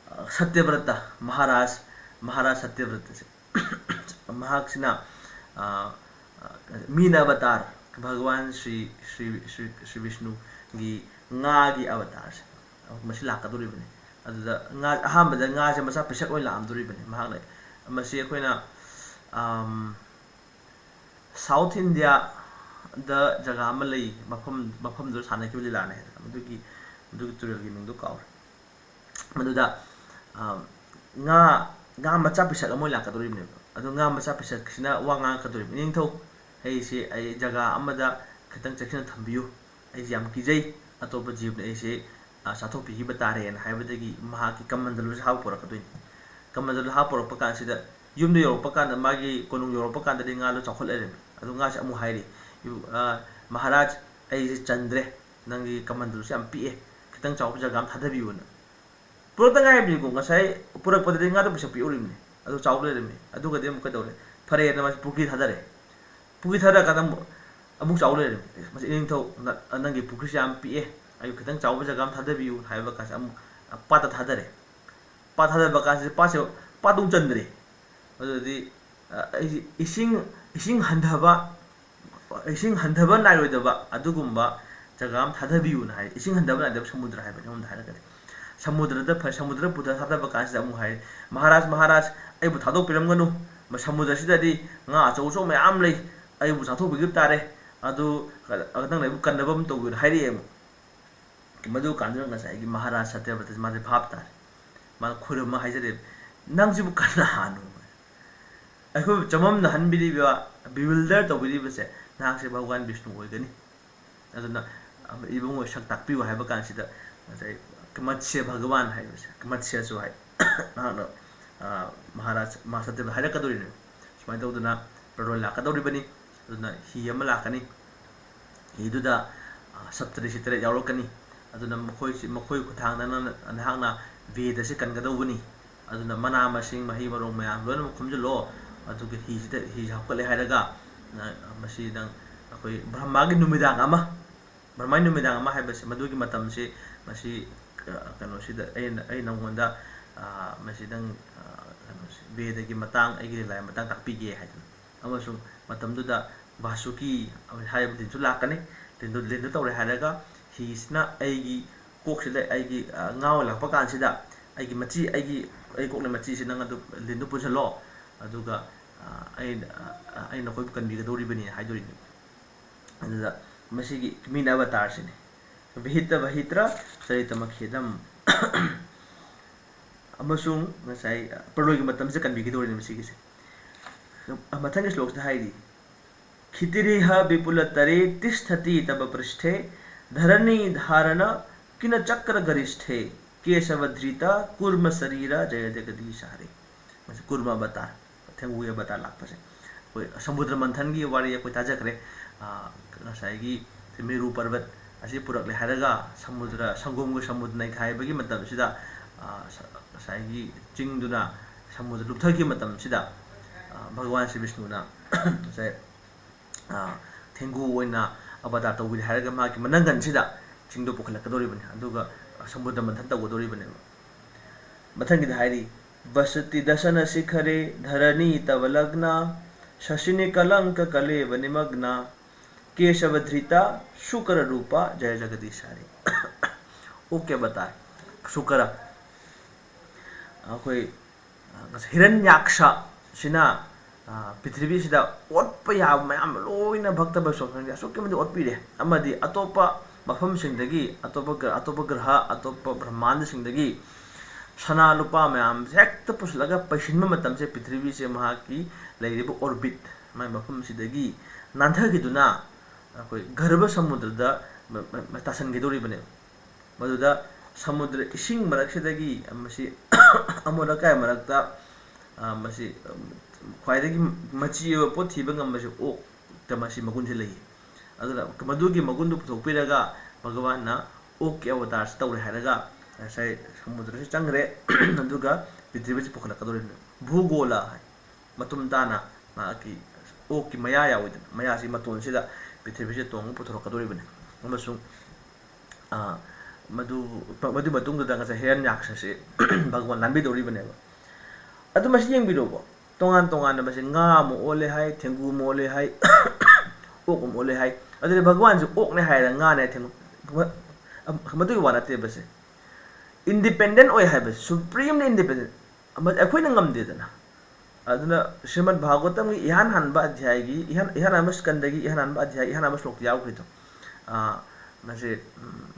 ꯑ, ꯁꯇ꯭ꯌꯕ꯭ꯔꯇ, ꯃꯍꯥꯔꯥꯖ, ꯃꯍꯥꯔꯥꯖ ꯁꯇ꯭ꯌꯕ꯭ꯔꯇꯁꯦ꯫ ꯃꯍꯥꯛꯁꯤꯅ, ꯑ, ꯑ, ꯃꯤꯅ ꯑꯕꯇꯥꯔ, ꯚꯒꯋꯥꯟ ꯁ꯭ꯔꯤ, ꯁ꯭ꯔꯤ, ꯁ꯭ꯔꯤ, ꯁ꯭ꯔꯤ ꯕꯤꯁꯅꯨꯒꯤ ꯉꯥꯒꯤ ꯑꯕꯇꯥꯔꯁꯦ꯫ ꯃꯁꯤ ꯂꯥꯛꯀꯗꯧꯔꯤꯕꯅꯤ꯫ ꯑꯗꯨꯗ ꯉꯥ, ꯑꯍꯥꯟꯕꯗ ꯉꯥꯁꯦ ꯃꯆꯥ ꯄꯤꯁꯛ ꯑꯣꯏꯅ ꯂꯥꯛꯑꯝꯗꯧꯔꯤꯕꯅꯤ꯫ ꯃꯍꯥꯛꯅ ꯃꯁꯤ ꯑꯩꯈꯣꯏꯅ, ꯑꯝ, South India ꯗ ꯖꯒꯥ ꯑꯃ ꯂꯩ, ꯃꯐꯝ, ꯃꯐꯝꯗꯨꯗ ꯁꯥꯟꯅꯈꯤꯕ ꯂꯤꯂꯥꯅꯦ ꯍꯥꯏꯗꯅ꯫ ꯃꯗꯨꯒꯤ, ꯃꯗꯨꯒꯤ ꯇꯨꯔꯦꯜꯒꯤ ꯃꯤꯡꯗꯣ ꯀꯥꯎꯔꯦ꯫ ꯃꯗꯨꯗ, ꯑ, ꯉꯥ, ꯉꯥ ꯃꯆꯥ ꯄꯤꯁꯛ ꯑꯃ ꯑꯣꯏꯅ ꯂꯥꯛꯀꯗꯧꯔꯤꯕꯅꯦꯕ꯫ ꯑꯗꯣ ꯉꯥ ꯃꯆꯥ ꯄꯤꯁꯛꯁꯤꯅ ꯋꯥ ꯉꯥꯡꯉꯛꯀꯗꯧꯔꯤꯕ, "ꯏꯅꯤꯡꯊꯧ, ꯑꯩꯁꯦ ꯑꯩ ꯖꯒꯥ ꯑꯃꯗ ꯈꯤꯇꯪ ꯆꯦꯛꯁꯤꯟꯅ ꯊꯝꯕꯤꯌꯨ꯫ ꯑꯩꯁꯦ ꯌꯥꯝ ꯀꯤꯖꯩ꯫ ꯑꯇꯣꯞꯄ ꯖꯤꯕꯅ ꯑꯩꯁꯦ, ꯑ, ꯆꯥꯊꯣꯛꯄꯤꯈꯤꯕ ꯇꯥꯔꯦꯅ" ꯍꯥꯏꯕꯗꯒꯤ ꯃꯍꯥꯛꯀꯤ ꯀꯃꯟꯗꯂꯨꯁꯦ ꯍꯥꯞꯄ ꯄꯣꯔꯛꯀꯗꯣꯏꯅꯤ꯫ ꯀꯃꯟꯗꯂꯨ ꯍꯥꯞꯄ ꯄꯣꯔꯛꯄ ꯀꯥꯟꯁꯤꯗ ꯌꯨꯝꯗ ꯌꯧꯔꯛꯄ ꯀꯥꯟꯗ, ꯃꯥꯒꯤ ꯀꯣꯅꯨꯡ ꯌꯧꯔꯛꯄ ꯀꯥꯟꯗꯗꯤ ꯉꯥꯗꯣ ꯆꯥꯎꯈꯠ ꯂꯩꯔꯝꯃꯤ꯫ ꯑꯗꯨ ꯉꯥꯁꯦ ꯑꯃꯨꯛ ꯍꯥꯏꯔꯤ, "ꯏꯕꯨ-, ꯑ, ꯃꯍꯥꯔꯥꯖ, ꯑꯩꯁꯦ ꯆꯟꯗ꯭ꯔꯦ꯫ ꯅꯪꯒꯤ ꯀꯃꯟꯗꯂꯨꯁꯦ ꯌꯥꯝ ꯄꯤꯛꯑꯦ꯫ ꯈꯤꯇꯪ ꯆꯥꯎꯕ ꯖꯒꯥ ꯑꯃ ꯊꯥꯗꯕꯤꯌꯨꯅ"꯫ ꯄꯨꯔꯛꯇ ꯉꯥꯏꯔꯤꯕꯅꯤꯀꯣ, ꯉꯁꯥꯏ ꯄꯨꯔꯛꯄꯗꯗꯤ ꯉꯥꯗꯣ ꯄꯤꯁꯛ ꯄꯤꯛꯎꯔꯤꯕꯅꯤ, ꯑꯗꯨ ꯆꯥꯎ ꯂꯩꯔꯝꯃꯤ꯫ ꯑꯗꯨꯒꯗꯤ ꯑꯃꯨꯛ ꯀꯩꯗꯧꯔꯦ? ꯐꯔꯦꯅ ꯃꯥꯁꯦ ꯄꯨꯈ꯭ꯔꯤ ꯊꯥꯗꯔꯦ꯫ ꯄꯨꯈ꯭ꯔꯤ ꯊꯥꯗꯔꯀꯥꯟꯗ ꯑꯃꯨꯛ, ꯑꯃꯨꯛ ꯆꯥꯎ ꯂꯩꯔꯝꯃꯤ꯫ "ꯃꯁꯤ ꯏꯅꯤꯡꯊꯧ, ꯅ-, ꯅꯪꯒꯤ ꯄꯨꯈ꯭ꯔꯤꯁꯦ ꯌꯥꯝ ꯄꯤꯛꯑꯦ, ꯑꯩ ꯈꯤꯇꯪ ꯆꯥꯎꯕ ꯖꯒꯥ ꯑꯃ ꯊꯥꯗꯕꯤꯌꯨ" ꯍꯥꯏꯕ ꯀꯥꯟꯁꯤꯗ ꯑꯃꯨꯛ ꯄꯥꯠꯇ ꯊꯥꯗꯔꯦ꯫ ꯄꯥꯠ ꯊꯥꯗꯕ ꯀꯥꯟꯁꯤꯗ ꯄꯥꯠꯁꯦ, ꯄꯥꯠꯇꯨ ꯆꯟꯗ꯭ꯔꯦ꯫ ꯑꯗꯨꯗꯤ, ꯑ, ꯑꯩꯁꯤ ꯏꯁꯤꯡ, ꯏꯁꯤꯡ ꯍꯟꯊꯕ, ꯏꯁꯤꯡ ꯍꯟꯊꯕ ꯅꯥꯏꯔꯣꯏꯗꯕ ꯑꯗꯨꯒꯨꯝꯕ ꯖꯒꯥ ꯑꯃ ꯊꯥꯗꯕꯤꯌꯨꯅ ꯍꯥꯏ꯫ ꯏꯁꯤꯡ ꯍꯟꯊꯕ ꯅꯥꯏꯗꯕ ꯁꯃꯨꯗ꯭ꯔ ꯍꯥꯏꯕꯅꯤ, ꯑꯃꯔꯣꯝꯗ ꯍꯥꯏꯔꯒꯗꯤ꯫ ꯁꯃꯨꯗ꯭ꯔꯗ ꯐ-, ꯁꯃꯨꯗ꯭ꯔ ꯄꯨꯊ ꯊꯥꯗꯕ ꯀꯥꯟꯁꯤꯗ ꯑꯃꯨꯛ ꯍꯥꯏ, "ꯃꯍꯥꯔꯥꯖ, ꯃꯍꯥꯔꯥꯖ, ꯑꯩꯕꯨ ꯊꯥꯗꯣꯛꯄꯤꯔꯝꯒꯅꯨ꯫ ꯃ-, ꯁꯃꯨꯗ꯭ꯔꯁꯤꯗꯗꯤ ꯉꯥ ꯑꯆꯧ ꯑꯆꯧꯕ ꯃꯌꯥꯝ ꯂꯩ꯫ ꯑꯩꯕꯨ ꯆꯥꯊꯣꯛꯄꯤꯈꯤꯕ ꯇꯥꯔꯦ꯫ ꯑꯗꯨ ꯀ-, ꯅꯪꯅ ꯑꯩꯕꯨ ꯀꯟꯅꯕ ꯑꯃ ꯇꯧꯕꯤꯌꯨꯅ" ꯍꯥꯏꯔꯛꯑꯦ ꯑꯃꯨꯛ꯫ ꯃꯗꯨ ꯀꯥꯟꯗꯨꯗ ꯉꯁꯥꯏꯒꯤ ꯃꯍꯥꯔꯥꯖ ꯁꯇ꯭ꯌꯕ꯭ꯔꯇꯁꯤ ꯃꯥꯁꯦ ꯚꯥꯞ ꯇꯥꯔꯦ꯫ ꯃꯥꯅ ꯈꯨꯔꯨꯝꯃ ꯍꯥꯏꯖꯔꯦ, "ꯅꯪꯁꯤꯕꯨ ꯀꯅꯥꯅꯣ?" ꯑꯩꯈꯣꯏꯕꯨ ꯆꯃꯝꯅꯍꯟꯕꯤꯔꯤꯕ, bewilder ꯇꯧꯕꯤꯔꯤꯕꯁꯦ, ꯅꯍꯥꯛꯁꯦ ꯚꯒꯋꯥꯟ ꯕꯤꯁꯅꯨ ꯑꯣꯏꯒꯅꯤ꯫ ꯑꯗꯨꯅ, "ꯏꯕꯨꯡꯉꯣ, ꯁꯛ ꯇꯥꯛꯄꯤꯌꯨ" ꯍꯥꯏꯕ ꯀꯥꯟꯁꯤꯗ ꯉꯁꯥꯏ ꯀꯃꯠꯁ꯭ꯌ ꯚꯒꯋꯥꯟ ꯍꯥꯏꯕꯁꯦ, ꯀꯃꯠꯁ꯭ꯌꯁꯨ ꯍꯥꯏ꯫ ꯅꯍꯥꯛꯅ, ꯑ, ꯃꯍꯥꯔꯥꯖ ꯃꯍꯥꯁꯇꯤꯗ ꯍꯥꯏꯔꯛꯀꯗꯧꯔꯤꯅꯦ꯫ ꯁꯨꯃꯥꯏꯅ ꯇꯧꯗꯅ ꯄ꯭ꯔꯂꯣꯏ ꯂꯥꯛꯀꯗꯧꯔꯤꯕꯅꯤ꯫ ꯑꯗꯨꯅ ꯍꯤ ꯑꯃ ꯂꯥꯛꯀꯅꯤ꯫ ꯍꯤꯗꯨꯗ, ꯑ, ꯁꯞꯇꯔꯤꯁꯤ ꯇꯔꯦꯠ ꯌꯥꯎꯔꯛꯀꯅꯤ꯫ ꯑꯗꯨꯅ ꯃꯈꯣꯏꯁꯤ, ꯃꯈꯣꯏ ꯈꯨꯠꯊꯥꯡꯗ ꯅꯪꯅ, ꯅꯍꯥꯛꯅ ꯚꯦꯗꯁꯤ ꯀꯟꯒꯗꯧꯕꯅꯤ꯫ ꯑꯗꯨꯅ ꯃꯅꯥ ꯃꯁꯤꯡ, ꯃꯍꯩ ꯃꯔꯣꯡ ꯃꯌꯥꯝ ꯂꯣꯏꯅꯃꯛ ꯈꯣꯝꯖꯤꯜꯂꯣ꯫ ꯑꯗꯨꯒ ꯍꯤꯁꯤꯗ, ꯍꯤꯁꯤ ꯍꯥꯞꯀꯠꯂꯦ ꯍꯥꯏꯔꯒ, ꯅ-, ꯃꯁꯤ ꯅꯪ ꯑꯩꯈꯣꯏ ꯕ꯭ꯔꯍꯃꯥꯒꯤ ꯅꯨꯃꯤꯗꯥꯡ ꯑꯃ, ꯕ꯭ꯔꯍꯃꯥꯒꯤ ꯅꯨꯃꯤꯗꯥꯡ ꯑꯃ ꯍꯥꯏꯕꯁꯤ ꯃꯗꯨꯒꯤ ꯃꯇꯝꯁꯤ, ꯃꯁꯤ, ꯑ, ꯀꯩꯅꯣꯁꯤꯗ ꯑꯩꯅ, ꯑꯩ ꯅꯉꯣꯟꯗ, ꯑ, ꯃꯁꯤ ꯅꯪ, ꯑ, ꯀꯩꯅꯣꯁꯤ, ꯚꯦꯗꯒꯤ ꯃꯇꯥꯡ, ꯑꯩꯒꯤ ꯂꯤꯂꯥꯒꯤ ꯃꯇꯥꯡ ꯇꯥꯛꯄꯤꯒꯦ ꯍꯥꯏꯗꯅ꯫ ꯑꯃꯁꯨꯡ ꯃꯇꯝꯗꯨꯗ ꯚꯥꯁꯨꯀꯤ ꯍꯥꯏꯔꯤꯕ ꯂꯤꯟꯁꯨ ꯂꯥꯛꯀꯅꯤ꯫ ꯂꯤꯟꯗꯨ, ꯂꯤꯟꯗꯨ ꯇꯧꯔꯦ ꯍꯥꯏꯔꯒ ꯍꯤꯁꯤꯅ ꯑꯩꯒꯤ ꯀꯣꯛꯁꯤꯗ ꯑꯩꯒꯤ, ꯑ, ꯉꯥ ꯑꯣꯏꯅ ꯂꯥꯛꯄ ꯀꯥꯟꯁꯤꯗ ꯑꯩꯒꯤ ꯃꯆꯤ, ꯑꯩꯒꯤ, ꯑꯩ ꯀꯣꯛꯂꯤ ꯃꯆꯤꯁꯤ ꯅꯪ ꯑꯗꯨ ꯂꯤꯟꯗꯨ ꯄꯨꯁꯤꯜꯂꯣ꯫ ꯑꯗꯨꯒ, ꯑ, ꯑꯩ, ꯑ, ꯑꯩ ꯅꯈꯣꯏꯕꯨ ꯀꯟꯕꯤꯒꯗꯧꯔꯤꯕꯅꯤ ꯍꯥꯏꯗꯣꯔꯤꯅꯤ꯫ ꯑꯗꯨꯗ ꯃꯁꯤꯒꯤ ꯃꯤꯅ ꯑꯕꯇꯥꯔꯁꯤꯅꯤ꯫ ꯚꯤꯍꯤꯇ ꯚꯍꯤꯇ꯭ꯔ ꯆꯔꯤꯇꯃꯈꯦꯗꯝ꯫ ꯑꯃꯁꯨꯡ ꯉꯁꯥꯏ, ꯑ, ꯄ꯭ꯔꯂꯣꯏꯒꯤ ꯃꯇꯝꯁꯤꯗ ꯀꯟꯕꯤꯒꯗꯧꯔꯤꯅꯦ ꯃꯁꯤꯒꯤꯁꯦ꯫ ꯃꯊꯪꯒꯤ ꯁ꯭ꯂꯣꯛꯁꯤꯗ ꯍꯥꯏꯔꯤ, "ꯈꯤꯇꯤꯔꯤꯍ ꯕꯤꯄꯨꯂꯇꯔꯦ ꯇꯤꯁꯊꯇꯤ ꯇꯕ ꯄ꯭ꯔꯤꯁꯊꯦ ꯙꯔꯅꯤ ꯙꯥꯔꯅ ꯀꯤꯅ ꯆꯀ꯭ꯔ ꯒꯔꯤꯁꯊꯦ ꯀꯦꯁꯕ ꯙ꯭ꯔꯤꯇ ꯀꯨꯔꯃ ꯁꯔꯤꯔ ꯖꯌ ꯖꯒꯗꯤꯁ ꯍꯔꯦ꯫" ꯃꯁꯤ ꯀꯨꯔꯃ ꯑꯕꯇꯥꯔ, ꯊꯦꯡꯒꯨꯒꯤ ꯑꯕꯇꯥꯔ ꯂꯥꯛꯄꯁꯦ꯫ ꯑꯩꯈꯣꯏ ꯁꯃꯨꯗ꯭ꯔ ꯃꯟꯊꯟꯒꯤ ꯋꯥꯔꯤ ꯑꯩꯈꯣꯏ ꯇꯥꯖꯈ꯭ꯔꯦ꯫ ꯑ, ꯉꯁꯥꯏꯒꯤ ꯃꯦꯔꯨ ꯄꯔꯕꯠ ꯑꯁꯤ ꯄꯨꯔꯛꯂꯦ ꯍꯥꯏꯔꯒ ꯁꯃꯨꯗ꯭ꯔ ꯁꯪꯒꯣꯝꯒ ꯁꯃꯨꯗ꯭ꯔ ꯅꯩꯈꯥꯏꯕꯒꯤ ꯃꯇꯝꯁꯤꯗ, ꯑ, ꯁ-, ꯉꯁꯥꯏꯒꯤ ꯆꯤꯡꯗꯨꯅ ꯁꯃꯨꯗ꯭ꯔ ꯂꯨꯞꯊꯈꯤꯕ ꯃꯇꯝꯁꯤꯗ, ꯑ, ꯚꯒꯋꯥꯟ ꯁ꯭ꯔꯤ ꯕꯤꯁꯅꯨꯅ ꯉꯁꯥꯏ, ꯑ, ꯊꯦꯡꯒꯨ ꯑꯣꯏꯅ ꯑꯕꯇꯥꯔ ꯇꯧꯕꯤꯔꯦ ꯍꯥꯏꯔꯒ ꯃꯥꯒꯤ ꯃꯅꯪꯒꯟꯁꯤꯗ ꯆꯤꯡꯗꯣ ꯄꯨꯈꯠꯂꯛꯀꯗꯧꯔꯤꯕꯅꯤ, ꯑꯗꯨꯒ ꯁꯃꯨꯗ꯭ꯔ ꯃꯟꯊꯟ ꯇꯧꯒꯗꯧꯔꯤꯕꯅꯦꯕ꯫ ꯃꯊꯪꯒꯤꯗ ꯍꯥꯏꯔꯤ, "ꯚꯁꯇꯤ ꯗꯁꯅ ꯁꯤꯈꯔꯦ ꯙꯔꯅꯤ ꯇꯕ ꯂꯒ꯭ꯅ ꯁꯁꯤꯅꯤ ꯀꯂꯪꯀ ꯀꯂꯦꯕ ꯅꯤꯃꯒ꯭ꯅ ꯀꯦꯁꯕ ꯙ꯭ꯔꯤꯇ ꯁꯨꯀꯔ ꯔꯨꯄ ꯖꯌ ꯖꯒꯗꯤꯁ ꯍꯔꯦ꯫" ꯑꯣꯀꯦ, ꯕꯇꯥꯔ꯫ ꯁꯨꯀꯔ꯫ ꯑꯩꯈꯣꯏ, ꯑ, ꯉꯁꯥꯏ ꯍꯤꯔꯟꯌꯥꯛꯁ ꯁꯤꯅ, ꯑ, ꯄ꯭ꯔꯤꯊꯤꯕꯤꯁꯤꯗ ꯑꯣꯠꯄ ꯌꯥꯕ ꯃꯌꯥꯝ ꯂꯣꯏꯅ ꯚꯛꯇ ꯕꯩꯁꯣꯁꯟꯒꯤ ꯑꯁꯨꯛꯀꯤ ꯃꯇꯤꯛ ꯑꯣꯠꯄꯤꯔꯦ꯫ ꯑꯃꯗꯤ ꯑꯇꯣꯞꯄ ꯃꯐꯝꯁꯤꯡꯗꯒꯤ, ꯑꯇꯣꯞꯄ ꯒ꯭ꯔ-, ꯑꯇꯣꯞꯄ ꯒ꯭ꯔꯍ, ꯑꯇꯣꯞꯄ ꯕ꯭ꯔꯍꯃꯥꯟꯗꯁꯤꯡꯗꯒꯤ ꯁꯅꯥ ꯂꯨꯄꯥ ꯃꯌꯥꯝꯁꯦ ꯍꯦꯛꯇ ꯄꯨꯁꯤꯜꯂꯒ ꯄꯩꯁꯤꯟꯕ ꯃꯇꯝꯁꯦ, ꯄ꯭ꯔꯤꯊꯤꯕꯤꯁꯦ ꯃꯍꯥꯛꯀꯤ ꯂꯩꯔꯤꯕ orbit, ꯃꯥꯏ ꯃꯐꯝꯁꯤꯗꯒꯤ ꯅꯥꯟꯊꯈꯤꯗꯨꯅ ꯑꯩꯈꯣꯏ ꯒꯔꯚ ꯁꯃꯨꯗ꯭ꯔꯗ ꯃ-, ꯃ-, ꯃ-, ꯇꯥꯁꯟꯒꯗꯧꯔꯤꯕꯅꯦꯕ꯫ ꯃꯗꯨꯗ ꯁꯃꯨꯗ꯭ꯔ ꯏꯁꯤꯡ ꯃꯔꯛꯁꯤꯗꯒꯤ ꯃꯁꯤ ꯑꯃꯣꯠ ꯑꯀꯥꯏ ꯃꯔꯛꯇ, ꯑ, ꯃꯁꯤ, ꯎꯝ, ꯈ꯭ꯋꯥꯏꯗꯒꯤ ꯃꯆꯤ ꯑꯣꯏꯕ ꯄꯣꯠ ꯊꯤꯕ ꯉꯝꯕꯁꯤ ꯑꯣꯛꯇ ꯃꯁꯤ ꯃꯒꯨꯟꯁꯤ ꯂꯩꯌꯦ꯫ ꯑꯗꯨꯅ ꯃꯗꯨꯒꯤ ꯃꯒꯨꯟꯗꯨ ꯄꯨꯊꯣꯛꯄꯤꯔꯒ ꯚꯒꯋꯥꯟꯅ ꯑꯣꯛꯀꯤ ꯑꯕꯇꯥꯔꯁꯤ ꯇꯧꯔꯦ ꯍꯥꯏꯔꯒ ꯉꯁꯥꯏ ꯁꯃꯨꯗ꯭ꯔꯁꯤ ꯆꯪꯈ꯭ꯔꯦ꯫ ꯑꯗꯨꯒ ꯄ꯭ꯔꯤꯊꯤꯕꯤꯁꯤ ꯄꯨꯈꯠꯂꯛꯀꯗꯧꯔꯤꯕꯅꯤ꯫ ꯚꯨꯒꯣꯂ ꯍꯥꯏ꯫ ꯃꯇꯨꯝ ꯇꯥꯅ ꯃꯍꯥꯛꯀꯤ ꯑꯣꯛꯀꯤ ꯃꯌꯥ ꯌꯥꯎꯋꯤꯗꯅ, ꯃꯌꯥꯁꯤ ꯃꯇꯣꯟꯁꯤꯗ ꯄ꯭ꯔꯤꯊꯤꯕꯤꯁꯤꯗ ꯇꯣꯡꯉ ꯄꯨꯊꯣꯔꯛꯀꯗꯧꯔꯤꯕꯅꯤ꯫ ꯑꯃꯁꯨꯡ, ꯑ, ꯃꯗꯨ, ꯃꯗꯨꯒꯤ ꯃꯇꯨꯡꯗꯨꯗ ꯉꯁꯥꯏ ꯍꯤꯔꯟꯌꯥꯛꯁꯁꯤ ꯚꯒꯋꯥꯟ ꯂꯥꯟꯕꯤꯗꯧꯔꯤꯕꯅꯦꯕ꯫ ꯑꯗꯨ ꯃꯁꯤ ꯌꯦꯡꯕꯤꯔꯣꯀꯣ, ꯇꯣꯉꯥꯟ ꯇꯣꯉꯥꯟꯅ ꯃꯁꯤ ꯉꯥ ꯑꯃ ꯑꯣꯜꯂꯦ ꯍꯥꯏ, ꯊꯦꯡꯒꯨ ꯑꯃ ꯑꯣꯜꯂꯦ ꯍꯥꯏ, ꯑꯣꯛ ꯑꯃ ꯑꯣꯜꯂꯦ ꯍꯥꯏ꯫ ꯑꯗꯨꯗꯤ ꯚꯒꯋꯥꯟꯁꯦ ꯑꯣꯛꯅꯦ ꯍꯥꯏꯔ ꯉꯥꯅꯦ ꯍꯥꯏ, ꯊꯦꯡꯒꯨ, ꯃ-, ꯃꯗꯨꯒꯤ ꯋꯥ ꯅꯠꯇꯦꯕ ꯁꯦ꯫ Independent ꯑꯣꯏ ꯍꯥꯏꯕꯁꯦ, supremely independent꯫ ꯑꯃ ꯑꯩꯈꯣꯏꯅ ꯉꯝꯗꯦꯗꯅ꯫ ꯑꯗꯨꯅ ꯁ꯭ꯔꯤꯃꯗ ꯚꯥꯒꯋꯇꯝꯒꯤ ꯏꯍꯥꯟ ꯍꯥꯟꯕ ꯑꯙ꯭ꯌꯥꯏꯒꯤ ꯏꯍꯥꯟ, ꯏꯍꯥꯟ ꯍꯥꯟꯕ ꯁ꯭ꯀꯟꯗꯒꯤ ꯏꯍꯥꯟ ꯍꯥꯟꯕ ꯑꯙ꯭ꯌꯥꯏ, ꯏꯍꯥꯟ ꯍꯥꯟꯕ ꯁ꯭ꯂꯣꯛꯇ ꯌꯥꯎꯈ꯭ꯔꯤꯗꯣ, ꯑ, ꯃꯁꯤ, ꯎꯝ,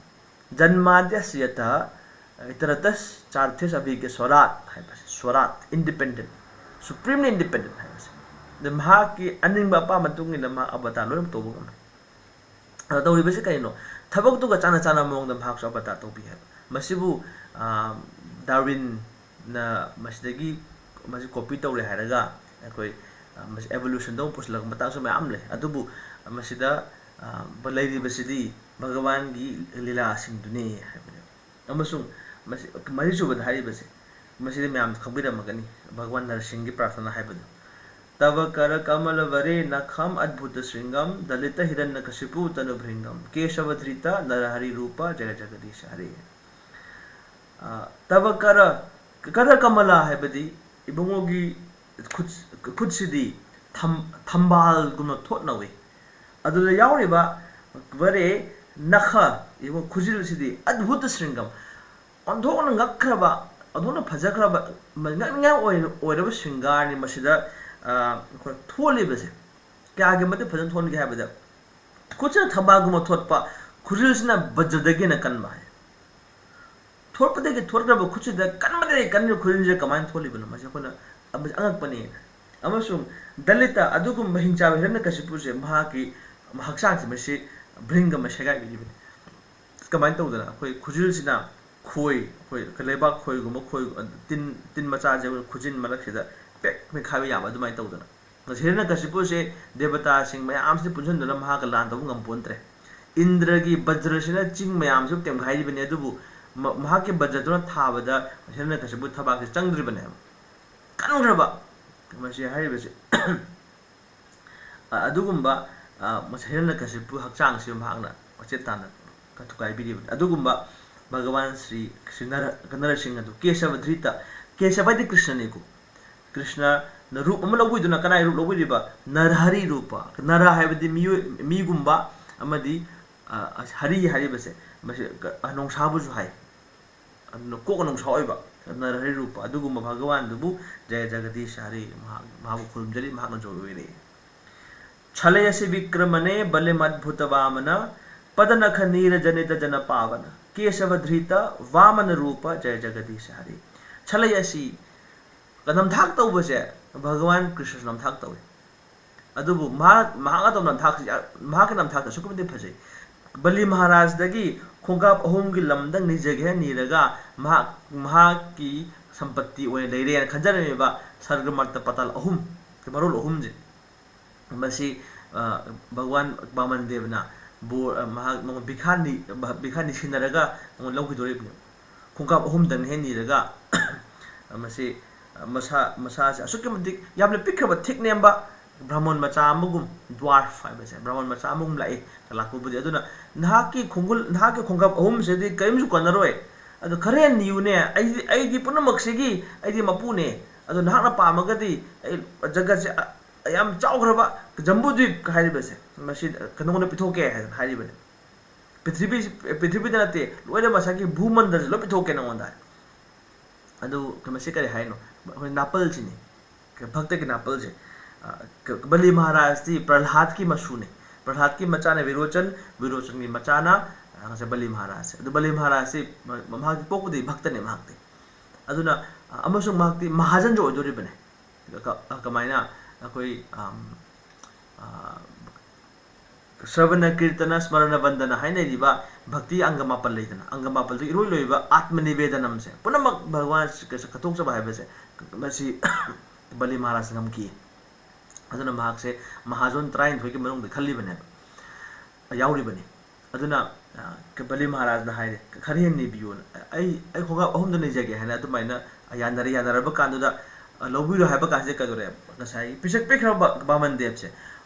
"ꯖꯟꯃꯥꯗ꯭ꯌꯁ ꯌꯇ ꯏꯇꯔꯇꯁ ꯆꯥꯔꯊꯦꯁ ꯑꯚꯤꯒ ꯁ꯭ꯋꯔꯥꯠ" ꯍꯥꯏꯕꯁꯦ, ꯁ꯭ꯋꯔꯥꯠ, independent, supremely independent ꯍꯥꯏꯕꯁꯦ꯫ ꯑꯗ ꯃꯍꯥꯛꯀꯤ ꯑꯅꯤꯡꯕ ꯑꯄꯥꯝꯕ ꯃꯇꯨꯡ ꯏꯟꯅ ꯃꯍꯥꯛ ꯑꯕꯇꯥꯔ ꯂꯣꯏꯅꯃꯛ ꯇꯧꯕ ꯉꯝꯃꯤ꯫ ꯑꯗ ꯇꯧꯔꯤꯕꯁꯤ ꯀꯩꯅꯣ? ꯊꯕꯛꯇꯨꯒ ꯆꯥꯟꯅ ꯆꯥꯟꯅꯕ ꯃꯑꯣꯡꯗ ꯃꯍꯥꯛꯁꯨ ꯑꯕꯇꯥꯔ ꯇꯧꯕꯤ ꯍꯥꯏꯕ꯫ ꯃꯁꯤꯕꯨ, ꯑ, ꯗꯥꯔꯋꯤꯟꯅ ꯃꯁꯤꯗꯒꯤ, ꯃꯁꯤ copy ꯇꯧꯔꯦ ꯍꯥꯏꯔꯒ ꯑꯩꯈꯣꯏ, ꯑ, ꯃꯁꯤ evolutionꯗ ꯑꯃꯨꯛ ꯄꯨꯁꯤꯜꯂꯛꯄ ꯃꯇꯥꯡꯁꯨ ꯃꯌꯥꯝ ꯂꯩ꯫ ꯑꯗꯨꯕꯨ ꯃꯁꯤꯗ, ꯑ, ꯂꯩꯔꯤꯕꯁꯤꯗꯤ ꯚꯒꯋꯥꯟꯒꯤ ꯂꯤꯂꯥꯁꯤꯡꯗꯨꯅꯤ ꯍꯥꯏꯕꯅꯦꯕ꯫ ꯑꯃꯁꯨꯡ ꯃꯁꯤ, ꯃꯔꯤꯁꯨꯕꯗ ꯍꯥꯏꯔꯤꯕꯁꯦ, ꯃꯁꯤꯗꯤ ꯃꯌꯥꯝ ꯈꯪꯕꯤꯔꯝꯃꯒꯅꯤ, ꯚꯒꯋꯥꯟ ꯅꯔꯁꯤꯡꯒꯤ ꯄ꯭ꯔꯥꯔꯊꯅꯥ ꯍꯥꯏꯕꯗꯣ, "ꯇꯕ ꯀꯔ ꯀꯃꯂ ꯚꯔꯦ ꯅꯈꯝ ꯑꯗꯚꯨꯇ ꯁ꯭ꯔꯤꯡꯒꯝ ꯗꯂꯤꯇ ꯍꯤꯔꯟꯌ ꯀꯁꯤꯄꯨ ꯇꯅꯨ ꯚ꯭ꯔꯤꯡꯒꯝ ꯀꯦꯁꯚ ꯙ꯭ꯔꯤꯇ ꯅꯔ ꯍꯔꯤ ꯔꯨꯄ ꯖꯒ ꯖꯒꯗꯤꯁ ꯍꯔꯦ"꯫ ꯑ, ꯇꯕ ꯀꯔ, ꯀꯔ ꯀꯃꯂ ꯍꯥꯏꯕꯗꯤ ꯏꯕꯨꯡꯉꯣꯒꯤ ꯈꯨꯠ, ꯈꯨꯠꯁꯤꯗꯤ ꯊꯝ-, ꯊꯝꯕꯥꯜꯒꯨꯝꯅ ꯊꯣꯠ ꯅꯧꯏ꯫ ꯑꯗꯨꯗ ꯌꯥꯎꯔꯤꯕ ꯚꯔꯦ ꯅꯈ, ꯏꯕꯨꯡꯉꯣ ꯈꯨꯖꯤꯜꯁꯤꯗꯤ ꯑꯗꯚꯨꯇ ꯁ꯭ꯔꯤꯡꯒꯝ, ꯑꯣꯟꯊꯣꯛꯅ ꯉꯛꯈ꯭ꯔꯕ, ꯑꯣꯟꯊꯣꯛꯅ ꯐꯖꯈ꯭ꯔꯕ, ꯉꯛꯅꯤꯡꯉꯥꯏ ꯑꯣꯏ-, ꯑꯣꯏꯔꯕ ꯁ꯭ꯔꯤꯡꯒꯥꯔꯅꯤ꯫ ꯃꯁꯤꯗ, ꯑ, ꯑꯩꯈꯣꯏ ꯊꯣꯜꯂꯤꯕꯁꯦ ꯀꯌꯥꯒꯤ ꯃꯇꯤꯛ ꯐꯖꯅ ꯊꯣꯟꯒꯦ ꯍꯥꯏꯕꯗ, ꯈꯨꯠꯁꯤꯅ ꯊꯝꯕꯥꯜꯒꯨꯝꯕ ꯊꯣꯠꯄ, ꯈꯨꯖꯤꯜꯁꯤꯅ ꯕꯖ꯭ꯔꯗꯒꯤ ꯍꯦꯟꯅ ꯀꯟꯕ ꯍꯥꯏ꯫ ꯊꯣꯛꯄꯗꯒꯤ ꯊꯣꯛꯈ꯭ꯔꯕ ꯈꯨꯠꯁꯤꯗ ꯀꯟꯕꯗꯒꯤ ꯀꯟꯈ꯭ꯔꯕ ꯈꯨꯖꯤꯟꯁꯤꯗ ꯀꯃꯥꯏꯅ ꯊꯣꯛꯂꯤꯕꯅꯣ? ꯃꯁꯤ ꯑꯩꯈꯣꯏꯅ ꯑꯃꯁꯨ ꯑꯉꯛꯄꯅꯤ꯫ ꯑꯃꯁꯨꯡ ꯗꯂꯤꯇ ꯑꯗꯨꯒꯨꯝꯕ ꯍꯤꯡꯆꯥꯕ ꯍꯤꯔꯅ꯭ꯌꯀꯁꯤꯄꯨꯁꯦ ꯃꯍꯥꯛꯀꯤ ꯍꯛꯆꯥꯡꯁꯦ ꯃꯁꯤ ꯕ꯭ꯔꯤꯡꯒ ꯑꯃ ꯁꯦꯒꯥꯏꯕꯤꯔꯤꯕꯅꯤ꯫ ꯀꯃꯥꯏꯅ ꯇꯧꯗꯅ ꯑꯩꯈꯣꯏ ꯈꯨꯖꯤꯜꯁꯤꯅ ꯈꯣꯏ, ꯑꯩꯈꯣꯏ ꯂꯩꯕꯥꯛ ꯈꯣꯏꯒꯨꯝꯕ ꯈꯣꯏ, ꯇꯤꯟ, ꯇꯤꯟ ꯃꯆꯥꯁꯦ ꯑꯩꯈꯣꯏ ꯈꯨꯖꯤꯟ ꯃꯔꯛꯁꯤꯗ ꯄꯦꯛ ꯃꯦꯛꯈꯥꯏꯕ ꯌꯥꯕ ꯑꯗꯨꯃꯥꯏꯅ ꯇꯧꯗꯅ꯫ ꯍꯤꯔꯅ꯭ꯌꯀꯁꯤꯄꯨꯁꯦ ꯗꯦꯕꯇꯥꯁꯤꯡ ꯃꯌꯥꯝꯁꯤꯅ ꯄꯨꯟꯁꯤꯟꯗꯨꯅ ꯃꯍꯥꯛꯀ ꯂꯥꯟ ꯇꯧꯕ ꯉꯝꯄꯣꯟꯇ꯭ꯔꯦ꯫ ꯏꯟꯗ꯭ꯔꯒꯤ ꯕꯖ꯭ꯔꯁꯤꯅ ꯆꯤꯡ ꯃꯌꯥꯝꯁꯨ ꯇꯦꯝꯈꯥꯏꯔꯤꯕꯅꯤ, ꯑꯗꯨꯕꯨ ꯃ-, ꯃꯍꯥꯛꯀꯤ ꯕꯖ꯭ꯔꯗꯨꯅ ꯊꯥꯕꯗ ꯍꯤꯔꯅ꯭ꯌꯀꯁꯤꯄꯨ ꯊꯕꯥꯛꯁꯦ ꯆꯪꯗ꯭ꯔꯤꯕꯅꯦꯕ꯫ ꯀꯟꯈ꯭ꯔꯕ ꯃꯁꯤ ꯍꯥꯏꯔꯤꯕꯁꯦ꯫ ꯑ-, ꯑꯗꯨꯒꯨꯝꯕ, ꯑ, ꯃꯁꯤ ꯍꯤꯔꯅ꯭ꯌꯀꯁꯤꯄꯨ ꯍꯛꯆꯥꯡꯁꯤ ꯃꯍꯥꯛꯅ ꯋꯥꯆꯦꯠ ꯇꯥꯅ ꯊꯨꯒꯥꯏꯕꯤꯔꯤꯕꯅꯤ꯫ ꯑꯗꯨꯒꯨꯝꯕ ꯚꯒꯋꯥꯟ ꯁ꯭ꯔꯤ, ꯁ꯭ꯔꯤ ꯅꯔ-, ꯅꯔꯁꯤꯡ ꯑꯗꯨ ꯀꯦꯁꯕ ꯙ꯭ꯔꯤꯇ, ꯀꯦꯁꯕ ꯍꯥꯏꯗꯤ ꯀ꯭ꯔꯤꯁꯅꯅꯤꯀꯣ꯫ ꯀ꯭ꯔꯤꯁꯅꯅ ꯔꯨꯞ ꯑꯃ ꯂꯧꯕꯤꯗꯨꯅ ꯀꯅꯥꯒꯤ ꯔꯨꯞ ꯂꯧꯕꯤꯔꯤꯕ? ꯅꯔꯍꯔꯤ ꯔꯨꯄ꯫ ꯅꯔ ꯍꯥꯏꯕꯗꯤ ꯃꯤꯑꯣꯏ, ꯃꯤꯒꯨꯝꯕ ꯑꯃꯗꯤ, ꯑ, ꯍꯔꯤ ꯍꯥꯏꯔꯤꯕꯁꯦ, ꯃꯁꯤ ꯀ-, ꯅꯣꯡꯁꯥꯕꯨꯁꯨ ꯍꯥꯏ꯫ ꯑꯗꯨꯅ ꯀꯣꯛ ꯅꯣꯡꯁꯥ ꯑꯣꯏꯕ, ꯅꯔꯍꯔꯤ ꯔꯨꯄ꯫ ꯑꯗꯨꯒꯨꯝꯕ ꯚꯒꯋꯥꯟꯗꯨꯕꯨ ꯖꯌ ꯖꯒꯗꯤꯁ ꯍꯔꯤ, ꯃꯍꯥꯛ, ꯃꯍꯥꯛꯄꯨ ꯈꯨꯔꯨꯝꯖꯔꯤ, ꯃꯍꯥꯛꯅ ꯖꯣꯏ ꯑꯣꯏꯔꯦ꯫ ꯆꯂꯌꯁꯤ ꯕꯤꯀ꯭ꯔꯃꯅꯦ ꯕꯂꯤꯃꯗꯚꯨꯇ ꯚꯥꯃꯅ, ꯄꯗꯅꯈ ꯅꯤꯔꯖꯅꯤꯇ ꯖꯅ ꯄꯥꯕꯅ, ꯀꯦꯁꯕ ꯙ꯭ꯔꯤꯇ ꯚꯥꯃꯅ ꯔꯨꯄ ꯖꯌ ꯖꯒꯗꯤꯁ ꯍꯔꯤ꯫ ꯆꯂꯌꯁꯤ, ꯅꯝꯊꯥꯛ ꯇꯧꯕꯁꯦ ꯚꯒꯋꯥꯟ ꯀ꯭ꯔꯤꯁꯅꯁꯨ ꯅꯝꯊꯥꯛ ꯇꯧꯏ꯫ ꯑꯗꯨꯕꯨ ꯃꯍꯥꯛ, ꯃꯍꯥꯛꯅ ꯇꯧꯕ ꯅꯝꯊꯥꯛꯁꯤ, ꯃꯍꯥꯛꯀꯤ ꯅꯝꯊꯥꯛꯁꯤ ꯑꯁꯨꯛꯀꯤ ꯃꯇꯤꯛ ꯐꯖꯩ꯫ ꯕꯂꯤ ꯃꯍꯥꯔꯥꯖꯗꯒꯤ ꯈꯣꯡꯀꯥꯞ ꯑꯍꯨꯝꯒꯤ ꯂꯝꯗꯪ ꯅꯤꯖꯒꯦ ꯅꯤꯔꯒ ꯃꯍꯥꯛ, ꯃꯍꯥꯛꯀꯤ ꯁꯝꯄꯠꯇꯤ ꯑꯣꯏꯅ ꯂꯩꯔꯦꯅ ꯈꯟꯖꯔꯝꯃꯤꯕ ꯁꯔꯒ ꯃꯔꯛꯇ ꯄꯇꯥꯜ ꯑꯍꯨꯝ, ꯃꯔꯣꯜ ꯑꯍꯨꯝꯁꯦ꯫ ꯃꯁꯤ, ꯑ, ꯚꯒꯋꯥꯟ ꯕꯥꯃꯟ ꯗꯦꯕꯅ ꯕꯣꯔ, ꯑ, ꯃꯍꯥꯛ ꯅꯣꯡꯃ ꯚꯤꯈꯥ ꯅꯤ-, ꯚꯤꯈꯥ ꯅꯤꯁꯤꯟꯅꯔꯒ ꯅꯣꯡꯃ ꯂꯧꯈꯤꯗꯣꯔꯤꯕꯅꯤ꯫ ꯈꯣꯡꯀꯥꯞ ꯑꯍꯨꯝꯗꯪ ꯍꯦꯛ ꯅꯤꯔꯒ, ꯃꯁꯤ, ꯃꯁꯥ, ꯃꯁꯥꯁꯦ ꯑꯁꯨꯛꯀꯤ ꯃꯇꯤꯛ ꯌꯥꯝꯅ ꯄꯤꯛꯈ꯭ꯔꯕ, ꯊꯤꯛ ꯅꯦꯝꯕ ꯕ꯭ꯔꯥꯍꯃꯣꯟ ꯃꯆꯥ ꯑꯃꯒꯨꯝ, ꯗ꯭ꯋꯥꯔꯐ ꯍꯥꯏꯕꯁꯦ, ꯕ꯭ꯔꯥꯍꯃꯣꯟ ꯃꯆꯥ ꯑꯃꯒꯨꯝ ꯂꯥꯛꯏ꯫ ꯂꯥꯛꯄꯕꯨꯗꯤ, ꯑꯗꯨꯅ ꯅꯍꯥꯛꯀꯤ ꯈꯣꯡꯒꯨꯜ, ꯅꯍꯥꯛꯀꯤ ꯈꯣꯡꯀꯥꯞ ꯑꯍꯨꯝꯁꯤꯗꯤ ꯀꯔꯤꯝꯁꯨ ꯀꯣꯟꯅꯔꯣꯏ꯫ ꯑꯗꯨ ꯈꯔ ꯍꯦꯟꯅ ꯅꯤꯌꯨꯅꯦ, ꯑꯩꯗꯤ, ꯑꯩꯗꯤ ꯄꯨꯝꯅꯃꯛꯁꯤꯒꯤ ꯑꯩꯗꯤ ꯃꯄꯨꯅꯦ꯫ ꯑꯗꯣ ꯅꯍꯥꯛꯅ ꯄꯥꯝꯃꯒꯗꯤ ꯑꯩ ꯖꯒꯠꯁꯦ, ꯑ, ꯌꯥꯝ ꯆꯥꯎꯈ꯭ꯔꯕ ꯖꯝꯕꯨꯗ꯭ꯋꯤꯞ ꯍꯥꯏꯔꯤꯕꯁꯦ, ꯃꯁꯤ ꯅꯉꯣꯟꯗ ꯄꯤꯊꯣꯛꯀꯦ ꯍꯥꯏꯗꯅ ꯍꯥꯏꯔꯤꯕꯅꯤ꯫ ꯄ꯭ꯔꯤꯊꯤꯕꯤ, ꯄ꯭ꯔꯤꯊꯤꯕꯤꯗ ꯅꯠꯇꯦ, ꯂꯣꯏꯅ ꯃꯁꯥꯒꯤ ꯚꯨꯃꯟꯗꯜꯁꯦ ꯂꯣꯏ ꯄꯤꯊꯣꯛꯀꯦ ꯅꯉꯣꯟꯗ ꯍꯥꯏ꯫ ꯑꯗꯨ ꯃꯁꯤ ꯀꯔꯤ ꯍꯥꯏꯅꯣ? ꯑꯩꯈꯣꯏ ꯅꯥꯄꯜꯁꯤꯅꯤ, ꯚꯛꯇꯒꯤ ꯅꯥꯄꯜꯁꯦ꯫ ꯑ, ꯀ-, ꯕꯂꯤ ꯃꯍꯥꯔꯥꯖꯇꯤ ꯄ꯭ꯔꯍ꯭ꯂꯥꯗꯀꯤ ꯃꯁꯨꯅꯤ꯫ ꯄ꯭ꯔꯍ꯭ꯂꯥꯗꯀꯤ ꯃꯆꯥꯅ ꯋꯤꯔꯣꯆꯟ, ꯋꯤꯔꯣꯆꯟꯒꯤ ꯃꯆꯥꯅ, ꯑ, ꯉꯁꯥꯏ ꯕꯂꯤ ꯃꯍꯥꯔꯥꯖꯁꯦ꯫ ꯑꯗꯨ ꯕꯂꯤ ꯃꯍꯥꯔꯥꯖꯁꯤ ꯃ-, ꯃꯍꯥꯛꯀꯤ ꯄꯣꯛꯄꯗꯤ ꯚꯛꯇꯅꯦ ꯃꯍꯥꯛꯇꯤ꯫ ꯑꯗꯨꯅ, ꯑ, ꯑꯃꯁꯨꯡ ꯃꯍꯥꯛꯇꯤ ꯃꯍꯥꯖꯟꯁꯨ ꯑꯣꯏꯗꯣꯔꯤꯕꯅꯦ꯫ ꯀ-, ꯀ-, ꯀꯃꯥꯏꯅ ꯑꯩꯈꯣꯏ, ꯑꯝ, ꯑ, ꯁ꯭ꯔꯕꯅ ꯀꯤꯔꯇꯅ ꯁ꯭ꯃꯔꯅ ꯕꯟꯗꯅ ꯍꯥꯏꯅꯔꯤꯕ ꯚꯛꯇꯤ ꯑꯪꯒ ꯃꯥꯄꯜ ꯂꯩꯗꯅ, ꯑꯪꯒ ꯃꯥꯄꯜꯗꯨ ꯏꯔꯣꯏ ꯂꯣꯏꯕ ꯑꯥꯠꯃꯅꯤꯕꯦꯗꯅꯝꯁꯦ ꯄꯨꯝꯅꯃꯛ ꯚꯒꯋꯥꯟ ꯀ꯭ꯔꯤꯁꯅ ꯀꯠꯊꯣꯛꯆꯕ ꯍꯥꯏꯕꯁꯦ ꯃꯁꯤ ꯕꯂꯤ ꯃꯍꯥꯔꯥꯖꯅ ꯉꯝꯈꯤ꯫ ꯑꯗꯨꯅ ꯃꯍꯥꯛꯁꯦ ꯃꯍꯥꯖꯣꯟ ꯇꯔꯥꯅꯤꯊꯣꯏꯒꯤ ꯃꯅꯨꯡꯗ ꯈꯜꯂꯤꯕꯅꯦꯕ, ꯌꯥꯎꯔꯤꯕꯅꯤ꯫ ꯑꯗꯨꯅ, ꯑ, ꯕꯂꯤ ꯃꯍꯥꯔꯥꯖꯅ ꯍꯥꯏꯔꯦ, "ꯈꯔ ꯍꯦꯟꯅ ꯅꯤꯕꯤꯌꯣꯅ, ꯑꯩ, ꯑꯩ ꯈꯣꯡꯀꯥꯞ ꯑꯍꯨꯝꯗ ꯅꯤꯖꯒꯦ" ꯍꯥꯏꯅ ꯑꯗꯨꯃꯥꯏꯅ ꯌꯥꯅꯔꯦ꯫ ꯌꯥꯅꯔꯕ ꯀꯥꯟꯗꯨꯗ, ꯑ, ꯂꯧꯕꯤꯔꯣ ꯍꯥꯏꯕ ꯀꯥꯟꯁꯤꯗ ꯀꯩꯗꯧꯔꯦ? ꯉꯁꯥꯏꯒꯤ ꯄꯤꯁꯛ ꯄꯤꯛꯈ꯭ꯔꯕ ꯕꯥꯃꯟ ꯗꯦꯕꯁꯦ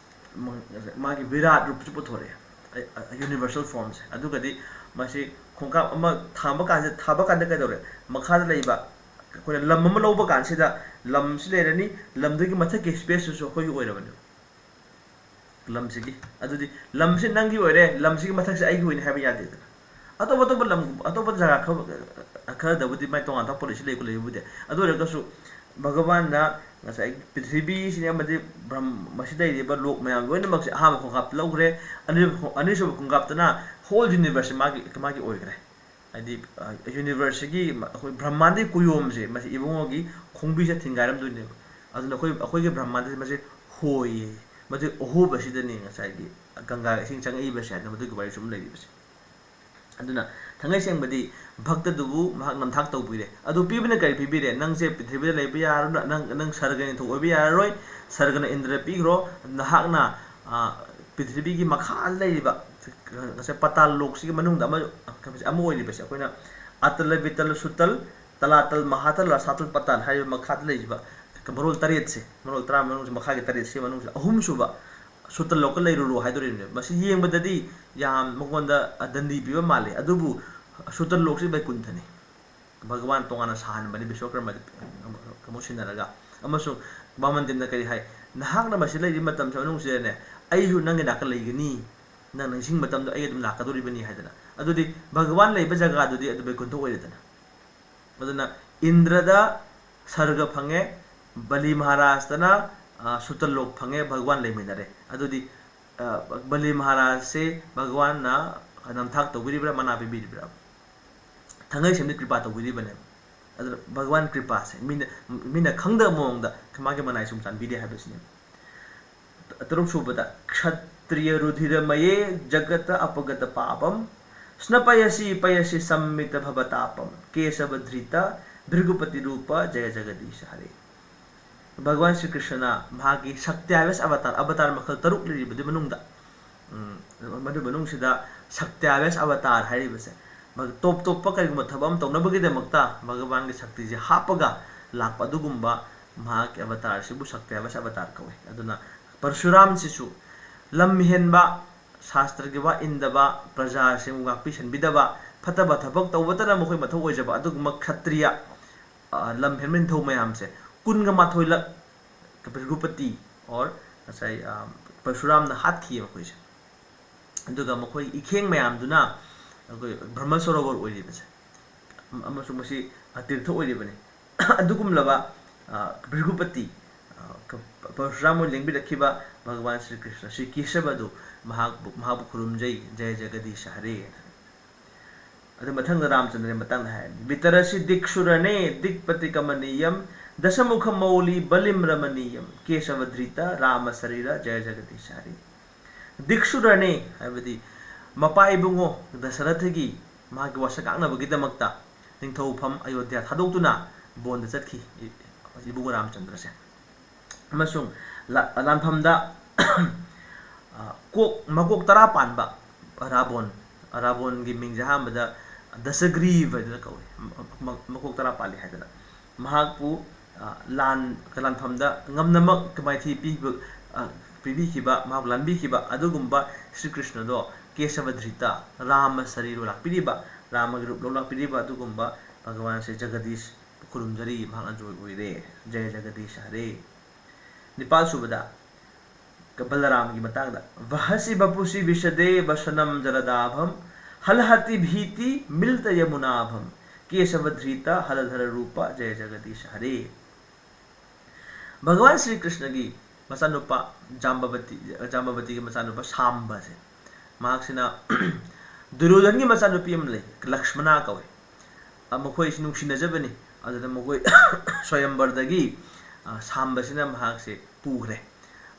ꯃ-, ꯃꯥꯒꯤ ꯚꯤꯔꯥꯠ ꯔꯨꯞꯁꯨ ꯄꯨꯊꯣꯔꯛꯑꯦ, ꯑ, ꯑ, ꯌꯨꯅꯤꯚꯔꯁꯦꯜ ꯐꯣꯔꯝꯁꯦ꯫ ꯑꯗꯨꯒꯗꯤ ꯃꯁꯤ ꯈꯣꯡꯀꯥꯞ ꯑꯃ ꯊꯥꯡꯕ ꯀꯥꯟꯁꯤꯗ, ꯊꯥꯕ ꯀꯥꯟꯗ ꯀꯩꯗꯧꯔꯦ? ꯃꯈꯥꯗ ꯂꯩꯕ ꯑꯩꯈꯣꯏꯅ ꯂꯝ ꯑꯃ ꯂꯧꯕ ꯀꯥꯟꯁꯤꯗ ꯂꯝꯁꯤ ꯂꯩꯔꯅꯤ, ꯂꯝꯗꯨꯒꯤ ꯃꯊꯛꯀꯤ ꯁ꯭ꯄꯦꯁꯇꯨꯁꯨ ꯑꯩꯈꯣꯏꯒꯤ ꯑꯣꯏꯔꯕꯅꯦꯕ꯫ ꯂꯝꯁꯤꯒꯤ, ꯑꯗꯨꯗꯤ ꯂꯝꯁꯤ ꯅꯪꯒꯤ ꯑꯣꯏꯔꯦ, ꯂꯝꯁꯤꯒꯤ ꯃꯊꯛꯁꯦ ꯑꯩꯒꯤ ꯑꯣꯏꯅꯤ ꯍꯥꯏꯕ ꯌꯥꯗꯦꯗꯅ꯫ ꯑꯇꯣꯞ ꯑꯇꯣꯞꯄ ꯂꯝ, ꯑꯇꯣꯞꯄ ꯖꯒꯥ ꯈꯔ, ꯈꯔꯗꯕꯨꯗꯤ ꯃꯥꯏ ꯇꯣꯉꯥꯟ ꯇꯣꯉꯥꯟꯕ ꯄꯣꯂꯤꯁꯤ ꯂꯩꯕ ꯂꯩꯕꯕꯨꯗꯤ, ꯑꯗꯨ ꯑꯣꯏꯔꯒꯁꯨ ꯚꯒꯋꯥꯟꯅ ꯉꯁꯥꯏꯒꯤ ꯄ꯭ꯔꯤꯊꯤꯕꯤꯁꯤꯅꯤ ꯑꯃꯗꯤ ꯕ꯭ꯔꯍꯝ-, ꯃꯁꯤꯗ ꯂꯩꯔꯤꯕ ꯂꯣꯛ ꯃꯌꯥꯝ ꯂꯣꯏꯅꯃꯛꯁꯦ ꯑꯍꯥꯟꯕ ꯈꯣꯡꯀꯥꯞꯇ ꯂꯧꯈ꯭ꯔꯦ꯫ ꯑꯅꯤꯁꯨꯕ ꯈꯣꯡ-, ꯑꯅꯤꯁꯨꯕ ꯈꯣꯡꯀꯥꯞꯇꯅ ꯍꯣꯜ ꯌꯨꯅꯤꯚꯔꯁꯁꯦ ꯃꯥꯒꯤ, ꯃꯥꯒꯤ ꯑꯣꯏꯈ꯭ꯔꯦ꯫ ꯍꯥꯏꯗꯤ, ꯑ, ꯌꯨꯅꯤꯚꯔꯁꯁꯤꯒꯤ ꯃ-, ꯑꯩꯈꯣꯏ ꯕ꯭ꯔꯍ꯭ꯃꯥꯟꯗꯒꯤ ꯀꯨꯌꯣꯝꯁꯦ ꯃꯁꯤ ꯏꯕꯨꯡꯉꯣꯒꯤ ꯈꯣꯡꯕꯤꯁꯦ ꯊꯤꯡꯒꯥꯏꯔꯝꯗꯣꯏꯅꯦꯕ꯫ ꯑꯗꯨꯅ ꯑꯩꯈꯣꯏ, ꯑꯩꯈꯣꯏꯒꯤ ꯕ꯭ꯔꯍ꯭ꯃꯥꯟꯗꯁꯦ ꯃꯁꯤ ꯍꯣꯏꯌꯦ꯫ ꯃꯗꯨ ꯑꯍꯣꯕꯁꯤꯗꯅꯤ ꯉꯁꯥꯏꯒꯤ ꯒꯪꯒꯥꯒ ꯏꯁꯤꯡ ꯆꯪꯉꯛꯏꯕꯁꯦ ꯍꯥꯏꯅ ꯃꯗꯨꯒꯤ ꯋꯥꯔꯤꯁꯨ ꯑꯃ ꯂꯩꯔꯤꯕꯁꯦ꯫ ꯑꯗꯨꯅ ꯊꯥꯡꯉꯩ ꯁꯦꯡꯕꯗꯤ ꯚꯛꯇꯗꯨꯕꯨ ꯃꯍꯥꯛ ꯅꯝꯊꯥꯛ ꯇꯧꯕꯤꯔꯦ꯫ ꯑꯗꯨ ꯄꯤꯕꯅ ꯀꯔꯤ ꯄꯤꯕꯤꯔꯦ? "ꯅꯪꯁꯦ ꯄ꯭ꯔꯤꯊꯤꯕꯤꯗ ꯂꯩꯕ ꯌꯥꯔꯔꯣꯏ, ꯅꯪ, ꯅꯪ ꯁꯔꯒ ꯅꯤꯡꯊꯧ ꯑꯣꯏꯕ ꯌꯥꯔꯔꯣꯏ, ꯁꯔꯒꯅ ꯏꯟꯗ꯭ꯔ ꯄꯤꯈ꯭ꯔꯣ, ꯅꯍꯥꯛꯅ, ꯑ, ꯄ꯭ꯔꯤꯊꯤꯕꯤꯒꯤ ꯃꯈꯥꯗ ꯂꯩꯔꯤꯕ ꯉꯁꯥꯏ ꯄꯇꯥꯜ ꯂꯣꯛꯁꯤꯒꯤ ꯃꯅꯨꯡꯗ ꯑꯃ, ꯑꯃ ꯑꯣꯏꯔꯤꯕꯁꯦ ꯑꯩꯈꯣꯏꯅ ꯑꯇꯜ, ꯕꯤꯇꯜ, ꯁꯨꯇꯜ, ꯇꯂꯥꯇꯜ, ꯃꯍꯥꯇꯜ, ꯔꯁꯥꯇꯜ, ꯄꯇꯥꯜ ꯍꯥꯏꯔꯤꯕ ꯃꯈꯥꯗ ꯂꯩꯔꯤꯕ ꯃꯔꯣꯜ ꯇꯔꯦꯠꯁꯦ, ꯃꯔꯣꯜ ꯇꯔꯥ ꯃꯅꯨꯡꯁꯦ, ꯃꯈꯥꯒꯤ ꯇꯔꯦꯠꯁꯤ ꯃꯅꯨꯡꯁꯤꯗ ꯑꯍꯨꯝꯁꯨꯕ ꯁꯨꯇꯜ ꯂꯣꯛꯇ ꯂꯩꯔꯨꯔꯣ" ꯍꯥꯏꯗꯣꯔꯤꯕꯅꯦꯕ꯫ ꯃꯁꯤ ꯌꯦꯡꯕꯗꯗꯤ ꯌꯥꯝ ꯃꯉꯣꯟꯗ ꯗꯟꯗꯤ ꯄꯤꯕ ꯃꯥꯜꯂꯤ, ꯑꯗꯨꯕꯨ ꯁꯨꯇꯜ ꯂꯣꯛꯁꯤ ꯕꯩꯀꯨꯟꯊꯅꯤ꯫ ꯚꯒꯋꯥꯟ ꯇꯣꯉꯥꯟꯅ ꯁꯥꯍꯟꯕꯅꯤ ꯕꯤꯁ꯭ꯋꯀꯔꯃꯗ ꯑꯃꯨꯛ ꯁꯤꯟꯅꯔꯒ꯫ ꯑꯃꯁꯨꯡ ꯕꯥꯃꯟꯗꯦꯕꯅ ꯀꯔꯤ ꯍꯥꯏ? "ꯅꯍꯥꯛꯅ ꯃꯁꯤ ꯂꯩꯔꯤꯕ ꯃꯇꯝꯁꯤ ꯃꯅꯨꯡꯁꯤꯗꯅꯦ, ꯑꯩꯁꯨ ꯅꯪꯒꯤ ꯅꯥꯛꯇ ꯂꯩꯒꯅꯤ, ꯅꯪ ꯅꯤꯡꯁꯤꯡꯕ ꯃꯇꯝꯗ ꯑꯩ ꯑꯗꯨꯝ ꯂꯥꯛꯀꯗꯧꯔꯤꯕꯅꯤ" ꯍꯥꯏꯗꯅ꯫ ꯑꯗꯨꯗꯤ ꯚꯒꯋꯥꯟ ꯂꯩꯕ ꯖꯒꯥꯗꯨꯗꯤ ꯑꯗꯨ ꯕꯩꯀꯨꯟꯊ ꯑꯣꯏꯔꯦꯗꯅ꯫ ꯑꯗꯨꯅ ꯏꯟꯗ꯭ꯔꯗ ꯁꯔꯒ ꯐꯪꯉꯦ, ꯕꯂꯤ ꯃꯍꯥꯔꯥꯖꯇꯅ, ꯑ, ꯁꯨꯇꯜ ꯂꯣꯛ ꯐꯪꯉꯦ, ꯚꯒꯋꯥꯟ ꯂꯩꯃꯤꯟꯅꯔꯦ꯫ ꯑꯗꯨꯗꯤ, ꯑ, ꯕꯂꯤ ꯃꯍꯥꯔꯥꯖꯁꯦ ꯚꯒꯋꯥꯟꯅ ꯅꯝꯊꯥꯛ ꯇꯧꯕꯤꯔꯤꯕ꯭ꯔꯥ, ꯃꯅꯥ ꯄꯤꯕꯤꯔꯤꯕ꯭ꯔꯥ? ꯊꯥꯡꯉꯩ ꯁꯦꯡꯅ ꯀ꯭ꯔꯤꯄꯥ ꯇꯧꯕꯤꯔꯤꯕꯅꯦꯕ꯫ ꯑꯗꯨꯅ ꯚꯒꯋꯥꯟ ꯀ꯭ꯔꯤꯄꯥꯁꯦ ꯃꯤꯅ, ꯃꯤꯅ ꯈꯪꯗꯕ ꯃꯑꯣꯡꯗ ꯃꯥꯒꯤ ꯃꯅꯥꯏ ꯁꯨꯝ ꯆꯥꯟꯕꯤꯔꯦ ꯍꯥꯏꯕꯁꯤꯅꯦꯕ꯫ ꯇꯔꯨꯛ ꯁꯨꯕꯗ, "kshatriya rudhira maye jagata apagata papam, snapayasi payasi sammita bhavatāpam, kesava dhrita bhrigupati rupa jaya jagadisha hare." ꯚꯒꯋꯥꯟ ꯁ꯭ꯔꯤ ꯀ꯭ꯔꯤꯁꯅ ꯃꯍꯥꯛꯀꯤ ꯁꯛꯇ꯭ꯌꯥꯚ꯭ꯌꯥꯁ ꯑꯕꯇꯥꯔ, ꯑꯕꯇꯥꯔ ꯃꯈꯜ ꯇꯔꯨꯛ ꯂꯩꯔꯤꯕꯗꯨꯒꯤ ꯃꯅꯨꯡꯗ, ꯎꯝ, ꯃꯗꯨ ꯃꯅꯨꯡꯁꯤꯗ ꯁꯛꯇ꯭ꯌꯥꯚ꯭ꯌꯥꯁ ꯑꯕꯇꯥꯔ ꯍꯥꯏꯔꯤꯕꯁꯦ, ꯃꯥꯒꯤ ꯇꯣꯞ ꯇꯣꯞꯄ ꯀꯔꯤꯒꯨꯝꯕ ꯊꯕꯛ ꯑꯃ ꯇꯧꯅꯕꯒꯤꯗꯃꯛꯇ ꯚꯒꯋꯥꯟꯒꯤ ꯁꯛꯇꯤꯁꯦ ꯍꯥꯞꯄꯒ ꯂꯥꯛꯄ ꯑꯗꯨꯒꯨꯝꯕ ꯃꯍꯥꯛꯀꯤ ꯑꯕꯇꯥꯔ ꯑꯁꯤꯕꯨ ꯁꯛꯇ꯭ꯌꯥꯚ꯭ꯌꯥꯁ ꯑꯕꯇꯥꯔ ꯀꯧꯏ꯫ ꯑꯗꯨꯅ ꯄꯔꯁꯨꯔꯥꯝꯁꯤꯁꯨ ꯂꯝ ꯍꯦꯟꯕ, ꯁꯥꯁꯇ꯭ꯔꯒꯤ ꯋꯥ ꯏꯟꯗꯕ, ꯄ꯭ꯔꯖꯥꯁꯤꯡꯕꯨ ꯉꯥꯛꯄꯤ ꯁꯦꯟꯕꯤꯗꯕ, ꯐꯠꯇꯕ ꯊꯕꯛ ꯇꯧꯕꯇꯅ ꯃꯈꯣꯏ ꯃꯊꯧ ꯑꯣꯏꯖꯕ ꯑꯗꯨꯒꯨꯝꯕ ꯈꯇ꯭ꯔꯤꯌ, ꯑ, ꯂꯝ ꯍꯦꯟꯕ ꯅꯤꯡꯊꯧ ꯃꯌꯥꯝꯁꯦ ꯀꯨꯟꯒ ꯃꯥꯊꯣꯏ ꯂꯛ ꯚ꯭ꯔꯤꯒꯨꯄꯇꯤ or ꯉꯁꯥꯏ, ꯑ, ꯄꯔꯁꯨꯔꯥꯝꯅ ꯍꯥꯠꯈꯤꯌꯦ ꯃꯈꯣꯏꯁꯦ꯫ ꯑꯗꯨꯒ ꯃꯈꯣꯏ ꯏꯈꯦꯡ ꯃꯌꯥꯝꯗꯨꯅ ꯑꯩꯈꯣꯏ ꯕ꯭ꯔꯍ꯭ꯃ ꯁꯣꯔꯣꯕꯔ ꯑꯣꯏꯔꯤꯕꯁꯦ, ꯑꯃꯁꯨꯡ ꯃꯁꯤ, ꯑ, ꯇꯤꯔꯊ ꯑꯣꯏꯔꯤꯕꯅꯤ꯫ ꯑꯗꯨꯒꯨꯝꯂꯕ, ꯑ, ꯚ꯭ꯔꯤꯒꯨꯄꯇꯤ, ꯑ, ꯀ-, ꯄꯔꯁꯨꯔꯥꯝ ꯑꯣꯏꯅ ꯂꯦꯡꯕꯤꯔꯛꯈꯤꯕ ꯚꯒꯋꯥꯟ ꯁ꯭ꯔꯤ ꯀ꯭ꯔꯤꯁꯅ, ꯁ꯭ꯔꯤ ꯀꯦꯁꯕꯗꯨ ꯃꯍꯥꯛꯄꯨ, ꯃꯍꯥꯛꯄꯨ ꯈꯨꯔꯨꯝꯖꯩ, "ꯖꯌ ꯖꯒꯗꯤꯁ ꯍꯔꯦ" ꯍꯥꯏꯅ꯫ ꯑꯗꯨ ꯃꯊꯪꯗ ꯔꯥꯝꯆꯟꯗ꯭ꯔꯒꯤ ꯃꯇꯥꯡꯗ ꯍꯥꯏꯔꯅꯤ, "ꯚꯤꯇꯔꯁꯤ ꯗꯤꯛꯁꯨ ꯔꯅꯦ ꯗꯤꯛꯄꯇꯤ ꯀꯃꯅꯤꯌꯝ, ꯗꯁꯃꯨꯈ ꯃꯧꯂꯤ ꯕꯂꯤꯝ ꯔꯃꯅꯤꯌꯝ, ꯀꯦꯁꯕ ꯙ꯭ꯔꯤꯇ ꯔꯥꯃ ꯁꯔꯤꯔ ꯖꯌ ꯖꯒꯗꯤꯁ ꯍꯔꯦ"꯫ ꯗꯤꯛꯁꯨ ꯔꯅꯦ ꯍꯥꯏꯕꯗꯤ ꯃꯄꯥ ꯏꯕꯨꯡꯉꯣ ꯗꯁꯔꯊꯒꯤ ꯃꯍꯥꯛꯀꯤ ꯋꯥꯁꯛ ꯉꯥꯛꯅꯕꯒꯤꯗꯃꯛꯇ ꯅꯤꯡꯊꯧꯐꯝ ꯑꯌꯣꯙ꯭ꯌꯥ ꯊꯥꯗꯣꯛꯇꯨꯅ ꯕꯣꯟꯗ ꯆꯠꯈꯤ ꯏ-, ꯏꯕꯨꯡꯉꯣ ꯔꯥꯝꯆꯟꯗ꯭ꯔꯁꯦ꯫ ꯑꯃꯁꯨꯡ ꯂꯥ-, ꯂꯥꯟꯐꯝꯗ, ꯑ, ꯀꯣꯛ, ꯃꯀꯣꯛ ꯇꯔꯥ ꯄꯥꯟꯕ ꯔꯥꯕꯣꯟ, ꯔꯥꯕꯣꯟꯒꯤ ꯃꯤꯡꯁꯦ ꯑꯍꯥꯟꯕꯗ ꯗꯁꯒ꯭ꯔꯤꯚ ꯍꯥꯏꯗꯅ ꯀꯧꯏ, ꯃ-, ꯃ-, ꯃꯀꯣꯛ ꯇꯔꯥ ꯄꯥꯜꯂꯤ ꯍꯥꯏꯗꯅ꯫ ꯃꯍꯥꯛꯄꯨ, ꯑ, ꯂꯥꯟ, ꯂꯥꯟꯐꯝꯗ ꯉꯝꯅꯃꯛ ꯃꯥꯏꯊꯤ ꯄꯤꯕ, ꯑ, ꯄꯤꯕꯤꯈꯤꯕ, ꯃꯍꯥꯛꯄꯨ ꯂꯥꯟꯕꯤꯈꯤꯕ ꯑꯗꯨꯒꯨꯝꯕ ꯁ꯭ꯔꯤ ꯀ꯭ꯔꯤꯁꯅꯗꯣ ꯀꯦꯁꯕ ꯙ꯭ꯔꯤꯇ, ꯔꯥꯃ ꯁꯔꯤꯔ ꯂꯥꯛꯄꯤꯔꯤꯕ, ꯔꯥꯃꯒꯤ ꯔꯨꯞ ꯂꯧ ꯂꯥꯛꯄꯤꯔꯤꯕ ꯑꯗꯨꯒꯨꯝꯕ ꯚꯒꯋꯥꯟꯁꯦ ꯖꯒꯗꯤꯁ ꯈꯨꯔꯨꯝꯖꯔꯤ, ꯃꯍꯥꯛꯅ ꯖꯣꯏ ꯑꯣꯏꯔꯦ꯫ ꯖꯌ ꯖꯒꯗꯤꯁ ꯍꯔꯦ꯫ ꯅꯤꯄꯥꯜ ꯁꯨꯕꯗ ꯕꯂꯔꯥꯝꯒꯤ ꯃꯇꯥꯡꯗ, "ꯚꯍꯁꯤ ꯚꯄꯨꯁꯤ ꯚꯤꯁꯗꯦ ꯚꯁꯅꯝ ꯖꯂꯗꯥꯚꯝ, ꯍꯂꯍꯇꯤ ꯚꯤꯇꯤ ꯃꯤꯂꯤꯇ ꯌꯃꯨꯅꯥꯚꯝ, ꯀꯦꯁꯕ ꯙ꯭ꯔꯤꯇ ꯍꯂꯙꯔ ꯔꯨꯄ ꯖꯌ ꯖꯒꯗꯤꯁ ꯍꯔꯦ"꯫ ꯚꯒꯋꯥꯟ ꯁ꯭ꯔꯤ ꯀ꯭ꯔꯤꯁꯅꯒꯤ ꯃꯆꯥꯅꯨꯄꯥ ꯖꯥꯝꯕꯕꯇꯤ, ꯖꯥꯝꯕꯕꯇꯤꯒꯤ ꯃꯆꯥꯅꯨꯄꯥ ꯁꯥꯝꯕꯁꯦ, ꯃꯍꯥꯛꯁꯤꯅ ꯗꯨꯔꯣꯙꯟꯒꯤ ꯃꯆꯥꯅꯨꯄꯤ ꯑꯃ ꯂꯩ, ꯂꯛꯁꯃꯅꯥ ꯀꯧꯏ꯫ ꯑ, ꯃꯈꯣꯏꯁꯤ ꯅꯨꯡꯁꯤꯅꯖꯕꯅꯤ꯫ ꯑꯗꯨꯗ ꯃꯈꯣꯏ ꯁ꯭ꯋꯌꯝꯕꯔꯗꯒꯤ, ꯑ, ꯁꯥꯝꯕꯁꯤꯅ ꯃꯍꯥꯛꯁꯦ ꯄꯨꯈ꯭ꯔꯦ꯫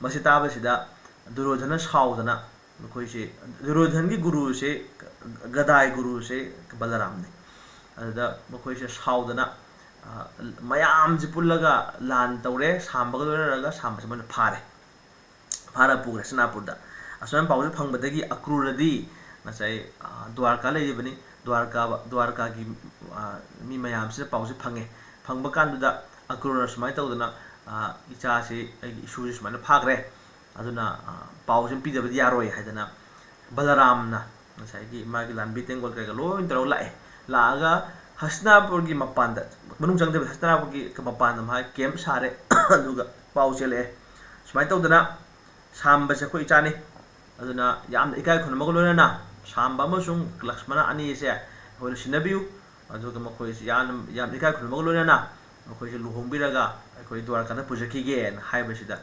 ꯃꯁꯤ ꯇꯥꯕꯁꯤꯗ ꯗꯨꯔꯣꯙꯅ ꯁꯥꯎꯗꯅ ꯃꯈꯣꯏꯁꯦ, ꯗꯨꯔꯣꯙꯟꯒꯤ ꯒꯨꯔꯨꯁꯦ, ꯒꯗꯥꯏ ꯒꯨꯔꯨꯁꯦ ꯕꯂꯔꯥꯝꯅꯤ꯫ ꯑꯗꯨꯗ ꯃꯈꯣꯏꯁꯦ ꯁꯥꯎꯗꯅ, ꯑ, ꯃꯌꯥꯝꯁꯦ ꯄꯨꯜꯂꯒ ꯂꯥꯟ ꯇꯧꯔꯦ꯫ ꯁꯥꯝꯕꯒ ꯂꯣꯏꯅꯔꯒ ꯁꯥꯝꯕꯁꯦ ꯃꯣꯏꯅ ꯐꯥꯔꯦ꯫ ꯐꯥꯔ ꯄꯨꯈ꯭ꯔꯦ ꯍꯁꯇꯤꯅꯥꯄꯨꯔꯗ꯫ ꯑꯁꯨꯃꯥꯏꯅ ꯄꯥꯎꯁꯦ ꯐꯪꯕꯗꯒꯤ ꯑꯀ꯭ꯔꯨꯔꯗꯤ ꯉꯁꯥꯏ, ꯑ, ꯗ꯭ꯋꯥꯔꯀꯥ ꯂꯩꯔꯤꯕꯅꯤ꯫ ꯗ꯭ꯋꯥꯔꯀꯥ, ꯗ꯭ꯋꯥꯔꯀꯥꯒꯤ, ꯑ, ꯃꯤ ꯃꯌꯥꯝꯁꯤꯅ ꯄꯥꯎꯁꯦ ꯐꯪꯉꯦ꯫ ꯐꯪꯕ ꯀꯥꯟꯗꯨꯗ ꯑꯀ꯭ꯔꯨꯔꯅ ꯁꯨꯃꯥꯏꯅ ꯇꯧꯗꯅ, ꯑ, "ꯏꯆꯥꯁꯤ, ꯑꯩꯒꯤ ꯏꯁꯨꯁꯤ ꯁꯨꯃꯥꯏꯅ ꯐꯥꯈ꯭ꯔꯦ꯫ ꯑꯗꯨꯅ, ꯑ, ꯄꯥꯎꯁꯦ ꯄꯤꯗꯕꯗꯤ ꯌꯥꯔꯣꯏ" ꯍꯥꯏꯗꯅ ꯕꯂꯔꯥꯝꯅ ꯉꯁꯥꯏꯒꯤ ꯃꯥꯒꯤ ꯂꯥꯟꯕꯤ ꯇꯦꯡꯒꯣꯜ ꯀꯩꯀꯥ ꯂꯣꯏ ꯇꯧꯔꯒ ꯂꯥꯛꯑꯦ꯫ ꯂꯥꯛꯑꯒ ꯍꯁꯇꯤꯅꯥꯄꯨꯔꯒꯤ ꯃꯄꯥꯟꯗ, ꯃꯅꯨꯡ ꯆꯪꯗꯕꯤꯗ ꯍꯁꯇꯤꯅꯥꯄꯨꯔꯒꯤ ꯃꯄꯥꯟꯗ ꯃꯥꯒꯤ ꯀꯦꯝꯞ ꯁꯥꯔꯦ꯫ ꯑꯗꯨꯒ ꯄꯥꯎ ꯆꯦꯜꯂꯛꯑꯦ꯫ ꯁꯨꯃꯥꯏꯅ ꯇꯧꯗꯅ ꯁꯥꯝꯕꯁꯦ ꯑꯩꯈꯣꯏ ꯏꯆꯥꯅꯤ꯫ ꯑꯗꯨꯅ ꯌꯥꯝꯅ ꯏꯀꯥꯏ ꯈꯨꯝꯅꯕꯒ ꯂꯣꯏꯅꯅ ꯁꯥꯝꯕ ꯑꯃꯁꯨꯡ ꯂꯛꯁꯃꯅ ꯑꯅꯤ ꯑꯁꯦ ꯑꯩꯈꯣꯏꯅ ꯁꯤꯟꯅꯕꯤꯌꯨ꯫ ꯑꯗꯨꯒ ꯃꯈꯣꯏꯁꯤ ꯌꯥꯝꯅ, ꯌꯥꯝꯅ ꯏꯀꯥꯏ ꯈꯨꯝꯅꯕꯒ ꯂꯣꯏꯅꯅ ꯃꯈꯣꯏꯁꯤ ꯂꯨꯍꯣꯡꯕꯤꯔꯒ ꯑꯩꯈꯣꯏ ꯗ꯭ꯋꯥꯔꯀꯥꯗ ꯄꯨꯖꯈꯤꯒꯦꯅ ꯍꯥꯏꯕꯁꯤꯗ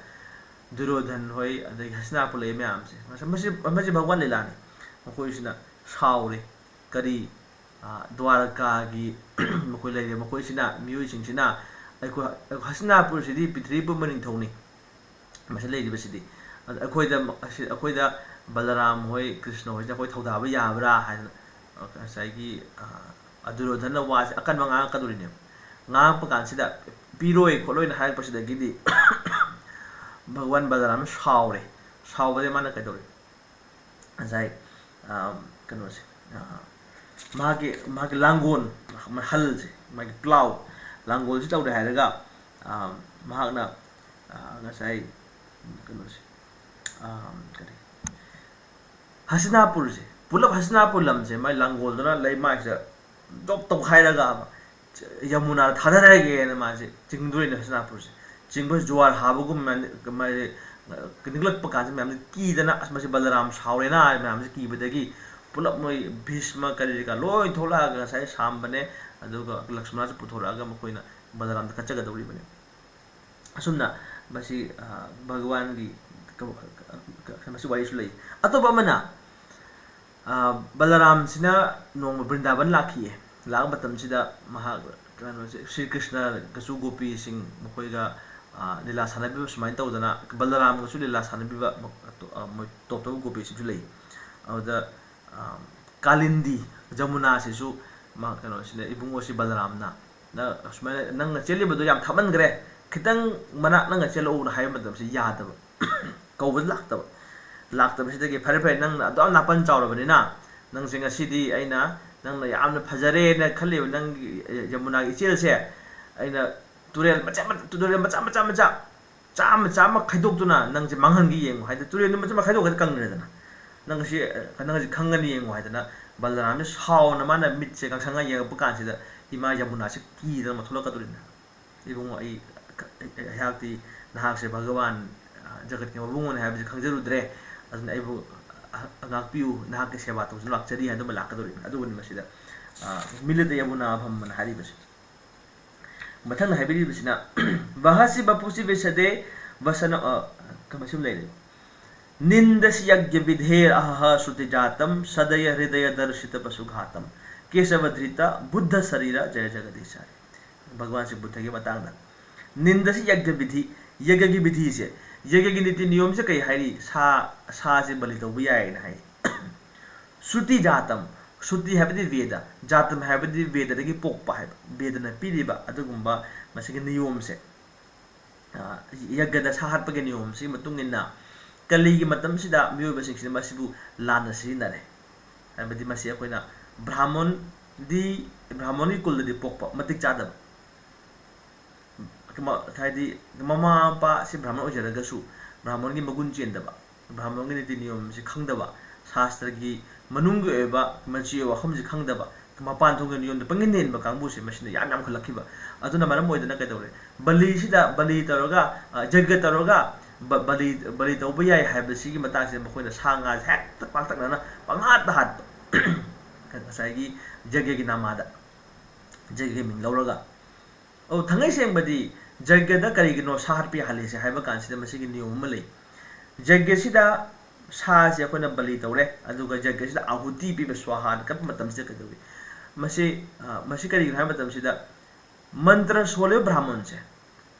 ꯗꯨꯔꯣꯙꯟ ꯍꯣꯏ, ꯑꯗꯒꯤ ꯍꯁꯇꯤꯅꯥꯄꯨꯔ ꯂꯩ ꯃꯌꯥꯝꯁꯦ, ꯃꯁꯤ, ꯃꯁꯤ, ꯃꯁꯤ ꯚꯒꯋꯥꯟ ꯂꯤꯂꯥꯅꯤ꯫ ꯃꯈꯣꯏꯁꯤꯅ ꯁꯥꯎꯔꯦ꯫ ꯀꯔꯤ, ꯑ, ꯗ꯭ꯋꯥꯔꯀꯥꯒꯤ ꯃꯈꯣꯏ ꯂꯩꯔꯦ, ꯃꯈꯣꯏꯁꯤꯅ, ꯃꯤꯑꯣꯏꯁꯤꯡꯁꯤꯅ ꯑꯩꯈꯣꯏ, ꯍꯁꯇꯤꯅꯥꯄꯨꯔꯁꯤꯗꯤ ꯄ꯭ꯔꯤꯊꯤꯕꯤ ꯄꯨꯝꯕ ꯅꯤꯡꯊꯧꯅꯤ꯫ ꯃꯁꯤ ꯂꯩꯔꯤꯕꯁꯤꯗꯤ꯫ ꯑꯗ ꯑꯩꯈꯣꯏꯗ, ꯑꯁꯤ-, ꯑꯩꯈꯣꯏꯗ ꯕꯂꯔꯥꯝ ꯍꯣꯏ, ꯀ꯭ꯔꯤꯁꯅ ꯍꯣꯏꯁꯤꯅ ꯑꯩꯈꯣꯏ ꯊꯧꯗꯥꯕ ꯌꯥꯕ꯭ꯔꯥ ꯍꯥꯏꯗꯅ, ꯑ, ꯉꯁꯥꯏꯒꯤ, ꯑ, ꯗꯨꯔꯣꯙꯟꯅ ꯋꯥꯁꯦ ꯑꯀꯟꯕ ꯉꯥꯡꯉꯛꯀꯗꯣꯔꯤꯅꯦꯕ꯫ ꯉꯥꯡꯉꯛꯄ ꯀꯥꯟꯁꯤꯗ ꯄꯤꯔꯣꯏ ꯈꯣꯠꯂꯣꯏꯅ ꯍꯥꯏꯔꯛꯄꯁꯤꯗꯒꯤꯗꯤ ꯚꯒꯋꯥꯟ ꯕꯂꯔꯥꯝꯅ ꯁꯥꯎꯔꯦ꯫ ꯁꯥꯎꯕꯗꯒꯤ ꯃꯥꯅ ꯀꯩꯗꯧꯔꯦ? ꯉꯁꯥꯏ, ꯑ, ꯀꯩꯅꯣꯁꯦ, ꯑ, ꯃꯥꯒꯤ, ꯃꯥꯒꯤ ꯂꯥꯡꯒꯣꯜ, ꯍꯜꯁꯦ, ꯃꯥꯒꯤ ꯄ꯭ꯂꯥꯎ, ꯂꯥꯡꯒꯣꯜꯁꯤ ꯇꯧꯔꯦ ꯍꯥꯏꯔꯒ, ꯑ, ꯃꯍꯥꯛꯅ, ꯑ, ꯉꯁꯥꯏ, ꯀꯩꯅꯣꯁꯦ, ꯑ, ꯀꯔꯤ, ꯍꯁꯇꯤꯅꯥꯄꯨꯔꯁꯦ, ꯄꯨꯂꯞ ꯍꯁꯇꯤꯅꯥꯄꯨꯔ ꯂꯝꯁꯦ ꯃꯥꯏ ꯂꯥꯡꯒꯣꯜꯗꯨꯅ ꯂꯩꯃꯥꯏꯁꯤꯗ ꯖꯣꯞ ꯇꯧꯈꯥꯏꯔꯒ ꯌꯃꯨꯅꯥꯗ ꯊꯥꯗꯔꯒꯦꯅ ꯃꯥꯁꯦ ꯆꯤꯡꯗꯣꯏꯅꯦ ꯍꯁꯇꯤꯅꯥꯄꯨꯔꯁꯦ꯫ ꯆꯤꯡꯕ ꯖꯨꯋꯥꯔ ꯍꯥꯕꯒꯨꯝ ꯃꯥꯁꯦ, ꯑ, ꯅꯤꯛꯂꯛꯄ ꯀꯥꯟꯁꯤꯗ ꯃꯌꯥꯝꯁꯦ ꯀꯤꯗꯅ, "ꯑꯁ, ꯃꯁꯤ ꯕꯂꯔꯥꯝ ꯁꯥꯎꯔꯦꯅ" ꯍꯥꯏꯅ ꯃꯌꯥꯝꯁꯦ ꯀꯤꯕꯗꯒꯤ ꯄꯨꯂꯞ ꯃꯣꯏ ꯚꯤꯁꯃ ꯀꯔꯤ ꯀꯔꯥ ꯂꯣꯏ ꯊꯣꯛꯂꯛꯑꯒ ꯉꯁꯥꯏ ꯁꯥꯝꯕꯅꯦ, ꯑꯗꯨꯒ ꯂꯛꯁꯃꯅꯁꯨ ꯄꯨꯊꯣꯔꯛꯑꯒ ꯃꯈꯣꯏꯅ ꯕꯂꯔꯥꯝꯗ ꯀꯠꯆꯒꯗꯧꯔꯤꯕꯅꯤ꯫ ꯑꯁꯨꯝꯅ ꯃꯁꯤ, ꯑ, ꯚꯒꯋꯥꯟꯒꯤ ꯀ-, ꯀ-, ꯀ-, ꯃꯁꯤ ꯋꯥꯔꯤꯁꯨ ꯂꯩ꯫ ꯑꯇꯣꯞꯄ ꯑꯃꯅ ꯕꯂꯔꯥꯝꯁꯤꯅ ꯅꯣꯡꯃ ꯕ꯭ꯔꯤꯟꯗꯥꯕꯟ ꯂꯥꯛꯈꯤꯌꯦ꯫ ꯂꯥꯛꯄ ꯃꯇꯝꯁꯤꯗ ꯃꯍꯥꯛ, ꯀꯩꯅꯣꯁꯦ, ꯁ꯭ꯔꯤ ꯀ꯭ꯔꯤꯁꯅꯒꯁꯨ ꯒꯣꯄꯤꯁꯤꯡ ꯃꯈꯣꯏꯒ ꯂꯤꯂꯥ ꯁꯥꯟꯅꯕꯤꯕ, ꯁꯨꯃꯥꯏꯅ ꯇꯧꯗꯅ ꯕꯂꯔꯥꯝꯒꯁꯨ ꯂꯤꯂꯥ ꯁꯥꯟꯅꯕꯤꯕ ꯃꯣꯏ ꯇꯣꯞ ꯇꯣꯞꯄ ꯒꯣꯄꯤꯁꯤꯡꯁꯨ ꯂꯩ꯫ ꯑꯗꯨꯗ ꯀꯥꯂꯤꯟꯗꯤ, ꯖꯃꯨꯅꯥꯁꯤꯁꯨ, ꯃꯥ, ꯀꯩꯅꯣꯁꯤꯅ, ꯏꯕꯨꯡꯉꯣꯁꯤ ꯕꯂꯔꯥꯝꯅ, "ꯅꯪ ꯑꯁꯨꯃꯥꯏꯅ ꯅꯪꯅ ꯆꯦꯜꯂꯤꯕꯗꯣ ꯌꯥꯝ ꯊꯥꯞꯃꯟꯈ꯭ꯔꯦ, ꯈꯤꯇꯪ ꯃꯅꯥꯛ ꯅꯪꯅ ꯆꯦꯜꯂꯛꯎꯅ" ꯍꯥꯏꯕ ꯃꯇꯝꯁꯤ ꯌꯥꯗꯕ꯫ ꯀꯧꯕꯗ ꯂꯥꯛꯇꯕ꯫ ꯂꯥꯛꯇꯕꯁꯤꯗꯒꯤ, "ꯐꯔꯦ ꯐꯔꯦ, ꯅꯪꯅ ꯑꯗꯨ ꯌꯥꯝ ꯅꯥꯄꯟ ꯆꯥꯎꯔꯕꯅꯤꯅ, ꯅꯪꯁꯦ ꯉꯁꯤꯗꯤ ꯑꯩꯅ ꯅꯪꯅ ꯌꯥꯝꯅ ꯐꯖꯔꯦꯅ ꯈꯜꯂꯤꯕ ꯅꯪꯒꯤ ꯌꯃꯨꯅꯥꯒꯤ ꯏꯆꯦꯜꯁꯦ ꯑꯩꯅ ꯇꯨꯔꯦꯜ ꯃꯆꯥ ꯃꯆꯥ, ꯇꯨꯔꯦꯜ ꯃꯆꯥ ꯃꯆꯥ ꯃꯆꯥ ꯆꯥꯝꯃ ꯆꯥꯝꯃ ꯈꯥꯏꯗꯣꯛꯇꯨꯅ ꯅꯪꯁꯦ ꯃꯥꯡꯍꯟꯒꯦ ꯌꯦꯡꯉꯨ" ꯍꯥꯏꯗꯅ, ꯇꯨꯔꯦꯜꯗꯨ ꯃꯆꯥ ꯃꯆꯥ ꯈꯥꯏꯗꯣꯛꯈ꯭ꯔꯗꯤ ꯀꯪꯈ꯭ꯔꯦꯗꯅ, "ꯅꯪ ꯑꯁꯤ, ꯅꯪ ꯑꯁꯤ ꯈꯪꯒꯅꯤ ꯌꯦꯡꯉꯨ" ꯍꯥꯏꯗꯅ ꯕꯂꯔꯥꯝꯁꯦ ꯁꯥꯎꯅ ꯃꯥꯅ ꯃꯤꯠꯁꯦ ꯉꯥꯡꯁꯪꯉ ꯌꯦꯡꯉꯛꯄ ꯀꯥꯟꯁꯤꯗ ꯏꯃꯥ ꯌꯃꯨꯅꯥꯁꯦ ꯀꯤꯗꯅ ꯃꯊꯣꯛꯂꯛꯀꯗꯧꯔꯤꯅꯦ꯫ "ꯏꯕꯨꯡꯉꯣ, ꯑꯩ, ꯑꯩꯍꯥꯛꯇꯤ ꯅꯍꯥꯛꯁꯦ ꯚꯒꯋꯥꯟ, ꯖꯒꯠꯀꯤ ꯃꯕꯨꯡꯉꯣꯅꯦ ꯍꯥꯏꯕꯁꯤ ꯈꯪꯖꯔꯨꯗ꯭ꯔꯦ꯫ ꯑꯗꯨꯅ ꯑꯩꯕꯨ ꯉꯥꯛꯄꯤꯌꯨ, ꯅꯍꯥꯛꯀꯤ ꯁꯦꯕꯥ ꯇꯧꯖꯕ ꯂꯥꯛꯆꯔꯤ" ꯍꯥꯏꯅ ꯑꯗꯨꯃ ꯂꯥꯛꯀꯗꯧꯔꯤꯕꯅꯤ꯫ ꯑꯗꯨꯕꯨꯅꯤ ꯃꯁꯤꯗ ꯃꯤꯂꯤꯇ ꯌꯃꯨꯅꯥ ꯑꯚꯝ ꯑꯅ ꯍꯥꯏꯔꯤꯕꯁꯦ꯫ ꯃꯊꯪꯗ ꯍꯥꯏꯕꯤꯔꯤꯕꯁꯤꯅ, "ꯚꯍꯁꯤ ꯕꯄꯨꯁꯤ ꯕꯤꯁꯗꯦ ꯚꯁꯅ", ꯑ, ꯀꯃꯥꯏꯅ ꯁꯨꯝ ꯂꯩꯔꯦ꯫ "ꯅꯤꯟꯗꯁꯤ ꯌꯒ꯭ꯌ ꯕꯤꯙꯦꯔ ꯑꯍꯍ ꯁ꯭ꯔꯨꯇꯤ ꯖꯥꯇꯝ ꯁꯗꯌ ꯍ꯭ꯔꯤꯗꯌ ꯗꯔꯁꯤꯇ ꯄꯁꯨ ꯘꯥꯇꯝ ꯀꯦꯁꯕ ꯙ꯭ꯔꯤꯇ ꯕꯨꯗꯙ ꯁꯔꯤꯔ ꯖꯌ ꯖꯒꯗꯤꯁ" ꯍꯥꯏꯔꯦ꯫ ꯚꯒꯋꯥꯟ ꯁ꯭ꯔꯤ ꯕꯨꯗꯙꯒꯤ ꯃꯇꯥꯡꯗ꯫ "ꯅꯤꯟꯗꯁꯤ ꯌꯒ꯭ꯌ ꯕꯤꯙꯤ", ꯌꯒ꯭ꯌꯒꯤ ꯕꯤꯙꯤꯁꯦ, ꯌꯒ꯭ꯌꯒꯤ ꯅꯤꯇꯤ ꯅꯤꯌꯣꯝꯁꯦ ꯀꯩ ꯍꯥꯏꯔꯤ? ꯁꯥ, ꯁꯥꯁꯦ ꯕꯂꯤ ꯇꯧꯕ ꯌꯥꯏꯌꯦꯅ ꯍꯥꯏ꯫ "ꯁ꯭ꯔꯨꯇꯤ ꯖꯥꯇꯝ", ꯁ꯭ꯔꯨꯇꯤ ꯍꯥꯏꯕꯗꯤ ꯚꯦꯗ, ꯖꯥꯇꯝ ꯍꯥꯏꯕꯗꯤ ꯚꯦꯗꯗꯒꯤ ꯄꯣꯛꯄ ꯍꯥꯏꯕ, ꯚꯦꯗꯅ ꯄꯤꯔꯤꯕ ꯑꯗꯨꯒꯨꯝꯕ ꯃꯁꯤꯒꯤ ꯅꯤꯌꯣꯝꯁꯦ, ꯑ, ꯌꯒ꯭ꯌꯗ ꯁꯥ ꯍꯥꯠꯄꯒꯤ ꯅꯤꯌꯣꯝꯁꯤꯒꯤ ꯃꯇꯨꯡ ꯏꯟꯅ ꯀꯂꯤꯒꯤ ꯃꯇꯝꯁꯤꯗ ꯃꯤꯑꯣꯏꯕꯁꯤꯡꯁꯤꯅ ꯃꯁꯤꯕꯨ ꯂꯥꯟꯅ ꯁꯤꯖꯤꯟꯅꯔꯦ꯫ ꯍꯥꯏꯕꯗꯤ ꯃꯁꯤ ꯑꯩꯈꯣꯏꯅ ꯕ꯭ꯔꯥꯍꯃꯣꯟꯗꯤ, ꯕ꯭ꯔꯥꯍꯃꯣꯟꯒꯤ ꯀꯨꯜꯗꯗꯤ ꯄꯣꯛꯄ ꯃꯇꯤꯛ ꯆꯥꯗꯕ, ꯀꯃ-, ꯍꯥꯏꯗꯤ ꯃꯃꯥ ꯃꯄꯥ ꯑꯁꯤ ꯕ꯭ꯔꯥꯍꯃꯣꯟ ꯑꯣꯏꯖꯔꯒꯁꯨ ꯕ꯭ꯔꯥꯍꯃꯣꯟꯒꯤ ꯃꯒꯨꯟ ꯆꯦꯟꯗꯕ, ꯕ꯭ꯔꯥꯍꯃꯣꯟꯒꯤ ꯅꯤꯇꯤ ꯅꯤꯌꯣꯝꯁꯤ ꯈꯪꯗꯕ, ꯁꯥꯁꯇ꯭ꯔꯒꯤ ꯃꯅꯨꯡꯒꯤ ꯑꯣꯏꯕ ꯃꯆꯤ ꯑꯣꯏꯕ ꯋꯥꯐꯝꯁꯤ ꯈꯪꯗꯕ, ꯃꯄꯥꯟ ꯊꯣꯡꯒꯤ ꯅꯤꯌꯣꯝꯗ ꯄꯪꯏꯟ ꯏꯟꯕ ꯀꯥꯡꯕꯨꯁꯦ ꯃꯁꯤꯅ ꯌꯥꯝ ꯌꯥꯝꯈꯠꯂꯛꯈꯤꯕ꯫ ꯑꯗꯨꯅ ꯃꯔꯝ ꯑꯣꯏꯗꯅ ꯀꯩꯗꯧꯔꯦ? ꯕꯂꯤꯁꯤꯗ, ꯕꯂꯤ ꯇꯧꯔꯒ, ꯑ, ꯌꯒ꯭ꯌ ꯇꯧꯔꯒ ꯕ-, ꯕꯂꯤ, ꯕꯂꯤ ꯇꯧꯕ ꯌꯥꯏ ꯍꯥꯏꯕꯁꯤꯒꯤ ꯃꯇꯥꯡꯁꯤꯗ ꯃꯈꯣꯏꯅ ꯁꯥ ꯉꯥꯁꯦ ꯍꯦꯛꯇ ꯄꯥꯛꯇꯛꯅꯅ ꯄꯪꯍꯥꯠꯇ ꯍꯥꯠꯄ꯫ ꯉꯁꯥꯏꯒꯤ ꯌꯒ꯭ꯌꯒꯤ ꯅꯥꯃꯥꯗ, ꯌꯒ꯭ꯌꯒꯤ ꯃꯤꯡ ꯂꯧꯔꯒ꯫ ꯑꯣ, ꯊꯥꯡꯉꯩ ꯁꯦꯡꯕꯗꯤ ꯌꯒ꯭ꯌꯗ ꯀꯔꯤꯒꯤꯅꯣ ꯁꯥ ꯍꯥꯠꯄ ꯌꯥꯍꯜꯂꯤꯁꯦ ꯍꯥꯏꯕ ꯀꯥꯟꯁꯤꯗ ꯃꯁꯤꯒꯤ ꯅꯤꯌꯣꯝ ꯑꯃ ꯂꯩ꯫ ꯌꯒ꯭ꯌꯁꯤꯗ ꯁꯥꯁꯦ ꯑꯩꯈꯣꯏꯅ ꯕꯂꯤ ꯇꯧꯔꯦ, ꯑꯗꯨꯒ ꯌꯖ꯭ઞꯁꯤꯗ ꯑꯥꯍꯨꯇꯤ ꯄꯤꯕ, ꯁ꯭ꯋꯥꯍꯥꯅ ꯀꯠꯄ ꯃꯇꯝꯁꯤꯗ ꯀꯩꯗꯧꯏ? ꯃꯁꯤ, ꯑ, ꯃꯁꯤ ꯀꯔꯤꯒꯤꯅꯣ ꯍꯥꯏꯕ ꯃꯇꯝꯁꯤꯗ, ꯃꯟꯇ꯭ꯔ ꯁꯣꯜꯂꯤꯕ ꯕ꯭ꯔꯥꯍꯃꯟꯁꯦ,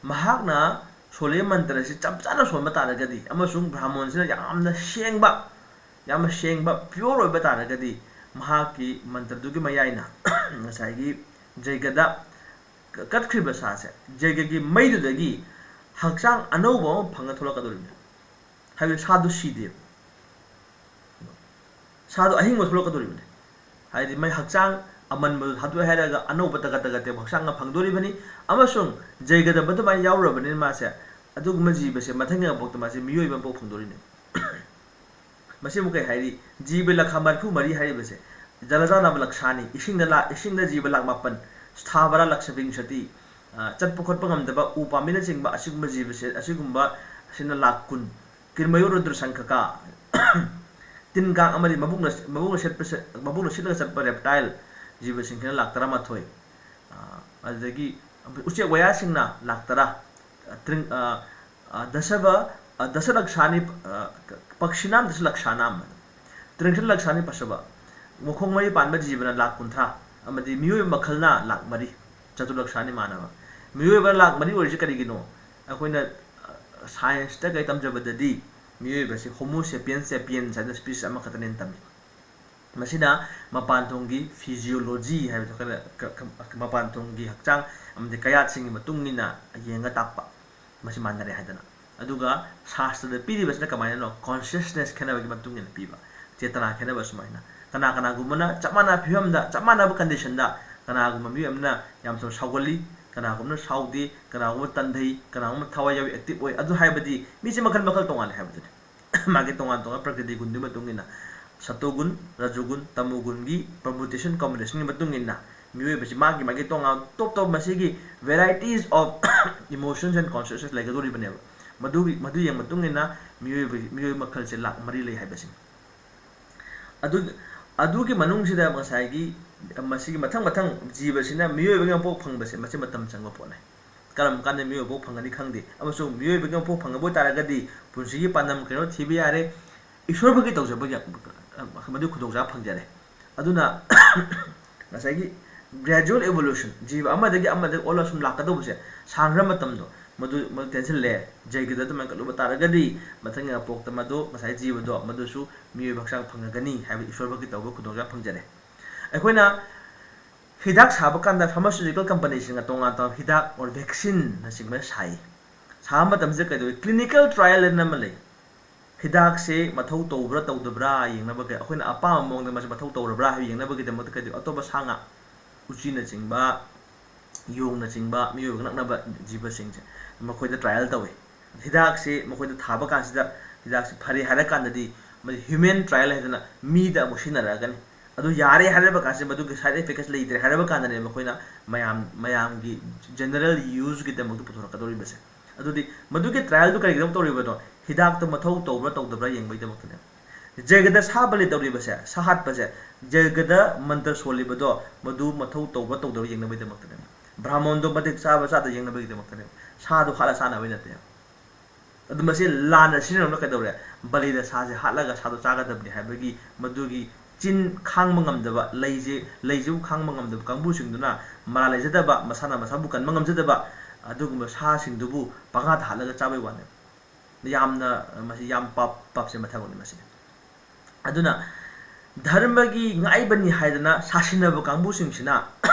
ꯃꯍꯥꯛꯅ ꯁꯣꯜꯂꯤꯕ ꯃꯟꯇ꯭ꯔꯁꯤ ꯆꯞ ꯆꯥꯅ ꯁꯣꯟꯕ ꯇꯥꯔꯒꯗꯤ, ꯑꯃꯁꯨꯡ ꯕ꯭ꯔꯥꯍꯃꯟꯁꯤꯅ ꯌꯥꯝꯅ ꯁꯦꯡꯕ, ꯌꯥꯝꯅ ꯁꯦꯡꯕ, ꯄ꯭ꯌꯣꯔ ꯑꯣꯏꯕ ꯇꯥꯔꯒꯗꯤ, ꯃꯍꯥꯛꯀꯤ ꯃꯟꯇ꯭ꯔꯗꯨꯒꯤ ꯃꯌꯥꯏꯅ ꯉꯁꯥꯏꯒꯤ ꯌꯖ꯭ꯒꯗ ꯀꯠꯈ꯭ꯔꯤꯕ ꯁꯥꯁꯦ, ꯌꯖ꯭ꯒꯒꯤ ꯃꯩꯗꯨꯗꯒꯤ ꯍꯛꯆꯥꯡ ꯑꯅꯧꯕ ꯑꯃ ꯐꯪꯉ ꯊꯣꯛꯂꯛꯀꯗꯧꯔꯤꯕꯅꯤ꯫ ꯍꯥꯏꯕꯗꯤ ꯁꯥꯗꯨ ꯁꯤꯗꯦꯕ, ꯁꯥꯗꯨ ꯑꯍꯤꯡꯕ ꯊꯣꯛꯂꯛꯀꯗꯧꯔꯤꯕꯅꯤ꯫ ꯍꯥꯏꯗꯤ ꯃꯩ ꯍꯛꯆꯥꯡ ꯑꯃꯟꯕꯗꯨ ꯊꯥꯗꯣꯛꯑꯦ ꯍꯥꯏꯔꯒ ꯑꯅꯧꯕ ꯇꯒꯠ ꯇꯒꯠ ꯇꯦꯛꯄ ꯍꯛꯆꯥꯡ ꯑꯃ ꯐꯪꯗꯣꯔꯤꯕꯅꯤ꯫ ꯑꯃꯁꯨꯡ ꯌꯖ꯭ꯒꯗ ꯑꯗꯨꯃꯥꯏꯅ ꯌꯥꯎꯔꯨꯔꯕꯅꯤꯅ ꯃꯥꯁꯦ, ꯑꯗꯨꯒꯨꯝꯕ ꯖꯤꯕꯁꯦ ꯃꯊꯪꯒꯤ ꯃꯄꯣꯛꯇ ꯃꯥꯁꯦ ꯃꯤꯑꯣꯏꯕ ꯑꯃ ꯄꯣꯛ ꯐꯪꯗꯣꯔꯤꯅꯦꯕ꯫ ꯃꯁꯤ ꯑꯃꯨꯛ ꯀꯩ ꯍꯥꯏꯔꯤ? ꯖꯤꯕ ꯂꯥꯈ ꯃꯔꯤꯐꯨ ꯃꯔꯤ ꯍꯥꯏꯔꯤꯕꯁꯦ, ꯖꯂꯖꯥꯅꯕ ꯂꯛꯁꯥꯅꯤ, ꯏꯁꯤꯡꯗ ꯂꯥ-, ꯏꯁꯤꯡꯗ ꯖꯤꯕ ꯂꯥꯈ ꯃꯥꯄꯟ, ꯁ꯭ꯊꯥꯕꯔꯥ ꯂꯛꯁꯥ ꯕꯤꯡꯁꯇꯤ, ꯑ, ꯆꯠꯄ ꯈꯣꯠꯄ ꯉꯝꯗꯕ ꯎ ꯄꯥꯝꯕꯤꯅꯆꯤꯡꯕ ꯑꯁꯤꯒꯨꯝꯕ ꯖꯤꯕꯁꯦ, ꯑꯁꯤꯒꯨꯝꯕ ꯑꯁꯤꯅ ꯂꯥꯈ ꯀꯨꯟ, ꯀꯤꯔꯃꯌꯣ ꯔꯨꯗ꯭ꯔ ꯁꯪꯈꯀꯥ, ꯇꯤꯟ ꯀꯥꯡ ꯑꯃꯗꯤ ꯃꯕꯨꯛꯅ, ꯃꯕꯨꯛꯅ ꯁꯦꯠꯄ ꯁꯦ-, ꯃꯕꯨꯛꯅ ꯁꯤꯠꯂꯒ ꯆꯠꯄ reptile ꯖꯤꯕꯁꯤꯡꯁꯤꯅ ꯂꯥꯈ ꯇꯔꯥꯃꯥꯊꯣꯏ, ꯑ, ꯑꯗꯨꯗꯒꯤ ꯎꯆꯦꯛ ꯋꯥꯌꯥꯁꯤꯡꯅ ꯂꯥꯈ ꯇꯔꯥ, ꯑ, ꯇ꯭ꯔꯤꯡ-, ꯑ, ꯑ, ꯗꯁꯕ, ꯑ, ꯗꯁ ꯂꯛꯁꯥꯅꯤ, ꯑ, ꯄꯛꯁꯤꯅꯥꯝ ꯗꯁ ꯂꯛꯁꯥꯅꯥꯝ, ꯇ꯭ꯔꯤꯡꯁꯠ ꯂꯛꯁꯥꯅꯤ ꯄꯁꯕ, ꯃꯈꯣꯡ ꯃꯔꯤ ꯄꯥꯟꯕ ꯖꯤꯕꯅ ꯂꯥꯈ ꯀꯨꯟꯊ꯭ꯔꯥ, ꯑꯃꯗꯤ ꯃꯤꯑꯣꯏꯕ ꯃꯈꯜꯅ ꯂꯥꯈ ꯃꯔꯤ, ꯆꯇꯨ ꯂꯛꯁꯥꯅꯤ ꯃꯥꯅꯕ꯫ ꯃꯤꯑꯣꯏꯕꯅ ꯂꯥꯈ ꯃꯔꯤ ꯑꯣꯏꯔꯤꯁꯦ ꯀꯔꯤꯒꯤꯅꯣ? ꯑꯩꯈꯣꯏꯅ, ꯑ, scienceꯇ ꯀꯩ ꯇꯝꯖꯕꯗꯗꯤ ꯃꯤꯑꯣꯏꯕꯁꯤ Homo sapiens sapiens ꯍꯥꯏꯅ species ꯑꯃꯈꯛꯇꯅꯦꯅ ꯇꯝꯃꯤ꯫ ꯃꯁꯤꯅ ꯃꯄꯥꯟ ꯊꯣꯡꯒꯤ physiology ꯍꯥꯏꯕꯗꯣ ꯑꯩꯈꯣꯏꯅ ꯀ-, ꯀ-, ꯃꯄꯥꯟ ꯊꯣꯡꯒꯤ ꯍꯛꯆꯥꯡ ꯑꯃꯗꯤ ꯀꯌꯥꯠꯁꯤꯡꯒꯤ ꯃꯇꯨꯡ ꯏꯟꯅ ꯌꯦꯡꯉ ꯇꯥꯛꯄ, ꯃꯁꯤ ꯃꯥꯟꯅꯔꯦ ꯍꯥꯏꯗꯅ꯫ ꯑꯗꯨꯒ ꯁꯥꯁꯇ꯭ꯔꯗ ꯄꯤꯔꯤꯕꯁꯤꯅ ꯀꯃꯥꯏꯅꯅꯣ? Consciousness ꯈꯦꯠꯅꯕꯒꯤ ꯃꯇꯨꯡ ꯏꯟꯅ ꯄꯤꯕ, ꯆꯦꯇꯅꯥ ꯈꯦꯠꯅꯕ ꯁꯨꯃꯥꯏꯅ꯫ ꯀꯅꯥ ꯀꯅꯥꯒꯨꯝꯕꯅ ꯆꯞ ꯃꯥꯟꯅꯕ ꯐꯤꯕꯝꯗ, ꯆꯞ ꯃꯥꯟꯅꯕ conditionꯗ ꯀꯅꯥꯒꯨꯝꯕ ꯃꯤꯑꯣꯏ ꯑꯃꯅ ꯌꯥꯝ ꯊꯨꯅ ꯁꯥꯎꯒꯜꯂꯤ, ꯀꯅꯥꯒꯨꯝꯕꯅ ꯁꯥꯎꯗꯦ, ꯀꯅꯥꯒꯨꯝꯕ ꯇꯟꯊꯩ, ꯀꯅꯥꯒꯨꯝꯕ ꯊꯋꯥꯏ ꯌꯥꯎꯏ, active ꯑꯣꯏ, ꯑꯗꯨ ꯍꯥꯏꯕꯗꯤ ꯃꯤꯁꯦ ꯃꯈꯜ ꯃꯈꯜ ꯇꯣꯉꯥꯜꯂꯦ ꯍꯥꯏꯕꯗꯨꯅꯤ꯫ ꯃꯥꯒꯤ ꯇꯣꯉꯥꯟ ꯇꯣꯉꯥꯟꯕ ꯄ꯭ꯔꯀ꯭ꯔꯤꯇꯤ ꯒꯨꯟꯗꯨꯒꯤ ꯃꯇꯨꯡ ꯏꯟꯅ, ꯁꯇꯣꯒꯨꯟ, ꯔꯖꯣꯒꯨꯟ, ꯇꯃꯣꯒꯨꯟꯒꯤ permutation combinationꯒꯤ ꯃꯇꯨꯡ ꯏꯟꯅ ꯃꯤꯑꯣꯏꯕꯁꯤ ꯃꯥꯒꯤ ꯃꯥꯒꯤ ꯇꯣꯉꯥꯟ ꯇꯣꯞ ꯇꯣꯞꯄ ꯃꯁꯤꯒꯤ varieties of emotions and consciousness ꯂꯩꯒꯗꯧꯔꯤꯕꯅꯦꯕ꯫ ꯃꯗꯨꯒꯤ, ꯃꯗꯨ ꯌꯦꯡꯕ ꯃꯇꯨꯡ ꯏꯟꯅ ꯃꯤꯑꯣꯏꯕ, ꯃꯤꯑꯣꯏ ꯃꯈꯜꯁꯦ ꯂꯥꯛ ꯃꯔꯤ ꯂꯩ ꯍꯥꯏꯕꯁꯤꯅꯤ꯫ ꯑꯗꯨ, ꯑꯗꯨꯒꯤ ꯃꯅꯨꯡꯁꯤꯗ ꯉꯁꯥꯏꯒꯤ ꯃꯁꯤꯒꯤ ꯃꯊꯪ ꯃꯊꯪ ꯖꯤꯕꯁꯤꯅ ꯃꯤꯑꯣꯏꯕꯒꯤ ꯃꯄꯣꯛ ꯐꯪꯕꯁꯦ ꯃꯁꯤ ꯃꯇꯝ ꯆꯪꯕ ꯄꯣꯠꯅꯤ꯫ ꯀꯔꯝ ꯀꯥꯟꯗ ꯃꯤꯑꯣꯏꯕ ꯃꯄꯣꯛ ꯐꯪꯒꯅꯤ ꯈꯪꯗꯦ꯫ ꯑꯃꯁꯨꯡ ꯃꯤꯑꯣꯏꯕꯒꯤ ꯃꯄꯣꯛ ꯐꯪꯉꯕ ꯑꯣꯏꯇꯥꯔꯒꯗꯤ ꯄꯨꯟꯁꯤꯒꯤ ꯄꯥꯟꯗꯝ ꯀꯩꯅꯣ ꯊꯤꯕ ꯌꯥꯔꯦ꯫ ꯏꯁꯣꯔ ꯚꯛꯇꯤ ꯇꯧꯖꯕꯒꯤ ꯃꯗꯨ ꯈꯨꯗꯣꯡꯆꯥꯕ ꯐꯪꯖꯔꯦ꯫ ꯑꯗꯨꯅ ꯉꯁꯥꯏꯒꯤ gradual evolution, ꯖꯤꯕ ꯑꯃꯗꯒꯤ ꯑꯃꯗꯒꯤ ꯑꯣꯜꯂ ꯁꯨꯝ ꯂꯥꯛꯀꯗꯧꯕꯁꯦ, ꯁꯥꯡꯈ꯭ꯔ ꯃꯇꯝꯗꯣ ꯃꯗꯨ ꯃꯗꯨ ꯇꯦꯟꯁꯤꯜꯂꯦ꯫ ꯖꯩꯒꯗ ꯑꯗꯨꯃꯥꯏꯅ ꯀꯠꯂꯨꯕ ꯇꯥꯔꯒꯗꯤ ꯃꯊꯪꯒꯤ ꯃꯄꯣꯛꯇ ꯃꯗꯨ ꯉꯁꯥꯏ ꯖꯤꯕꯗꯣ ꯃꯗꯨꯁꯨ ꯃꯤꯑꯣꯏꯕ ꯍꯛꯆꯥꯡ ꯐꯪꯉꯒꯅꯤ ꯍꯥꯏꯕ ꯏꯁꯣꯔ ꯚꯛꯇꯤ ꯇꯧꯕ ꯈꯨꯗꯣꯡꯆꯥꯕ ꯐꯪꯖꯔꯦ꯫ ꯑꯩꯈꯣꯏꯅ ꯍꯤꯗꯥꯛ ꯁꯥꯕ ꯀꯥꯟꯗ pharmaceutical companyꯁꯤꯡꯅ ꯇꯣꯉꯥꯟ ꯇꯣꯉꯥꯟꯕ ꯍꯤꯗꯥꯛ or vaccineꯅꯆꯤꯡꯕ ꯁꯥꯏ꯫ ꯁꯥꯕ ꯃꯇꯝꯁꯤꯗ ꯀꯩꯗꯧꯏ? Clinical trial ꯍꯥꯏꯅ ꯑꯃ ꯂꯩ꯫ ꯍꯤꯗꯥꯛꯁꯦ ꯃꯊꯧ ꯇꯧꯕ꯭ꯔꯥ ꯇꯧꯗꯕ꯭ꯔꯥ ꯌꯦꯡꯅꯕꯒꯤ, ꯑꯩꯈꯣꯏꯅ ꯑꯄꯥꯝꯕ ꯃꯑꯣꯡꯗ ꯃꯁꯤ ꯃꯊꯧ ꯇꯧꯔꯕ꯭ꯔꯥ ꯍꯥꯏꯕ ꯌꯦꯡꯅꯕꯒꯤꯗꯃꯛꯇ ꯀꯩꯗꯧꯏ? ꯑꯇꯣꯞꯄ ꯁꯥ ꯉꯥ, ꯎꯆꯤꯅꯆꯤꯡꯕ, ꯌꯣꯡꯅꯆꯤꯡꯕ, ꯃꯤꯑꯣꯏꯕꯒ ꯅꯛꯅꯕ ꯖꯤꯕꯁꯤꯡꯁꯦ ꯃꯈꯣꯏꯗ trial ꯇꯧꯏ꯫ ꯍꯤꯗꯥꯛꯁꯤ ꯃꯈꯣꯏꯗ ꯊꯥꯕ ꯀꯥꯟꯁꯤꯗ ꯍꯤꯗꯥꯛꯁꯤ ꯐꯔꯦ ꯍꯥꯏꯔ ꯀꯥꯟꯗꯗꯤ ꯃꯁꯤ human trial ꯍꯥꯏꯗꯅ ꯃꯤꯗ ꯑꯃꯨꯛ ꯁꯤꯖꯤꯟꯅꯔꯛꯑꯒꯅꯤ꯫ ꯑꯗꯨ ꯌꯥꯔꯦ ꯍꯥꯏꯔꯕ ꯀꯥꯟꯁꯤꯗ ꯃꯗꯨꯒꯤ side effects ꯂꯩꯇ꯭ꯔꯦ ꯍꯥꯏꯔꯕ ꯀꯥꯟꯗꯅꯦ ꯃꯈꯣꯏꯅ ꯃꯌꯥꯝ, ꯃꯌꯥꯝꯒꯤ general useꯒꯤꯗꯃꯛꯇ ꯄꯨꯊꯣꯔꯛꯀꯗꯧꯔꯤꯕꯁꯦ꯫ ꯑꯗꯨꯗꯤ ꯃꯗꯨꯒꯤ trialꯗꯨ ꯀꯔꯤꯒꯤꯗꯃꯛ ꯇꯧꯔꯤꯕꯅꯣ? ꯍꯤꯗꯥꯛꯇꯣ ꯃꯊꯧ ꯇꯧꯕ꯭ꯔꯥ ꯇꯧꯗꯕ꯭ꯔꯥ ꯌꯦꯡꯕꯒꯤꯗꯃꯛꯇꯅꯦ꯫ ꯖꯒꯗ ꯁꯥ ꯕꯂꯤ ꯇꯧꯔꯤꯕꯁꯦ, ꯁꯥ ꯍꯥꯠꯄꯁꯦ, ꯖꯒꯗ ꯃꯟꯇ꯭ꯔ ꯁꯣꯜꯂꯤꯕꯗꯣ ꯃꯗꯨ ꯃꯊꯧ ꯇꯧꯕ꯭ꯔꯥ ꯇꯧꯗꯕ꯭ꯔꯥ ꯌꯦꯡꯅꯕꯒꯤꯗꯃꯛꯇꯅꯦ꯫ ꯕ꯭ꯔꯥꯍꯃꯣꯟꯗꯣ ꯃꯇꯤꯛ ꯆꯥꯕ ꯆꯥꯗ ꯌꯦꯡꯅꯕꯒꯤꯗꯃꯛꯇꯅꯦ꯫ ꯁꯥꯗꯣ ꯍꯥꯠꯂ ꯆꯥꯅꯕꯒꯤ ꯅꯠꯇꯦ꯫ ꯑꯗꯨ ꯃꯁꯤ ꯂꯥꯟꯅ ꯁꯤꯖꯤꯟꯅꯔꯝꯅ ꯀꯩꯗꯧꯔꯦ? ꯕꯂꯤꯗ ꯁꯥꯁꯦ ꯍꯥꯠꯂꯒ ꯁꯥꯗꯣ ꯆꯥꯒꯗꯕꯅꯤ ꯍꯥꯏꯕꯒꯤ ꯃꯗꯨꯒꯤ ꯆꯤꯟ ꯈꯥꯡꯕ ꯉꯝꯗꯕ, ꯂꯩꯁꯦ, ꯂꯩꯁꯤꯕꯨ ꯈꯥꯡꯕ ꯉꯝꯗꯕ ꯀꯥꯡꯕꯨꯁꯤꯡꯗꯨꯅ ꯃꯔꯥꯜ ꯂꯩꯖꯗꯕ, ꯃꯁꯥꯅ ꯃꯁꯥꯕꯨ ꯀꯟꯕ ꯉꯝꯖꯗꯕ ꯑꯗꯨꯒꯨꯝꯕ ꯁꯥꯁꯤꯡꯗꯨꯕꯨ ꯄꯪꯍꯥꯠꯇ ꯍꯥꯠꯂꯒ ꯆꯥꯕꯩ ꯋꯥꯅꯦ꯫ ꯌꯥꯝꯅ, ꯃꯁꯤ ꯌꯥꯝ ꯄꯥꯞ, ꯄꯥꯞꯁꯦ ꯃꯊꯛꯅꯤ ꯃꯁꯤ꯫ ꯑꯗꯨꯅ ꯙꯔꯃꯒꯤ ꯉꯥꯏꯕꯅꯤ ꯍꯥꯏꯗꯅ ꯁꯥꯁꯤꯟꯅꯕ ꯀꯥꯡꯕꯨꯁꯤꯡꯁꯤꯅ,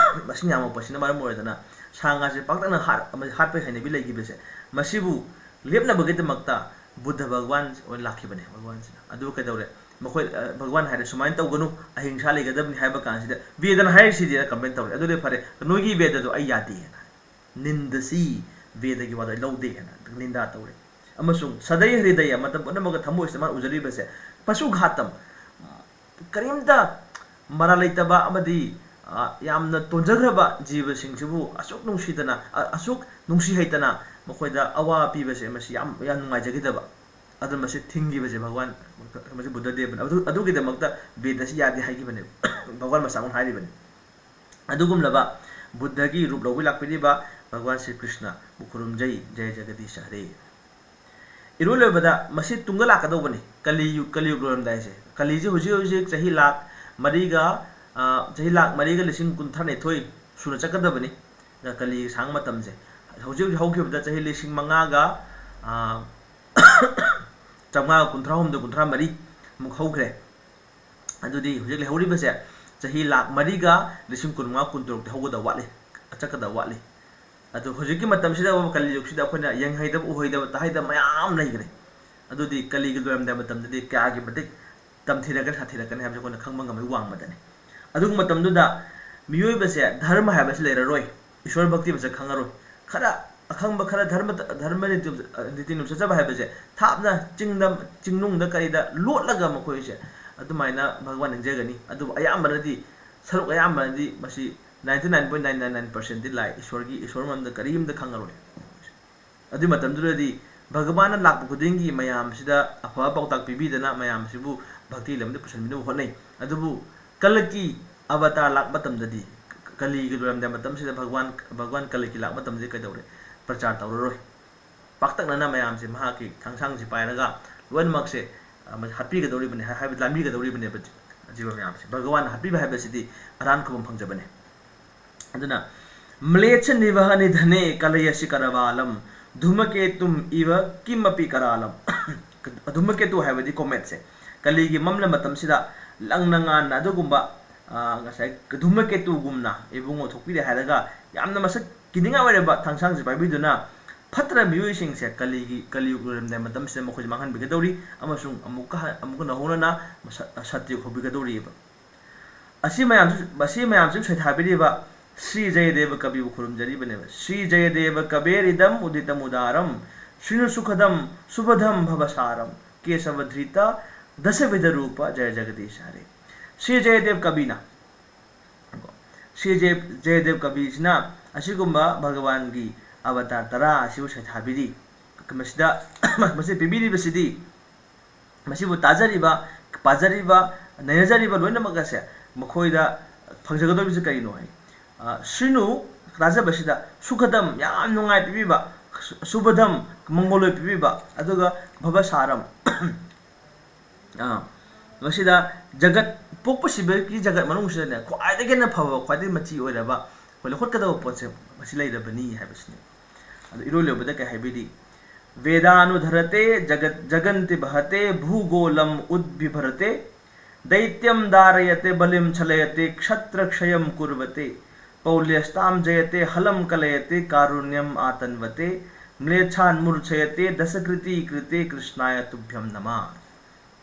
ꯃꯁꯤꯡ ꯌꯥꯝꯃꯛꯄꯁꯤꯅ ꯃꯔꯝ ꯑꯣꯏꯔꯗꯅ ꯁꯥ ꯉꯥꯁꯦ ꯄꯥꯛꯇꯛꯅ ꯍꯥꯠ-, ꯑꯃꯗꯤ ꯍꯥꯠꯄꯒꯤ ꯍꯩꯅꯕꯤ ꯂꯩꯈꯤꯕꯁꯦ, ꯃꯁꯤꯕꯨ ꯂꯦꯞꯅꯕꯒꯤꯗꯃꯛꯇ ꯕꯨꯗꯙ ꯚꯒꯋꯥꯟ ꯑꯣꯏꯅ ꯂꯥꯛꯈꯤꯕꯅꯦ꯫ ꯚꯒꯋꯥꯟꯁꯤꯅ ꯑꯗꯨ ꯀꯩꯗꯧꯔꯦ? ꯃꯈꯣꯏ, ꯑ, ꯚꯒꯋꯥꯟ ꯍꯥꯏꯔꯦ, "ꯁꯨꯃꯥꯏꯅ ꯇꯧꯒꯅꯨ, ꯑꯍꯤꯡꯁꯥ ꯂꯩꯒꯗꯕꯅꯤ" ꯍꯥꯏꯕ ꯀꯥꯟꯁꯤꯗ ꯚꯦꯗꯅ ꯍꯥꯏꯔꯤꯁꯤꯗꯤ ꯍꯥꯏꯅ complain ꯇꯧꯔꯦ꯫ ꯑꯗꯨꯗꯤ ꯐꯔꯦ, ꯅꯣꯏꯒꯤ ꯚꯦꯗꯗꯣ ꯑꯩ ꯌꯥꯗꯦ ꯍꯥꯏꯅ ꯍꯥꯏ꯫ ꯅꯤꯟꯗꯁꯤ, ꯚꯦꯗꯒꯤ ꯋꯥꯗꯣ ꯑꯩ ꯂꯧꯗꯦ ꯍꯥꯏꯅ ꯅꯤꯟꯗꯥ ꯇꯧꯔꯦ꯫ ꯑꯃꯁꯨꯡ ꯁꯗꯩ ꯍ꯭ꯔꯤꯗꯌ, ꯃꯇꯝ ꯄꯨꯝꯅꯃꯛꯇ ꯊꯃꯣꯏꯁꯤꯗ ꯃꯥꯅ ꯎꯖꯔꯤꯕꯁꯦ, ꯄꯁꯨ ꯘꯥꯇꯝ, ꯀꯔꯤꯝꯇ ꯃꯔꯥꯜ ꯂꯩꯇꯕ ꯑꯃꯗꯤ, ꯑ, ꯌꯥꯝꯅ ꯇꯣꯟꯖꯈ꯭ꯔꯕ ꯖꯤꯕꯁꯤꯡꯁꯤꯕꯨ ꯑꯁꯨꯛ ꯅꯨꯡꯁꯤꯗꯅ, ꯑ, ꯑꯁꯨꯛ ꯅꯨꯡꯁꯤ ꯍꯩꯇꯅ ꯃꯈꯣꯏꯗ ꯑꯋꯥ ꯄꯤꯕꯁꯦ, ꯃꯁꯤ ꯌꯥꯝ, ꯌꯥꯝ ꯅꯨꯡꯉꯥꯏꯖꯈꯤꯗꯕ꯫ ꯑꯗꯨꯅ ꯃꯁꯤ ꯊꯤꯡꯈꯤꯕꯁꯦ ꯚꯒꯋꯥꯟ, ꯃꯁꯤ ꯕꯨꯗꯙꯗꯦꯕꯅ꯫ ꯑꯗꯨ, ꯑꯗꯨꯒꯤꯗꯃꯛꯇ ꯚꯦꯗ ꯑꯁꯤ ꯌꯥꯗꯦ ꯍꯥꯏꯈꯤꯕꯅꯦꯕ꯫ ꯚꯒꯋꯥꯟ ꯃꯁꯥꯃꯛꯅ ꯍꯥꯏꯔꯤꯕꯅꯤ꯫ ꯑꯗꯨꯒꯨꯝꯂꯕ ꯕꯨꯗꯙꯒꯤ ꯔꯨꯞ ꯂꯧꯕ ꯂꯥꯛꯄꯤꯔꯤꯕ ꯚꯒꯋꯥꯟ ꯁ꯭ꯔꯤ ꯀ꯭ꯔꯤꯁꯅꯕꯨ ꯈꯨꯔꯨꯝꯖꯩ꯫ ꯖꯌ ꯖꯒꯗꯤꯁ ꯍꯔꯦ꯫ ꯏꯔꯣꯏ ꯂꯣꯏꯕꯗ ꯃꯁꯤ ꯇꯨꯡꯗ ꯂꯥꯛꯀꯗꯧꯕꯅꯤ꯫ ꯀꯂꯤꯌꯨ-, ꯀꯂꯤꯌꯨꯒ ꯂꯣꯏꯔꯝꯗꯥꯏꯁꯦ꯫ ꯀꯂꯤꯁꯦ ꯍꯧꯖꯤꯛ ꯍꯧꯖꯤꯛ ꯆꯍꯤ ꯂꯥꯛ ꯃꯔꯤꯒ, ꯑ, ꯆꯍꯤ ꯂꯥꯛ ꯃꯔꯤꯒ ꯂꯤꯁꯤꯡ ꯀꯨꯟꯊ꯭ꯔꯥ ꯅꯤꯊꯣꯏ ꯁꯨꯅ ꯆꯠꯀꯗꯕꯅꯤ꯫ ꯀꯂꯤꯒꯤ ꯁꯥꯡ ꯃꯇꯝꯁꯦ꯫ ꯍꯧꯖꯤꯛ ꯍꯧꯖꯤꯛ ꯍꯧꯈꯤꯕꯗ ꯆꯍꯤ ꯂꯤꯁꯤꯡ ꯃꯉꯥꯒ, ꯑ, ꯆꯥꯝꯃꯉꯥꯒ ꯀꯨꯟꯊ꯭ꯔꯥ ꯍꯨꯝꯗꯣꯏ, ꯀꯨꯟꯊ꯭ꯔꯥ ꯃꯔꯤ ꯃꯨꯛ ꯍꯧꯈ꯭ꯔꯦ꯫ ꯑꯗꯨꯗꯤ ꯍꯧꯖꯤꯛ ꯂꯩꯍꯧꯔꯤꯕꯁꯦ ꯆꯍꯤ ꯂꯥꯛ ꯃꯔꯤꯒ ꯂꯤꯁꯤꯡ ꯀꯨꯟꯃꯉꯥ, ꯀꯨꯟꯇꯔꯨꯛꯇꯤ ꯍꯧꯒꯗꯕ ꯋꯥꯠꯂꯤ, ꯆꯠꯀꯗꯕ ꯋꯥꯠꯂꯤ꯫ ꯑꯗꯨ ꯍꯧꯖꯤꯛꯀꯤ ꯃꯇꯝꯁꯤꯗ, ꯀꯂꯤꯌꯨꯒꯁꯤꯗ ꯑꯩꯈꯣꯏꯅ ꯌꯦꯡꯍꯩꯗꯕ, ꯎꯍꯩꯗꯕ, ꯇꯥꯍꯩꯗꯕ ꯃꯌꯥꯝ ꯂꯩꯈ꯭ꯔꯦ꯫ ꯑꯗꯨꯗꯤ ꯀꯂꯤꯒꯤ ꯂꯣꯏꯔꯝꯗꯥꯏ ꯃꯇꯝꯗꯗꯤ ꯀꯌꯥꯒꯤ ꯃꯇꯤꯛ ꯇꯝꯊꯤꯔꯛꯀꯅꯤ, ꯁꯥꯊꯤꯔꯛꯀꯅꯤ ꯍꯥꯏꯕꯁꯤ ꯑꯩꯈꯣꯏꯅ ꯈꯪꯕ ꯉꯝꯃꯤ ꯋꯥꯡꯃꯗꯅꯤ꯫ ꯑꯗꯨꯒꯤ ꯃꯇꯝꯗꯨꯗ ꯃꯤꯑꯣꯏꯕꯁꯦ ꯙꯔꯃ ꯍꯥꯏꯕꯁꯤ ꯂꯩꯔꯔꯣꯏ, ꯏꯁꯣꯔ ꯚꯛꯇꯤ ꯃꯁꯛ ꯈꯪꯉꯔꯣꯏ꯫ ꯈꯔ ꯑꯈꯪꯕ ꯈꯔ ꯙꯔꯃ, ꯙꯔꯃ ꯅꯤꯇꯤ, ꯅꯤꯇꯤ ꯅꯤꯌꯣꯝ ꯆꯠꯆꯕ ꯍꯥꯏꯕꯁꯦ ꯊꯥꯞꯅ ꯆꯤꯡꯗ, ꯆꯤꯡꯅꯨꯡꯗ ꯀꯔꯤꯗ ꯂꯣꯠꯂꯒ ꯃꯈꯣꯏꯁꯦ ꯑꯗꯨꯃꯥꯏꯅ ꯚꯒꯋꯥꯟ ꯅꯤꯡꯖꯒꯅꯤ꯫ ꯑꯗꯨꯕꯨ ꯑꯌꯥꯝꯕꯅꯗꯤ, ꯁꯔꯨꯛ ꯑꯌꯥꯝꯕꯅꯗꯤ ꯃꯁꯤ ninety nine point nine nine nine percent ꯗꯤ ꯂꯥꯏ, ꯏꯁꯣꯔꯒꯤ, ꯏꯁꯣꯔ ꯃꯔꯝꯗ ꯀꯔꯤꯝꯇ ꯈꯪꯉꯔꯣꯏ꯫ ꯑꯗꯨꯏ ꯃꯇꯝꯗꯨꯗꯗꯤ ꯚꯒꯋꯥꯟꯅ ꯂꯥꯛꯄ ꯈꯨꯗꯤꯡꯒꯤ ꯃꯌꯥꯝꯁꯤꯗ ꯑꯐꯕ ꯄꯥꯎꯇꯥꯛ ꯄꯤꯕꯤꯗꯅ ꯃꯌꯥꯝꯁꯤꯕꯨ ꯚꯛꯇꯤ ꯂꯝꯕꯤꯗ ꯄꯨꯁꯤꯟꯕꯤꯅꯕ ꯍꯣꯠꯅꯩ꯫ ꯑꯗꯨꯕꯨ ꯀꯂꯀꯤ ꯑꯕꯇꯥꯔ ꯂꯥꯛꯄ ꯃꯇꯝꯗꯗꯤ, ꯀꯂꯤꯒꯤ ꯂꯣꯏꯔꯝꯗꯥꯏ ꯃꯇꯝꯁꯤꯗ ꯚꯒꯋꯥꯟ, ꯚꯒꯋꯥꯟ ꯀꯂꯀꯤ ꯂꯥꯛꯄ ꯃꯇꯝꯗꯗꯤ ꯀꯩꯗꯧꯔꯦ? ꯄ꯭ꯔꯆꯥꯔ ꯇꯧꯔꯔꯣꯏ꯫ ꯄꯥꯛꯇꯛꯅꯅ ꯃꯌꯥꯝꯁꯦ ꯃꯍꯥꯛꯀꯤ ꯊꯥꯡꯁꯥꯡꯁꯦ ꯄꯥꯏꯔꯒ ꯂꯣꯏꯅꯃꯛꯁꯦ, ꯑ, ꯍꯥꯠꯄꯤꯒꯗꯧꯔꯤꯕꯅꯤ, ꯍꯥꯏ-, ꯍꯥꯏꯕꯗꯤ ꯂꯥꯟꯕꯤꯒꯗꯧꯔꯤꯕꯅꯦꯕ ꯖꯤ-, ꯖꯤꯕ ꯃꯌꯥꯝꯁꯦ꯫ ꯚꯒꯋꯥꯟꯅ ꯍꯥꯠꯄꯤꯕ ꯍꯥꯏꯕꯁꯤꯗꯤ ꯑꯔꯥꯟ ꯈꯨꯕꯝ ꯐꯪꯖꯕꯅꯦ꯫ ꯑꯗꯨꯅ, ꯃ꯭ꯂꯦꯆ ꯅꯤꯚꯍ ꯅꯤꯙꯅꯦ ꯀꯂꯌꯁꯤ ꯀꯔꯕꯥꯂꯝ ꯙꯨꯃꯀꯦꯇꯨꯝ ꯏꯚ ꯀꯤꯃꯄꯤ ꯀꯔꯥꯂꯝ꯫ ꯙꯨꯃꯀꯦꯇꯨ ꯍꯥꯏꯕꯗꯤ ꯀꯣꯃꯦꯠꯁꯦ꯫ ꯀꯂꯤꯒꯤ ꯃꯝꯂ ꯃꯇꯝꯁꯤꯗ ꯂꯪꯅ ꯉꯥꯟꯅ ꯑꯗꯨꯒꯨꯝꯕ, ꯑ, ꯉꯁꯥꯏ ꯙꯨꯃꯀꯦꯇꯨꯒꯨꯝꯅ ꯏꯕꯨꯡꯉꯣ ꯊꯣꯛꯄꯤꯔꯦ ꯍꯥꯏꯔꯒ ꯌꯥꯝꯅ ꯃꯁꯛ ꯀꯤꯅꯤꯡꯉꯥꯏ ꯑꯣꯏꯔꯕ ꯊꯥꯡꯁꯥꯡꯁꯦ ꯄꯥꯏꯕꯤꯗꯨꯅ ꯐꯠꯇ꯭ꯔꯕ ꯃꯤꯑꯣꯏꯁꯤꯡꯁꯦ ꯀꯂꯤꯒꯤ, ꯀꯂꯤꯌꯨꯒ ꯂꯣꯏꯔꯝꯗꯥꯏ ꯃꯇꯝꯁꯤꯗ ꯃꯈꯣꯏꯁꯦ ꯃꯥꯡꯍꯟꯕꯤꯒꯗꯧꯔꯤ ꯑꯃꯁꯨꯡ ꯑꯃꯨꯛꯀ ꯍ-, ꯑꯃꯨꯛꯀ ꯅꯧꯍꯧꯅꯅ ꯃꯁ-, ꯁꯇ꯭ꯌꯨꯒ ꯍꯧꯕꯤꯒꯗꯧꯔꯤꯑꯕ꯫ ꯑꯁꯤ ꯃꯌꯥꯝꯁꯨ, ꯃꯁꯤ ꯃꯌꯥꯝꯁꯨ ꯁꯩꯊꯥꯕꯤꯔꯤꯕ ꯁ꯭ꯔꯤ ꯖꯌꯗꯦꯕ ꯀꯕꯤꯕꯨ ꯈꯨꯔꯨꯝꯖꯔꯤꯕꯅꯦꯕ꯫ ꯁ꯭ꯔꯤ ꯖꯌꯗꯦꯕ ꯀꯕꯦꯔꯤꯗꯝ ꯎꯗꯤꯇꯝ ꯎꯗꯥꯔꯝ ꯁ꯭ꯔꯤꯅꯨ ꯁꯨꯈꯗꯝ ꯁꯨꯚꯗꯝ ꯚꯕꯁꯥꯔꯝ ꯀꯦꯁꯕ ꯙ꯭ꯔꯤꯇ ꯗꯁꯕꯤꯙ ꯔꯨꯄ ꯖꯌ ꯖꯒꯗꯤꯁ ꯍꯔꯦ꯫ ꯁ꯭ꯔꯤ ꯖꯌꯗꯦꯕ ꯀꯕꯤꯅ, ꯁ꯭ꯔꯤ ꯖꯌ-, ꯖꯌꯗꯦꯕ ꯀꯕꯤꯁꯤꯅ ꯑꯁꯤꯒꯨꯝꯕ ꯚꯒꯋꯥꯟꯒꯤ ꯑꯕꯇꯥꯔ ꯇꯔꯥ ꯑꯁꯤꯕꯨ ꯁꯩꯊꯥꯕꯤꯔꯤ꯫ ꯃꯁꯤꯗ, ꯃꯁꯤ ꯄꯤꯕꯤꯔꯤꯕꯁꯤꯗꯤ ꯃꯁꯤꯕꯨ ꯇꯥꯖꯔꯤꯕ, ꯄꯥꯖꯔꯤꯕ, ꯅꯩꯅꯖꯔꯤꯕ ꯂꯣꯏꯅꯃꯛ ꯑꯁꯦ ꯃꯈꯣꯏꯗ ꯐꯪꯖꯒꯗꯧꯔꯤꯕꯁꯤ ꯀꯔꯤꯅꯣ ꯍꯥꯏ, ꯑ, ꯁ꯭ꯔꯤꯅꯨ, ꯇꯥꯖꯕꯁꯤꯗ, ꯁꯨꯈꯗꯝ, ꯌꯥꯝ ꯅꯨꯡꯉꯥꯏ ꯄꯤꯕꯤꯕ, ꯁꯨ- ꯁꯨꯚꯗꯝ, ꯃꯪꯒꯣꯜ ꯑꯣꯏ ꯄꯤꯕꯤꯕ, ꯑꯗꯨꯒ ꯚꯕꯁꯥꯔꯝ, ꯑꯥ, ꯃꯁꯤꯗ ꯖꯒꯠ, ꯄꯣꯛꯄ ꯁꯤꯕꯒꯤ ꯖꯒꯠ ꯃꯅꯨꯡꯁꯤꯗꯅꯦ ꯈ꯭ꯋꯥꯏꯗꯒꯤ ꯍꯦꯟꯅ ꯐꯕ, ꯈ꯭ꯋꯥꯏꯗꯒꯤ ꯃꯆꯤ ꯑꯣꯏꯔꯕ, ꯑꯩꯈꯣꯏ ꯂꯧꯈꯠꯀꯗꯕ ꯄꯣꯠꯁꯦ ꯃꯁꯤ ꯂꯩꯔꯕꯅꯤ ꯍꯥꯏꯕꯁꯤꯅꯤ꯫ ꯑꯗꯨ ꯏꯔꯣꯏ ꯂꯣꯏꯕꯗ ꯀꯩ ꯍꯥꯏꯕꯤꯔꯤ? ꯚꯦꯗꯥꯅꯨꯙꯔꯇꯦ ꯖꯒꯠ ꯖꯒꯟꯇꯤ ꯚꯍꯇꯦ ꯚೂꯒꯣꯂꯝ ꯎద్ꯕꯤꯚꯔꯇꯦ दैत्यं दारयते बलिं छलयते क्षत्रक्षयं कुर्वते पौल्यस्तां जयते हलं कलयते कारुण्यम् आतन्वते म्लेच्छान् मूर्छयते दशकृती कृते कृष्णाय तुभ्यं नमः꯫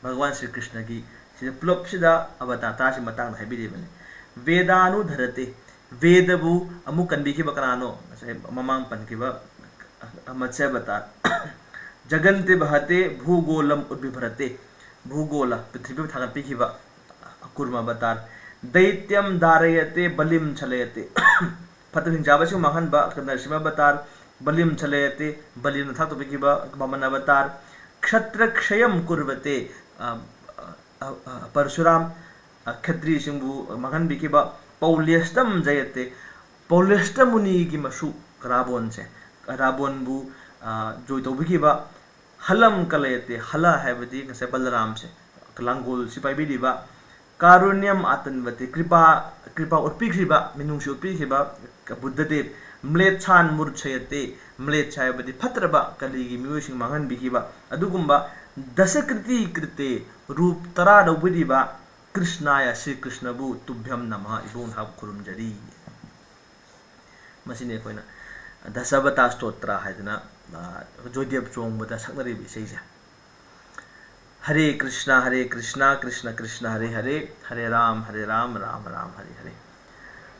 ꯚꯒꯋꯥꯟ ꯁ꯭ꯔꯤ ꯀ꯭ꯔꯤꯁꯅꯒꯤ ꯁꯤꯗ ꯄꯨꯂꯞꯁꯤꯗ ꯑꯕꯇꯥꯔ ꯇꯔꯥꯁꯤ ꯃꯇꯥꯡꯗ ꯍꯥꯏꯕꯤꯔꯤꯕꯅꯤ꯫ ꯚꯦꯗꯥꯅꯨꯙꯔꯇꯦ, ꯚꯦꯗꯕꯨ ꯑꯃꯨꯛ ꯀꯟꯕꯤꯈꯤꯕ ꯀꯅꯥꯅꯣ? ꯉꯁꯥꯏ ꯃꯃꯥꯡ ꯄꯟꯈꯤꯕ ꯃꯠꯁ꯭ꯌ ꯑꯕꯇꯥꯔ꯫ ꯖꯒꯟꯇꯤ ꯚꯍꯇꯦ ꯚꯨꯒꯣꯂꯝ ꯎꯗꯕꯤꯚꯔꯇꯦ, ꯚꯨꯒꯣꯂ, ꯄ꯭ꯔꯤꯊꯤꯕꯤꯕꯨ ꯊꯥꯒꯠꯄꯤꯈꯤꯕ ꯀꯨꯔꯃ ꯑꯕꯇꯥꯔ꯫ दैत्यं दारयते बलिं छलयते, ꯐꯠꯇꯕ ꯍꯤꯡꯆꯥꯕꯁꯤꯡ ꯃꯥꯡꯍꯟꯕ ꯅꯔꯁꯤꯝꯍ ꯑꯕꯇꯥꯔ꯫ बलिं छलयते, ꯕꯂꯤꯅ ꯊꯥꯛꯇꯣꯛꯄꯤꯈꯤꯕ ꯕꯥꯃꯟ ꯑꯕꯇꯥꯔ꯫ क्षत्रक्षयं कुर्वते, ꯑ, ꯑ, ꯑ, ꯄꯔꯁꯨꯔꯥꯝ, ꯑ, ꯈꯇ꯭ꯔꯤꯁꯤꯡꯕꯨ ꯃꯥꯡꯍꯟꯕꯤꯈꯤꯕ꯫ पौल्यस्तं जयते, ꯄꯧꯂ꯭ꯌꯁ꯭ꯇ ꯃꯨꯅꯤꯒꯤ ꯃꯁꯨ ꯔꯥꯕꯣꯟꯁꯦ, ꯔꯥꯕꯣꯟꯕꯨ, ꯑ, ꯖꯣꯏ ꯇꯧꯕꯤꯈꯤꯕ꯫ हलं कलयते, ꯍꯂ ꯍꯥꯏꯕꯗꯤ ꯉꯁꯥꯏ ꯕꯂꯔꯥꯝꯁꯦ, ꯂꯥꯡꯒꯣꯜꯁꯤ ꯄꯥꯏꯕꯤꯔꯤꯕ꯫ कारुण्यम् आतन्वते, ꯀ꯭ꯔꯤꯄꯥ, ꯀ꯭ꯔꯤꯄꯥ ꯎꯠꯄꯤꯈ꯭ꯔꯤꯕ, ꯃꯤꯅꯨꯡꯁꯤ ꯎꯠꯄꯤꯈ꯭ꯔꯤꯕ ꯕꯨꯗ꯭ꯙꯗꯦꯕ꯫ म्लेच्छान् मूर्छयते, म्लेच्छ ꯍꯥꯏꯕꯗꯤ ꯐꯠꯇ꯭ꯔꯕ ꯀꯂꯤꯒꯤ ꯃꯤꯑꯣꯏꯁꯤꯡ ꯃꯥꯡꯍꯟꯕꯤꯈꯤꯕ꯫ ꯑꯗꯨꯒꯨꯝꯕ दशकृती कृते, ꯔꯨꯞ ꯇꯔꯥ ꯂꯧꯕꯤꯔꯤꯕ कृष्णाय, ꯁ꯭ꯔꯤ ꯀ꯭ꯔꯤꯁꯅꯕꯨ तुभ्यं नमः, ꯏꯕꯨꯡ ꯅꯍꯥꯛꯄꯨ ꯈꯨꯔꯨꯝꯖꯔꯤ꯫ ꯃꯁꯤꯅꯤ ꯑꯩꯈꯣꯏꯅ ꯗꯁꯥꯕꯇꯥ ꯁ꯭ꯇꯣꯇ꯭ꯔ ꯍꯥꯏꯗꯅ, ꯑ, ꯖꯣꯏꯗꯦꯕ ꯆꯣꯡꯕꯗ ꯁꯛꯅꯔꯤꯕ ꯏꯁꯩꯁꯦ꯫ हरे कृष्णा हरे कृष्णा कृष्ण कृष्ण हरे हरे, हरे राम हरे राम राम राम हरे हरे।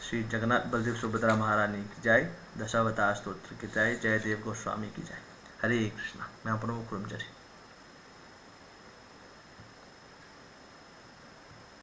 श्री जगन्नाथ बलदेव सुभद्रा महारानी की जय, दशावतार स्तोत्र की जय, जयदेव गोस्वामी की जय। हरे कृष्णा। ꯃꯌꯥꯝ ꯄꯨꯝꯅꯃꯛ ꯈꯨꯔꯨꯝꯖꯔꯤ꯫